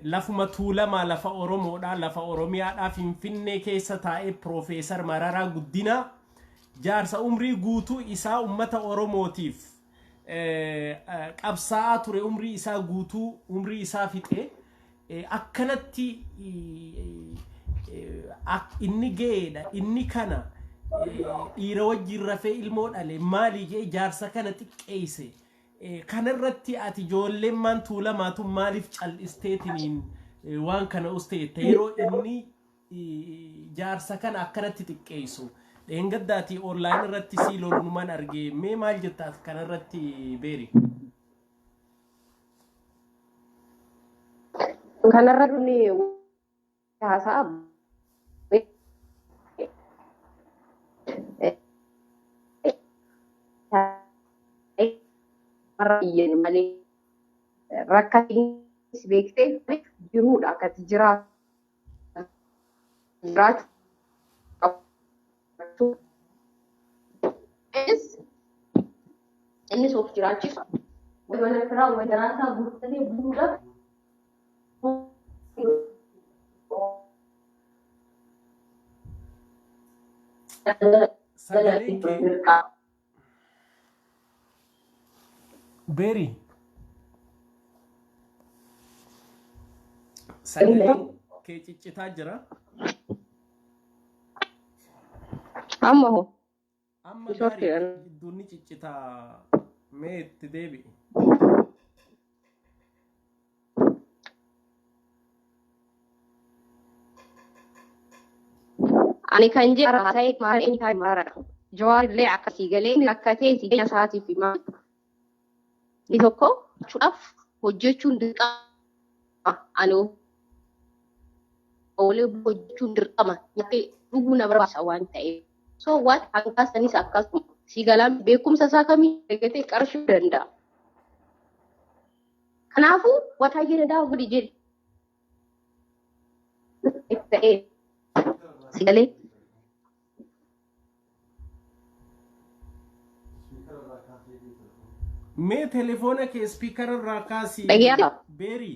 lafuma Tuulamaa lafa Oromoodhaa lafa Oromiyaadhaa Finfinnee keessa taa'ee Piroofeesar Mararaa Guddinaa jaarsa umrii guutuu isaa ummata Oromootiif qabsaa'aa ture umrii isaa guutuu umrii isaa fixee akkanatti inni ga'eedha inni kana dhiira wajjin rafee ilmoo dhale maali jee jaarsa kana xiqqeesse. Kanarratti ati ijoolleen maan Tuulamaatu maaliif cal'isteetiniin waan kana usteetta yeroo inni jaarsa kana akkanatti xiqqeessu? Dheengaddaati online irratti sii lolunuman arge. Mee maal jetta kanarratti beeri? Kanarratti haasa'a. Namarra iyyan malee rakkatinis beektee jiruudha akkati jiraatu jiraatu qabdu. Innis of jiraachisu. Mana firaa wadaraasaa guuttatee buluudhaaf Sagaleen kee beeri sagaleen kee ciccitaa jira. Amma hoo Amma gaarii shortiidha. gidduun ni ciccitaa, mee itti deebi'i. Ani kan jedhu haasa'e maal inni taa'e maaradha. Jawaar illee akkasii galee rakkatee si isaatiif maal inni tokko jechuudhaaf hojjechuun dirqama. Ani oolee hojjechuun dirqama. Nyaatee dhuguu na barbaachisa waan ta'eef. So what hangaasanis akkasuma si galaan beekumsa isaa kamii eeggatee qarshuu danda'a. Kanaafuu wanta danda'a godhi jedhi ta'ee si galee. Mee telefoona kee speakera irraa kaasi. Dhaggeeffata. Beeri,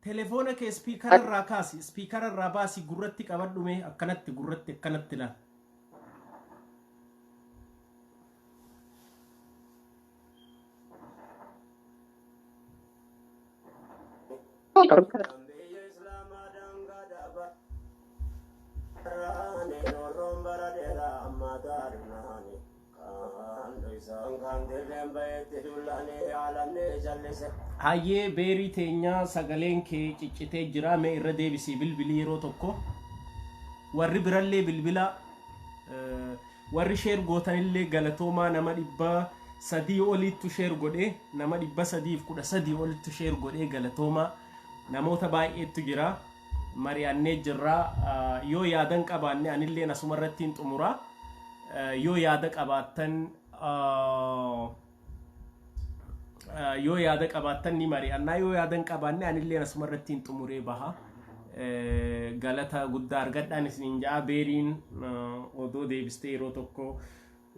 telefoona kee speakera irraa kaasi, speakera irraa baasi, gurratti qabadhu, mee akkanatti gurratti akkanatti laal. Biyya Islaamaa daangaa dhaabarraani roorroon bara dheeraa ammaa taadhunaani. Kan isaan kan dirreen bahetti dullanii alamni jallise. Hayyee, beerii teenyaa, sagaleen kee ciccitee jira, mee irra deebisii bilbilii yeroo tokko. Warri birallee bilbila, warri share gootanillee galatoomaa. Nama 300 olittu share godhee, nama 313 olittu share godhee, galatoomaa. Namoota baay'eetu jira, mari'annee jirra. Yoo yaadan qabaanne anilleen asuma irratti hin xumura. Yoo yaada qabaattan yoo yaada qabaattan ni mari'annaa, yoo yaadan qabaanne anilleen asuma irratti hin xumuree baha. Galata guddaa argadhaan isiniin ja'a. Beeriin odoo deebistee yeroo tokko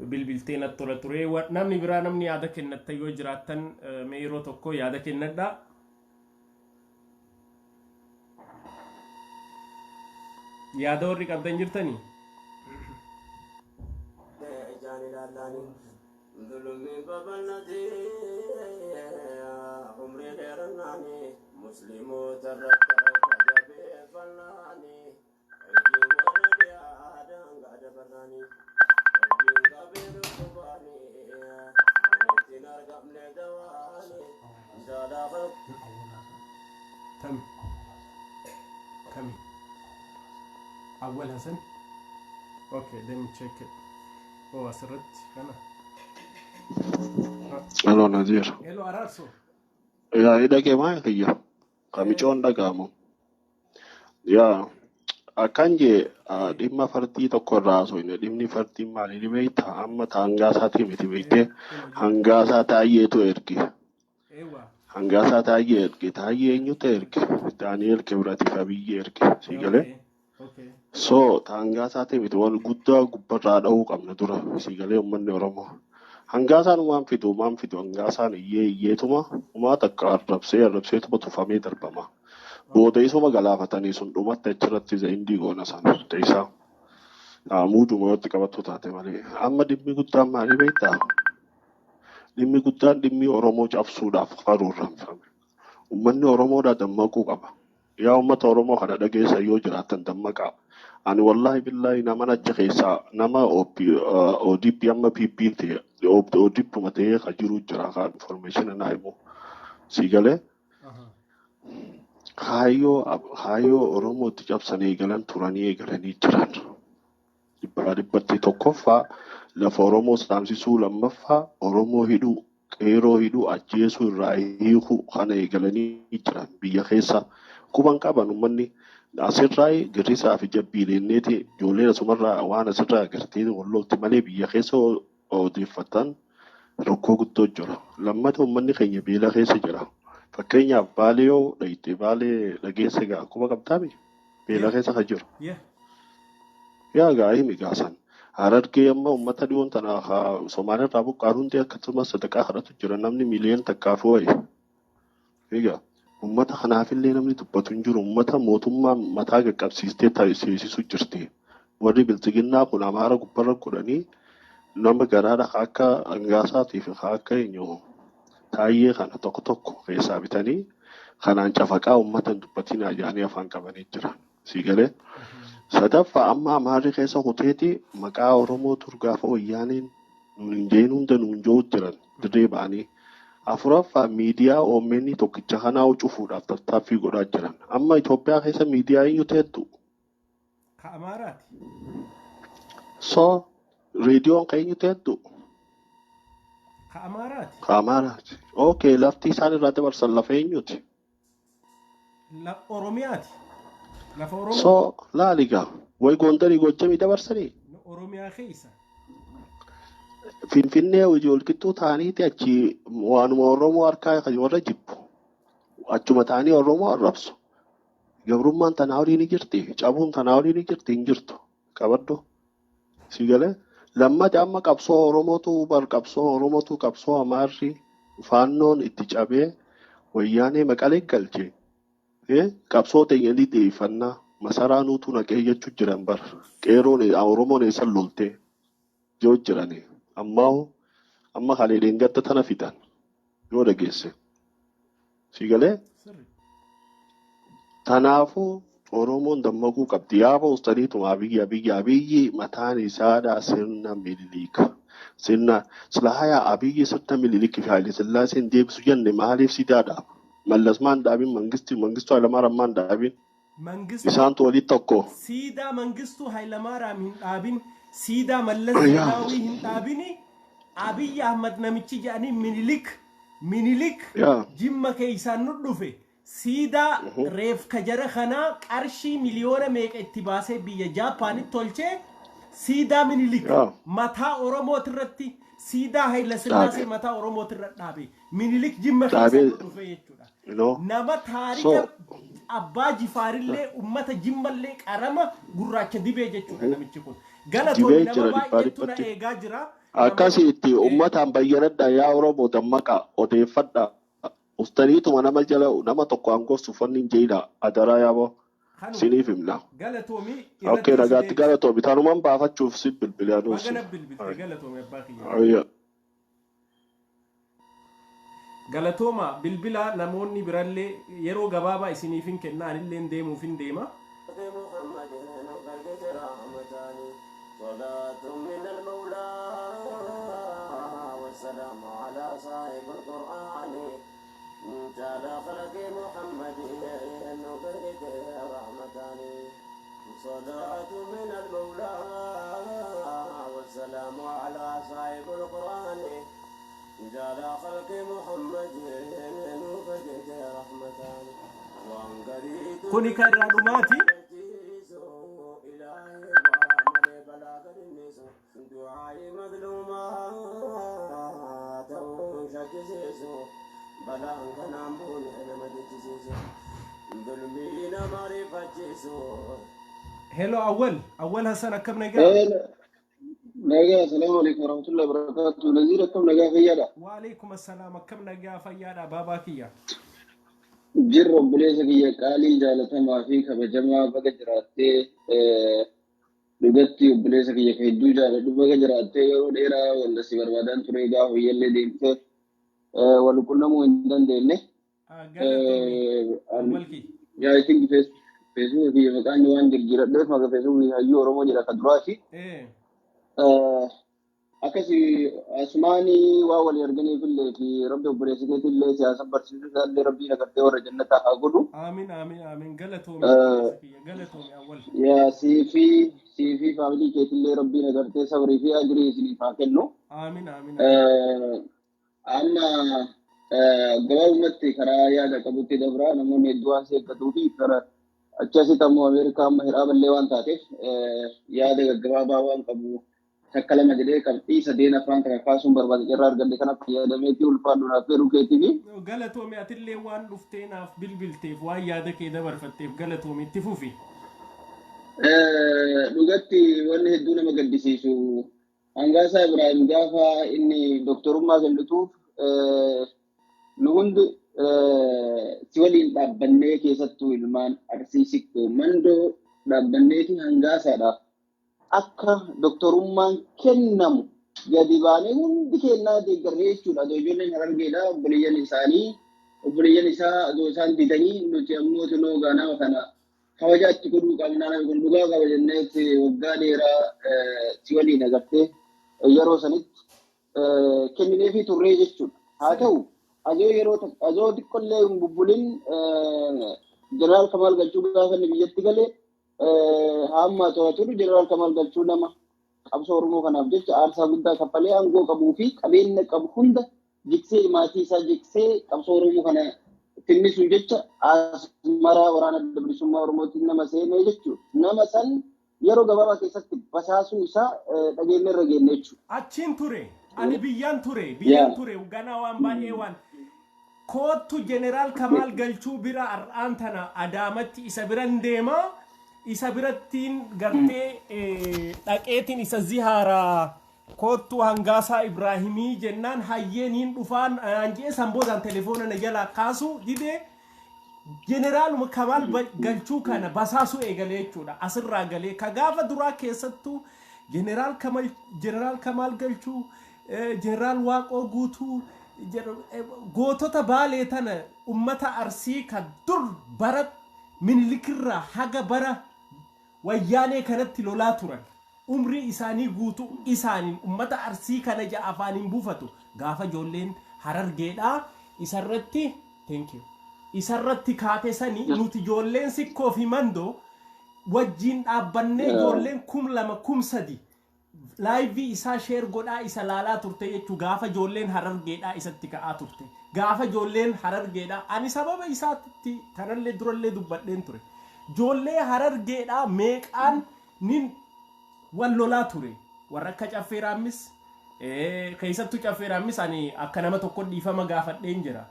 bilbiltee natti tola ture. Namni biraa, namni yaada kennattan yoo jiraattan, mee yeroo tokko yaada kennadhaa. Yaada warri qabdan jirtanii? Ijaan ilaallani dhulummiin babal'atee umrii dheerannaani musliimoota irratti harka jabeeffannaani hojiin warra dhiyaa daangaa dabarraani rabbiin qabee dhukkubaani kan ittiin argamne dawaani jaalaa. Kami? Kami? Awwal Hasan? Okay, let me check it. Oh, asirratti kana. Hello, Nazir. Hello, Araarso. Yaa, hidha maal kiyya? Kamicoon dhaga'amu. Yaa, akkan jee dhimma fardii tokko irraa haasofne. Dhimmi fardii maali ni beektaa? Amma hangaasaa miti beektee, hangaasaa taayyeetu erge. Ewa. Hangaasaa taayyee erge. Taayyee eenyutu erge? Daani'el Kibratiif Abiyyi erge. Si galee? Okay. So hangaasaatii miti, waan guddaa gubbarraa dha'uu qabna dura, si galee, uummanni Oromoo. Hangaasaan waan fidu waan fidu, hangaasaan iyyee iyyeetuma umaa takka arrabsee arrabseetuma tufamee darbama. Booda isuma galaafatanii sun dhumatti achirratti zayindii goona san ta'isa. Muuduma yoo itti qabattu taate malee. Amma dhimmi guddaan maali beektaa? Dhimmi guddaan dhimmi Oromoo cabsuudhaaf karoorfame. Uummanni Oromoodhaa dammaquu qaba. Yaa uummata Oromoo kana dhageessa yoo jiraattan, dammaqaa. Ani wallaahi billaahi nama achi keessaa nama ODP amma PP ta'e, ODP ta'ee kan jiru jira, kan information naa himu. Si galee? Kaayyoo Oromootti cabsanii eegalan turanii eegalanii jiran. Dhibbaa dhibbatti tokkoffaa lafa Oromoo saamsisuu, lammaffaa Oromoo hidhuu, qeeroo hidhuu, ajjeesuu irraa hiikuu kana eegalanii jiran biyya keessa. Quban qaban uummanni asirraa girrisaa fi jabbiileenneeti ijoolleen asumarraa waan asirraa agartee wallolti malee biyya keessa odeeffatan. Rakkoo guddoo jira. Lammata uummanni keenya beela keessa jira. Fakkeenyaaf Baalee yoo dhayite Baalee dhageessa gaa akkuma qabdaami beela keessa kan jiru. Yaa gaa himi gaasan. Harargee amma uummata dhiyoon tana Somaaliyaa irraa buqqaan hundi akkasumas sadaqaa kadhatu jira namni miiliyoona takkaaf wayi. Egaa uummata kanaafillee namni dubbatu hin jiru. Uummata mootummaan mataa qaqqabsiistee taasisuu jirti. Warri bilchiginnaa kun Amaara gubbarra godhanii nama garaadha akka Angaasaatii fi akka eenyu Taayyee kana tokko tokko keessaa bitanii kanaan cafaqaa uummata hin dubbatinaa jedhanii afaan qabanii jira. Sii galee? Sadaffaa amma Amaarri keessa kuteeti maqaa Oromoo tur gaafa wayyaaneen nuun hin jehin hunda nuun jehu jiran dirree ba'anii. Afuraffaa miidiyaa OMN tokkicha kanaa cufuudhaaf tattaaffii godhaa jiran. Amma Itoophiyaa keessa miidiyaa eenyu teettu? Ka Amaaraati. So reediyoon ka eenyu teettu? Ka Amaaraati. Ka Amaaraati. Okay, lafti isaan irraa dabarsan lafa eenyuti? Oromiyaati. Lafa Oromoo. So laali gaa way Gondarii Gojjamii dabarsanii? Oromiyaa keessa. Finfinnee hojii walqixxuu ta'aniiti achi waanuma Oromoo harkaa kan warra jibbu. Achuma ta'anii Oromoo arrabsu. Gabrummaan tanaa olii ni jirti. Cabuun tanaa olii ni jirti hin jirtu. Qabadhu. Si galee lammata amma qabsoo Oromootu bar qabsoo Oromootu qabsoo Amaarri faannoon itti cabee wayyaanee Maqalee galche. Qabsoo teenya ni deeffannaa masaraa nuutu naqee jechuu jiran bar. Qeeroon Oromoon eessan loltee yoo jirani. Ammaa amma kalee dheengadda tana fidan yoo dhageesse. Si galee Tanaafuu Oromoon dammaquu qabdi. Yaaba ustaniituma Abiyyi Abiyyi Abiyyi mataan isaadha sirna Miniliik. Sirna silaayaa Abiyyi sirna Minilik fi Haile Sillaaseen deebisu jenne maaliif siidaa dhaaba? Mallas maan dhaabin Mangisti Mangistuu Hayilamaariyaam maan dhaabin? Mangistuu Isaantu walii tokko. Siidaa Mangistuu Hayilamaariyaam hin dhaabin, siidaa Mallas Yaa. Zeenaawii hin dhaabini, Abiyyi Ahmad namichi jedhanii Minilik Minilik Yaa. Jimma keeysaan nu dhufe siidaa reefka jara kanaa qarshii miliyoona meeqa itti baasee biyya Jaappaanitti tolchee siidaa Minilik Yaa. mataa Oromootirratti siidaa Hayila Sillaasee Dhaabe. mataa Oromootirra dhaabe. Minilik Jimma keessa Dhaabee. nu dhufe jechuudha. No. Nama taarika So. Abbaa Jifaarillee ummata Jimmallee qarama gurraacha dibee jechuudha namichi kun. Galatoomi Dibee nama jira dhibbaa baay'eetu na dhibbatti. eegaa jira. Akkasi itti ummataan bayyanadha yaa Oromoo dammaqa odeeffadha. Ustaniituma nama jala nama tokko aangoof uffanni hin jeedha adaraa yaaboo Kanuma. siniif himna. Galatoomi Okay irratti si nagaatti deebisa. galatoomi tanuman baafachuuf si bilbile anuusi. Bagana bilbilte galatoomi abbaa kiyya. Ayya. Galatooma bilbila namoonni birallee yeroo gabaabaa isiniif hin kenna anilleen deemuuf hin deema. محمد برقة رحمتان صلاة من المولى والسلام على صاحب القرآن تعالى خلق محمد برقة رحمتان صلاة من المولى والسلام على صاحب القرآن جعل خلق محمد برقة رحمتان Kuni kan irraa dhumaati. دعائي مظلومة شكسيسو بلان كان بون أنا مدتسيسو ظلمي معرفتيسو Hello Awwal. Awwal Hassan akkam nagaa? Nagaa, salaamu alaikum warahmatullahi wabarakatuh. Naziir akkam nagaa fayyaadha? Waalaikum assalaam akkam nagaa fayyaadha baabaa kiyya. Jirra obboleessa kiyya qaalii jaalatamaa fi kabajamaa baga jiraattee dhugatti obboleessa kiyya ka hedduu jaaladhu baga jiraattee yeroo dheeraa walla si barbaadaan ture gaafa biyyallee deemtee wal qunnamuu hin dandeenye. Galatoomi Awwal kiyya. Yaa I think Facebook kiyya maqaan waan jijjiiradheef maqaa Facebook hayyuu Oromoo jedha ka duraati. Akkasi asumaanii waa walii arganiif illee fi rabbi obboleessa keetii siyaasa barsiisuu isaallee rabbiin agartee warra jannataa haa godhu. Aamin aamin aamin galatoomi obboleessa kiyya galatoomi Awwal. Yaa siifii family keetillee rabbiin agartee sabrii fi ajirii isiniif haa kennu. Aamin aamin aamin. Amma gabaabumatti karaa yaada qabutti dabraa namoonni hedduu waan seeggatuu fi karaa achi asitti ammoo Ameerikaa amma hiraaballee waan taateef yaada gaggabaabaa waan qabu Takka lama jedhee qabxii sadeen afaan takka kaasuun barbaade carraa argadhe kana fayyadameetii ulfaadhu naaf eeruu keetiifi. Galatoomi, atillee waan dhuftee naaf bilbilteef, waan yaada kee dabarfatteef galatoomi, itti fufi. Dhugatti wanni hedduu nama gaddisiisu, Hangaasaa Ibraahim gaafa inni doktorummaa kennituuf nu hundi si waliin dhaabbannee, keessattuu ilmaan Arsii Sikkoo Mandoo dhaabbanneeti Hangaasaadhaaf akka doktorummaan kennamu gadi baanee hundi kennaa deeggarree jechuudha. Adoo ijoolleen Harargeedha obboleeyyan isaanii, obboleeyyan isaa adoo isaan didanii, nuti ammoo tunoo nama kana kabajaa itti godhuu qabnaa, namni kun dhugaa qaba jenneetti waggaa dheeraa si waliin agartee yeroo sanitti kennineefii turree jechuudha. Haa ta'u azoo yeroo azoo xiqqollee hin bubbulin Jeneraal Kamaal Galchuu gaafa inni biyyatti galee hamma to'aturu, Jeneraal Kamaal Galchuu nama qabsoo Oromoo kanaaf jecha aarsaa guddaa kaffalee, aangoo qabuu fi qabeenya qabu hunda jigsee, maatii isaa jigsee, qabsoo Oromoo kana tinnisuu jecha Asmaraa waraana Adda Bilisummaa Oromootiin nama seenee jechuudha. Nama san yeroo gabaabaa keessatti basaasuu isaa dhageenya irra geenne jechuudha. Achiin ture. Ani biyyaan ture. Biyyaan ture. Ganaa waan baay'ee waan. Koottu Jeneraal Kamaal Galchuu bira har'aan tana Adaamatti isa biran deema. Isa birattiin gartee dhaqeetiin isa zihaaraa, koottu Hangaasaa Ibraahimii jennaan, hayyee niin dhufaan anaan jee. San boodaan telefoona na jalaa kaasuu didee, jeneraaluma Kamaal Galchuu kana basaasuu eegalee jechuudha. Asirraa galee ka gaafa duraa keessattuu Jeneraal Kamaal Galchuu, Jeneraal Waaqoo Guutuu, gootota Baalee tana, ummata Arsii ka dur bara Minilikirraa haga bara Wayyaanee kanatti lolaa turan. Umrii isaanii guutuu isaaniin ummata Arsii kana ja'a afaaniin buufatu. Gaafa ijoolleen Harargeedhaa isarratti, thank you, isarratti kaate sani, nuti ijoolleen Sikkoo fi Mandoo wajjiin dhaabbannee, ijoolleen 2000 3000 live isaa share godhaa isa laalaa turte jechuu. Gaafa ijoolleen Harargeedhaa isatti ka'aa turte, gaafa ijoolleen Harargeedhaa, ani sababa isaatti kanallee durallee dubbadheen ture, ijoollee Harargeedhaa meeqaan nin wal lolaa ture, warra akka Caffee Raammis, keessattuu Caffee Raammis ani akka nama tokko dhiifama gaafadheen jira.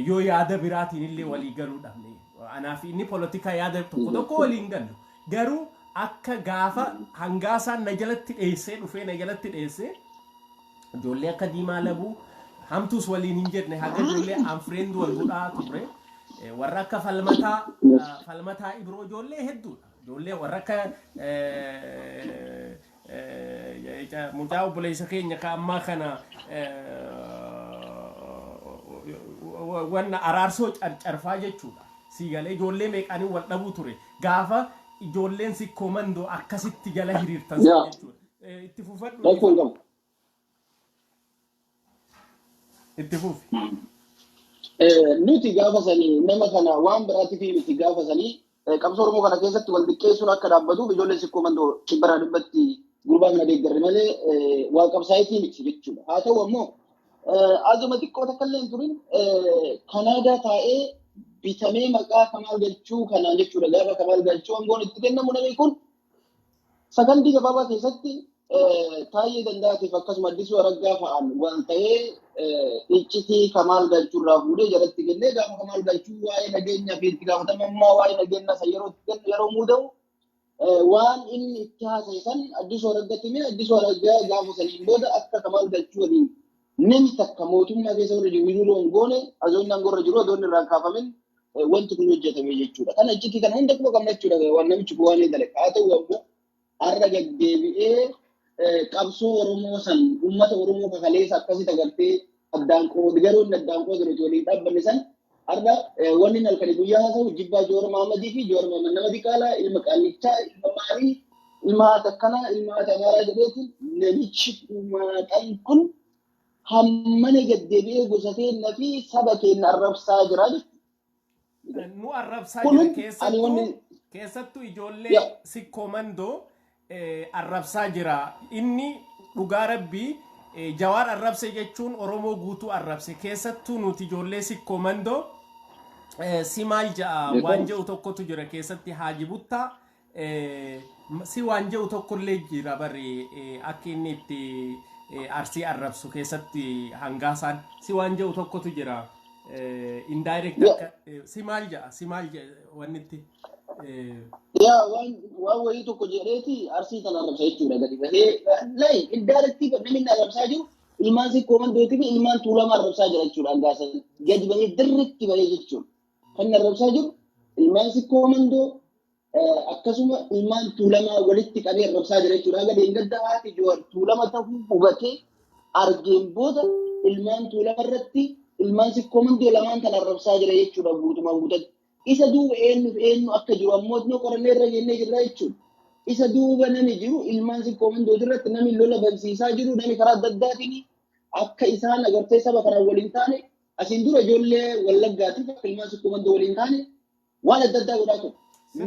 Yoo yaada biraatiin illee walii galuu dhabne, anaaf inni polotikaa yaada tokko tokko waliin gallu, garuu akka gaafa Hangaasaan na jalatti dheessee dhufee na jalatti dheessee, ijoollee akka Diimaa Labuu hamtuus waliin hin jenne, haga ijoollee unfriend wal godhaa turre, warra akka Falmataa, Falmataa Ibroo, ijoollee hedduudha, ijoollee warra akka mucaa obboleessa keenya ka ammaa kana wanna Araarsoo Carcarfaa jechuudha. Sii galee? Ijoollee meeqaanii wal dhabuu ture gaafa ijoolleen Sikkoo Mandoo akkasitti jala hiriirtan san jechuudha. Itti fufadhu. Rakkoo hin qabu. Itti fufi. Nuti gaafa sanii nama kana waan biraatiif miti, gaafa sanii qabsoo Oromoo kana keessatti wal xiqqeessuun akka dhaabbatuuf ijoolleen Sikkoo Mandoo dhibbarraa dhibbatti gurbaa kana deeggarre malee waa qabsaa'itii miti jechuudha. Haa ta'u ammoo azuma xiqqoo takka illee hin turin Kanaadaa taa'ee bitamee maqaa Kamaal Galchuu kanaan jechuudha. Gaafa Kamaal Galchuu aangoon itti kennamu namni kun sakandii gabaabaa keessatti Taayyee Danda'aatiif akkasuma Addisuu Araggaa fa'aan wal ta'ee iccitii Kamaal Galchuu irraa fuudhee jalatti kennee, gaafa Kamaal Galchuu waa'ee nageenyaa fi itti gaafatamummaa waa'ee nageenyaa san yeroo itti kennu, yeroo muudamu, waan inni itti haasa'e san Addisuu Araggatti himee, Addisuu Araggaa gaafa saniin booda akka Kamaal Galchuu waliin namni takka mootummaa keessa warra jiru hiriiroo hin goone, azoonni aangoo irra jiru azoonni irraa hin kaafamin wanti kun hojjetame jechuudha. Kana iccitii kana hunda quba qabna jechuudha waan namichi kun waan eegale. Haa ta'u ammoo har'a gaddeebi'ee qabsoo Oromoo san, uummata Oromoo kakaleessa akkasitti agartee addaan qoodi, garuu inni addaan qoodi nuti waliin dhaabbanne san, har'a wanni inni halkanii guyyaa haasa'u jibbaa Joowar Mahammadii fi Joowar Mahammad nama diqaalaa, ilma qaallichaa, ilma maalii, ilma haata akkanaa, ilma haata amaaraa jedheetiin namichi maaxan kun hammana gaddeebi'ee gosa keenya fi saba keenya arrabsaa jira jechuudha. Nu arrabsaa Kun jira ani keessattuu wanni keessattuu ijoollee Sikkoo Mandoo arrabsaa jira. Inni dhugaa rabbii Jawaar arrabse jechuun Oromoo guutuu arrabse. Keessattuu nuti ijoollee Sikkoo Mandoo si maal ja'a waan jedhu tokkotu jira, keessatti Haaji Buttaa. Si waan jedhu tokkollee jira barri, akka inni itti Arsii arrabsu keessatti hangaasaan si waan jedhu tokkotu jira. Indirect akka si maal jedha, si maal jedha wanni itti. Yaa, waan wayii tokko jedheeti Arsii tana arrabsa jechuudha gadi bahee. Lay indirectly namni inni arrabsaa jiru ilmaan Sikkoo Mandootii fi ilmaan Tuulamaa arrabsaa jira jechuudha hangaasan. Gadi bahee dirritti bahee jechuudha. Kan inni arrabsaa jiru ilmaan Sikkoo Mandoo, akkasuma ilmaan Tuulamaa walitti qabee arrabsaa jira jechuudha. Gadi hin gadda haati Joowar Tuulama ta'uu hubatee argeen booda ilmaan Tuulama irratti ilmaan Sikkoo Mandoo lamaan kan arrabsaa jira jechuudha guutumaan guutatti. Isa duuba eenyuuf eenyu akka jiru ammoo nu qorannee irra jennee jirra jechuudha. Isa duuba nami jiru ilmaan Sikkoo Mandoo irratti nami lola bansiisaa jiru, nami karaa adda addaatiin akka isaan agartee saba kanaan waliin taane, asiin dura ijoollee Wallaggaatiif akka ilmaan Sikkoo Mandoo waliin taane waan adda addaa godhaa ture.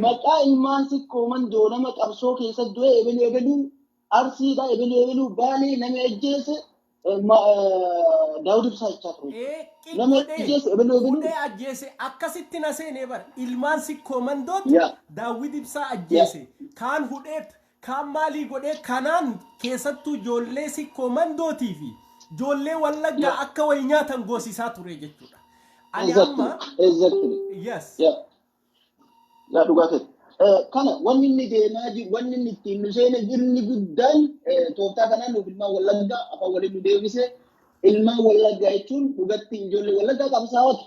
Maqaa ilmaan Sikkoo Mandoo nama qabsoo keessatti du'e ebeluu ebeluu Arsiidha, ebeluu ebeluu Baalee nama ajjeese Daawud Ibsaa jechaa ture. Nama ajjeese ebeluu ebeluu. Fuudhee ajjeese akkasitti na seenee bara ilmaan Sikkoo Mandooti Daawwid Ibsaa ajjeese, kaan hudheet, kaan maalii godhee, kanaan keessattuu ijoollee Sikkoo Mandootii fi ijoollee Wallaggaa akka wal nyaatan goosisaa ture jechuudha. Ani amma yes. Yaa, dhugaa keeti. Kana wanni inni deemaa jiru, wanni inni ittiin nu seene inni guddaan tooftaa kanaan nuuf ilmaan Wallaggaa afaan waliin nu deebise. Ilmaan Wallaggaa jechuun dhugatti ijoollee Wallaggaa qabsaa'ota.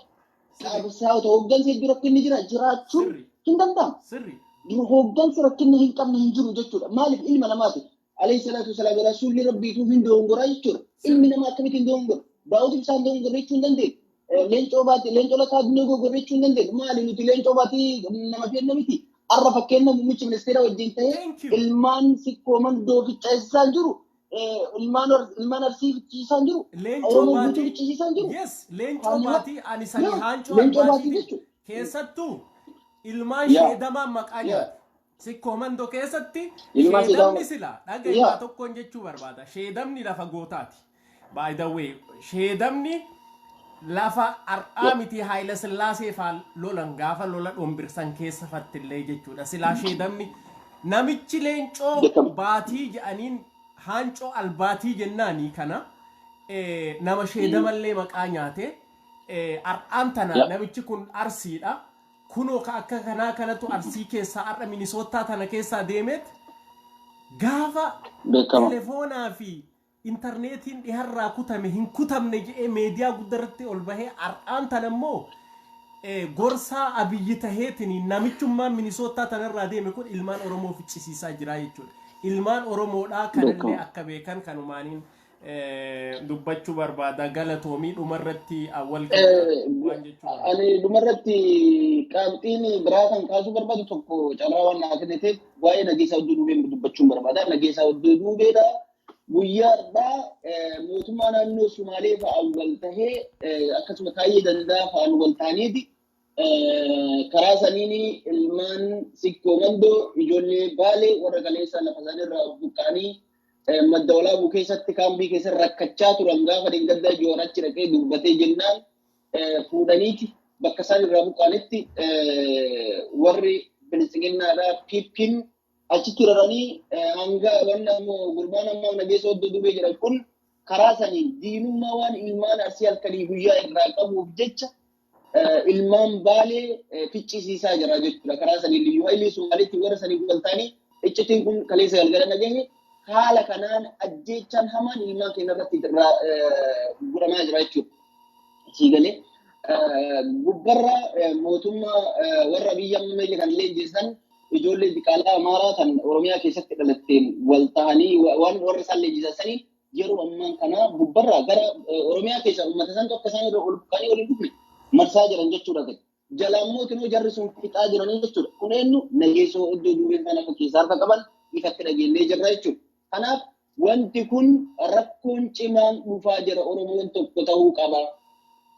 Qabsaa'ota hooggansa hedduu rakkinni jira jiraachuun hin danda'amu. Hooggansa rakkinni hin qabne hin jiru jechuudha. Maaliif ilma namaati? Alayhi salaatu wasalaam, rasuulli rabbiituu hin dogongoraa jechuudha. Ilmi namaa akkamitti hin dogongora? Daawud Ibsaan dogongorre jechuu hin dandeenyu. Leencoo Baatii, Leencoo Lataa ni dogongorre jechuu hin dandeenyu. Maali nuti Leencoo Baatii nama kenna miti. Arra fakkeenya muummicha ministeera wajjin ta'ee ilmaan Sikkoo Mandoo ficcisiisaa jiru. Ilmaan Arsii ficcisiisaa jiru. Leencoo Oromoo guutuu Baatii ficcisiisaa jiru. Yes, Leencoo Kanaaf Baatii ani sani haancoo Leencoo Baatii albaatiiti jechuudha. keessattuu ilmaan sheedamaan maqaa nyaate. Sikkoo Mandoo keessatti Ilmaan sheedamni sheedama. sila dhaga'i waa tokkoon jechuu barbaada. Sheedamni lafa gootaati. By the way, sheedamni lafa har'aa miti, Haayila Sillaasee faan lolan gaafa lola dhombirsan keessa fattillee jechuudha. Silaa sheedamni namichi Leencoo Beekama. Baatii jedhaniin haancoo albaatii jennaanii kana nama sheedamallee maqaa nyaate, har'aan tana namichi kun Arsiidha. Kunoo ka akka kanaa kanatu Arsii keessaa har'a Minisoottaa tana keessaa deemeet gaafa telefoonaa fi intarneetiin dhiharraa kutame hin kutamne jedhee meediyaa guddarratti ol bahee, har'aan tana immoo gorsaa Abiyyi taheetiin namichummaan Minisoottaa tanarraa deeme kun ilmaan Oromoo ficcisiisaa jira jechuudha. Ilmaan Oromoodhaa kanallee akka beekan kanumaaniin dubbachuu barbaada. Galatoomii, dhumarratti awwal keenya waan jechuu barbaada. Ani dhumarratti qaamxiin biraa kan kaasuu barbaadu tokko carraa waan naa kenniteef waa'ee Nageessaa Oddoo Duubee dubbachuun barbaada. Nageessaa Oddoo Duubeedha. Guyyaa har'aa mootummaa naannoo Sumaalee fa'aan wal tahee, akkasuma Taayyee Danda'a fa'aan wal ta'aniiti karaa saniin ilmaan Sikkoo Mandoo, ijoollee Baalee warra kaleessa lafa isaaniirraa buqqa'anii Madda Walaabuu keessatti kaambii keessa rakkachaa turan, gaafa deeggardaa Joowar achi dhaqee dubbatee jennaan fuudhaniiti bakka isaan irraa buqqa'anitti warri bilisiginnaadhaa PP'n achitti raranii, hanga wanna ammoo gurbaan ammaa Nageessa Oddoo Duubee jedhan kun karaa saniin diinummaa waan ilmaan Arsii halkanii guyyaa irraa qabuuf jecha ilmaan Baalee ficcisiisaa jira jechuudha. Karaa saniin liyyuu hailii Somaaliitti warra saniin wal ta'anii iccitiin kun kaleessa galgala nagahe haala kanaan ajjeechaan hamaan ilmaan keenya irratti godhamaa jira jechuudha. Sii galee gubbarra mootummaa warra biyya ammayya kan leenjisan ijoollee diqaalaa Amaaraa kan Oromiyaa keessatti dhalatteen wal ta'anii waan warra isaan leenjisan saniin yeroo ammaan kana gubbarraa gara Oromiyaa keessa uummata santu akka isaan irra ol buqqanii waliin dhufne marsaa jiran jechuudha gadi. Jalaa immoo tinoo jarri sun fixaa jiranii jechuudha. Kun eenyu Nageessoo Oddoo Duubeen kan akka keessaa harka qaban ifatti dhageenyee jirra jechuudha. Kanaaf wanti kun rakkoon cimaan dhufaa jira, Oromoon tokko ta'uu qaba.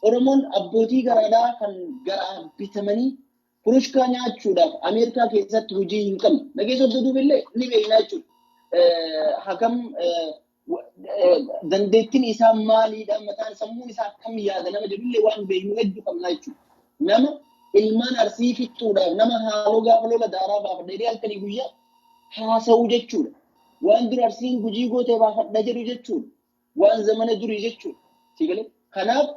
Oromoon abbootii garaadhaa kan garaa bitamanii furushkaa nyaachuudhaaf Ameerikaa keessatti hojii hin qabne. Nageessoo Oddoo Duubee ni beekna jechuudha. Hagam dandeettiin isaa maaliidha, mataan sammuun isaa akkam yaada nama jedhullee waan beeknu hedduu qabna jechuudha. Nama ilmaan Arsii fixuudhaaf nama haaloo gaafa lola daaraa baafadha jedhee halkanii guyyaa haasa'uu jechuudha. Waan dur Arsiin Gujii gootee baafadha jedhu jechuudha. Waan zamana durii jechuudha. Si galee? Kanaaf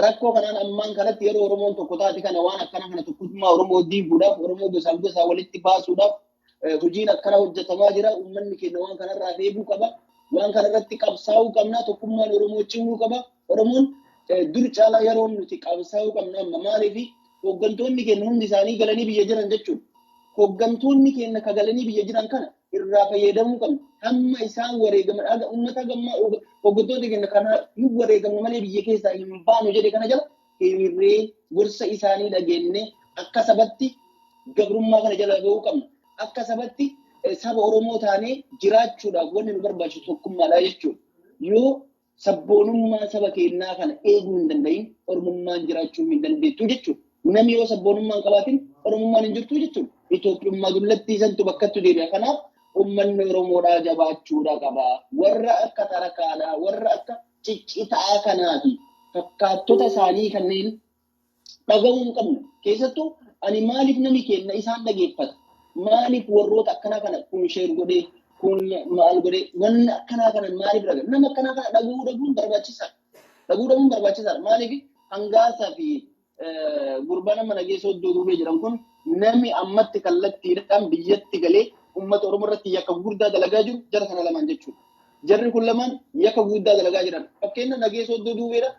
rakkoo kanaan ammaan kanatti yeroo Oromoon tokko taate kana waan akkana kana tokkummaa Oromoo diiguudhaaf, Oromoo gosaaf gosaa walitti baasuudhaaf hojiin akkana hojjetamaa jira. Uummanni keenya waan kanarraa eeguu qaba. Waan kanarratti qabsaa'uu qabna. Tokkummaan Oromoo cimuu qaba. Oromoon dur caalaa yeroo nuti qabsaa'uu qabna amma. Maaliif hooggantoonni keenya hundi isaanii galanii biyya jiran jechuudha. Hooggantoonni keenya ka galanii biyya jiran kana irraa fayyadamuu qabna. Hamma isaan wareegaman haga uummata gammaa hooggantoota keenya kana hin wareegamnu malee biyya keessaa hin baanu jedhe kana jala hiriirree gorsa isaanii dhageenne akka sabatti gabrummaa kana jala bahuu qabna. Akka sabatti saba Oromoo taanee jiraachuudhaaf wanni nu barbaachisu tokkummaadha jechuudha. Yoo sabboonummaa saba keenyaa kana eeguu hin danda'in Oromummaan jiraachuu hin dandeettu jechuudha. Namni yoo sabboonummaa hin qabaatin Oromummaan hin jirtu jechuudha. Itoophiyummaa dullattii santu bakkattu deebi'a. Kanaaf uummanni Oromoodhaa jabaachuudha qaba. Warra akka Tarakaadhaa, warra akka Ciccitaa kanaa fi fakkaattota isaanii kanneen dhaga'uu hin qabnu. Keessattuu ani maaliif nami keenya isaan dhageeffata? Maaliif warroota akkanaa kana kun sheer godhee, kun maal godhee, wanna akkanaa kana maaliif dhaga? Nama akkanaa kana dhaga'uu dhabuun barbaachisaadha. Dhaga'uu dhabuun barbaachisaadha. Maaliif hangaasaa fi gurbaa nama nageessa oddoo duubee jiran kun nami ammatti kallattiidhaan biyyatti galee uummata Oromoo irratti yakka gurguddaa dalagaa jiru jara kana lamaan jechuudha. Jarri kun lamaan yakka gurguddaa dalagaa jiran. Fakkeenya nageessa oddoo duubeedha.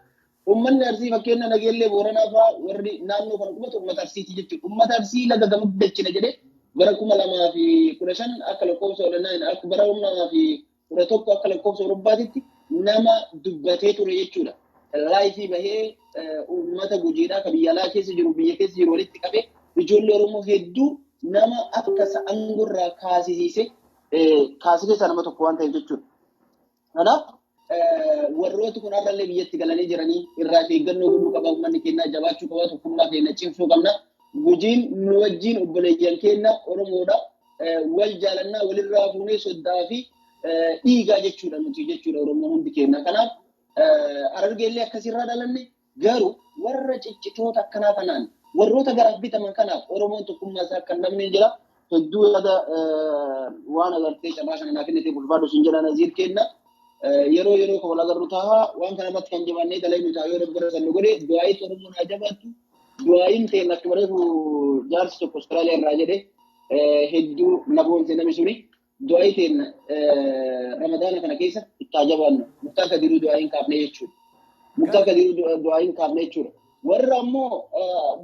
Uummanni Arsii fakkeenya Nageellee Booranaa fa'aa warri naannoo kana qubatu uummata Arsiiti jechuudha. Uummata Arsii laga gama galchina jedhee bara 2015 akka lakkoofsa akka bara 2011 akka lakkoofsa Awurooppaatitti nama dubbatee ture jechuudha. Laayifii bahee uummata Gujiidhaa kan biyya alaa keessa jiru, biyya keessa jiru walitti qabee ijoollee Oromoo hedduu nama akka aangorraa kaasisiise kaasise keessaa nama tokko waan ta'eef jechuudha. Kanaaf warrooti kun har'allee biyyatti galanii jiranii irraa of eeggannoo godhuu qaba. Uummanni keenya jabaachuu qaba. Tokkummaa keenya cimsuu qabna. Gujiin nu wajjin obboleeyyan keenya Oromoodha. Wal jaalannaa, walirraa fuunee soddaa fi dhiigaa jechuudha nuti jechuudha Oromoon hundi keenya. Kanaaf Harargeellee akkasirraa dhalanne, garuu warra ciccitoota akkanaa kanaan, warroota garaaf bitaman kanaaf Oromoon tokkummaa isaa akka hin dhabne jira. Hedduu yaada waan agartee carraa kana naaf kennite ulfaadhu siin jedha Naziir kenna. Yeroo yeroo kan wal agarru ta'a. Waan kana irratti kan jabannee dalagnu ta'a yoo Rabbi gara san nu godhe. Du'aayitti Oromoon haa jabaattu. Du'aayin ta'e akkuma reefu jaarsi tokko Austraaliyaa irraa jedhe, hedduu na boonse namni suni. Du'aayi teenna Ramadaana kana keessa itti haa jabaannu. Muktaar Kadiruu du'aayin kaafne jechuudha. Muktaar Kadiruu du'aayin kaafne jechuudha. Warra ammoo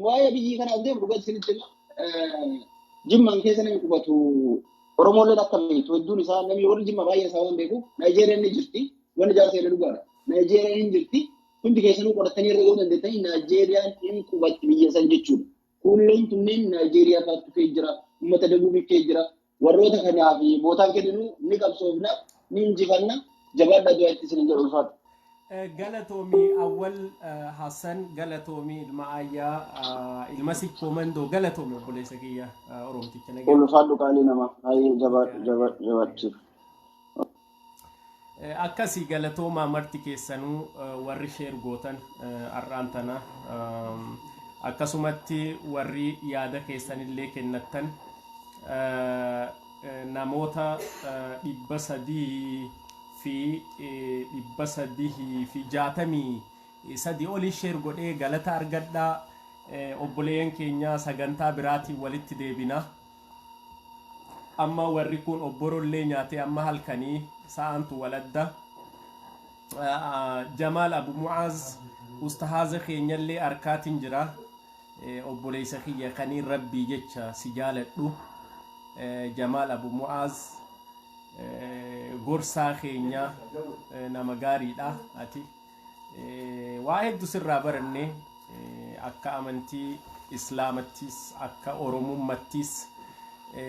waa'ee biyyi kanaaf deemu, dhugaa isinitti hima. Jimmaan keessa namni qubatu Oromoolleen akka beektu hedduun isaa, namni warri Jimma baay'een isaa waan beekuuf, Naayijeeriyaan ni jirti. Wanni jaarsa jedhe dhugaadha. Naayijeeriyaan hin jirti. Hundi keessanuu qorattanii irra ga'uu dandeettanii, Naayijeeriyaan hin qubatti biyya san jechuudha. Kuulleen tunneen Naayijeeriyaa fa'aatu kee jira. Uummata Dabuubii kee jira. Warroota kanaaf bootaan kenninu, ni qabsoofna, ni injifanna. Jabaadhaa, du'aa itti isin jedhu, ulfaatu. Galatoomi Awwal Hassan, galatoomi ilma Ayyaa, ilma Sikkoo Mandoo, galatoomi obboleessa kiyya Oromticha nagaa. Ulfaadhu qaalii namaa. Hayyee, jabaadhu, jabaadhu, jabaadhu. Akkasii, galatoomaa marti keessanuu warri share gootan har'aan tana, akkasumatti warri yaada keessanillee kennattan. Namoota 300 fi 363 olii share godhee galata argadhaa. Obboleeyyan keenya, sagantaa biraatiin walitti deebina. Amma warri kun obborollee nyaatee amma halkanii sa'aantu waladda. Jamaal Abu Mucaaz ustahaza keenyallee arkaatiin jira. Obboleessa kiyya kaniin Rabbii jecha si jaaladhu, Jamaal Abu Mucaaz, gorsaa keenya, nama gaariidha. Ati waa hedduu sirraa baranne, akka amantii Islaamattis akka Oromummattis.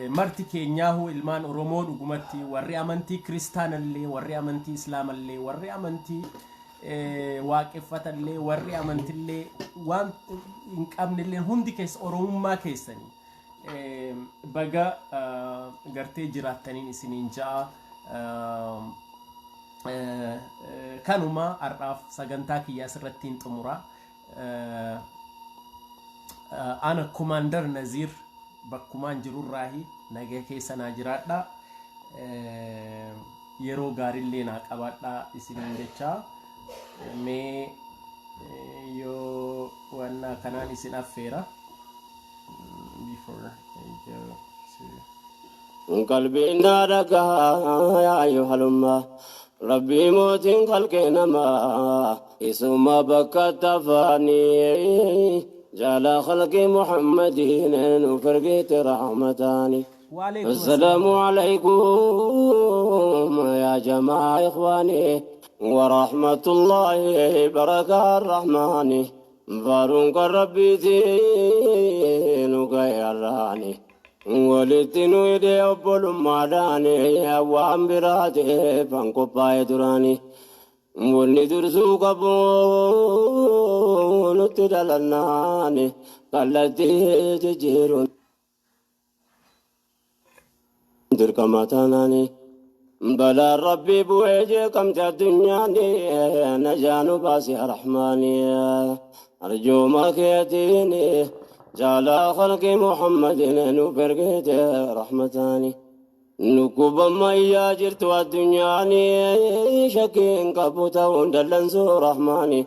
Marti keenyaahu ilmaan Oromoo dhugumatti, warri amantii Kiristaanallee, warri amantii Islaamallee, warri amantii Waaqeffatallee, warri amantillee waan hin qabnellee, hundi keessa Oromummaa keessanii baga gartee jiraattaniin isiniin ja'a. Kanuma har'aaf sagantaa kiyya asirratti hin xumura. Ana Kumaandar Naziir, bakkumaan jirurraahi nagaa keessa naa jiraadha. Yeroo gaariillee naa qabaadhaa isiniin jechaa, mee yoo wannaa kanaan isin affeera before I go to Qalbiin naa dhagaa yaa ayyuhalummaa, Rabbii mootiin kalqee namaa isuma bakka tafaanii jala khalqii Muhammadiin nu fergeete rahmataani. وعليكم السلام السلام. عليكم يا جماعة إخواني ورحمة الله بركة الرحمن. فارونك ربي دين غيراني walitti nu hidhee obbolummaadhaani, waan biraatiif an qophaa'e duraani. Wanni dursuu qabu nutti dhalannaani kallattii jijjiiruun dirqama taanaani. Balaan Rabbii bu'ee jeeqamte addunyaani, najaanu baasi rahmaani. Arjooma keetiini jaalaa khalqi Muhammadin nu ergite rahmataani. Nukkubamma iyyaa jirtu addunyaani, shakkiin qabu ta'uun dallansuu rahmaani.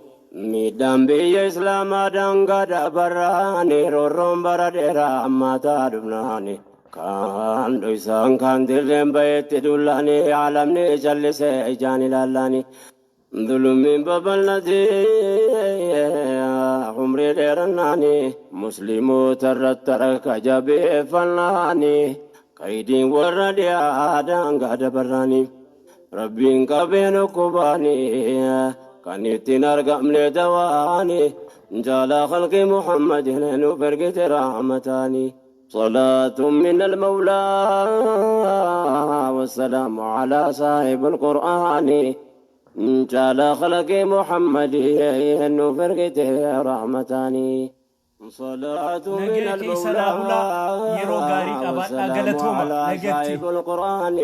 Miidhaan biyya Islaamaa daangaa dabarraani, roorroon bara dheeraa ammaataa dhufnaani. Kaan dhoysaan kaan dirreen bayetti dullaani, alamni callisee ijaan ilaallani. Dhulummiin babal'atee umrii dheerannaani, musliimoota irratti harka jabeeffannaani, qaydiin warra dhiyaa daangaa dabarraani. Rabbiin qabeen ukkubaani kan ittiin argamne dawaani, jala khalqi Muhammadin nuuf ergite rahmataani. صلاة من المولى والسلام على صاحب القرآن، جال خلق محمد nuuf ergite رحمتاني. صلاة من Nagaya keessa naa المولى bulaa, yeroo gaarii qabaadhaa. والسلام Galatooma على nagatti. صاحب القرآن.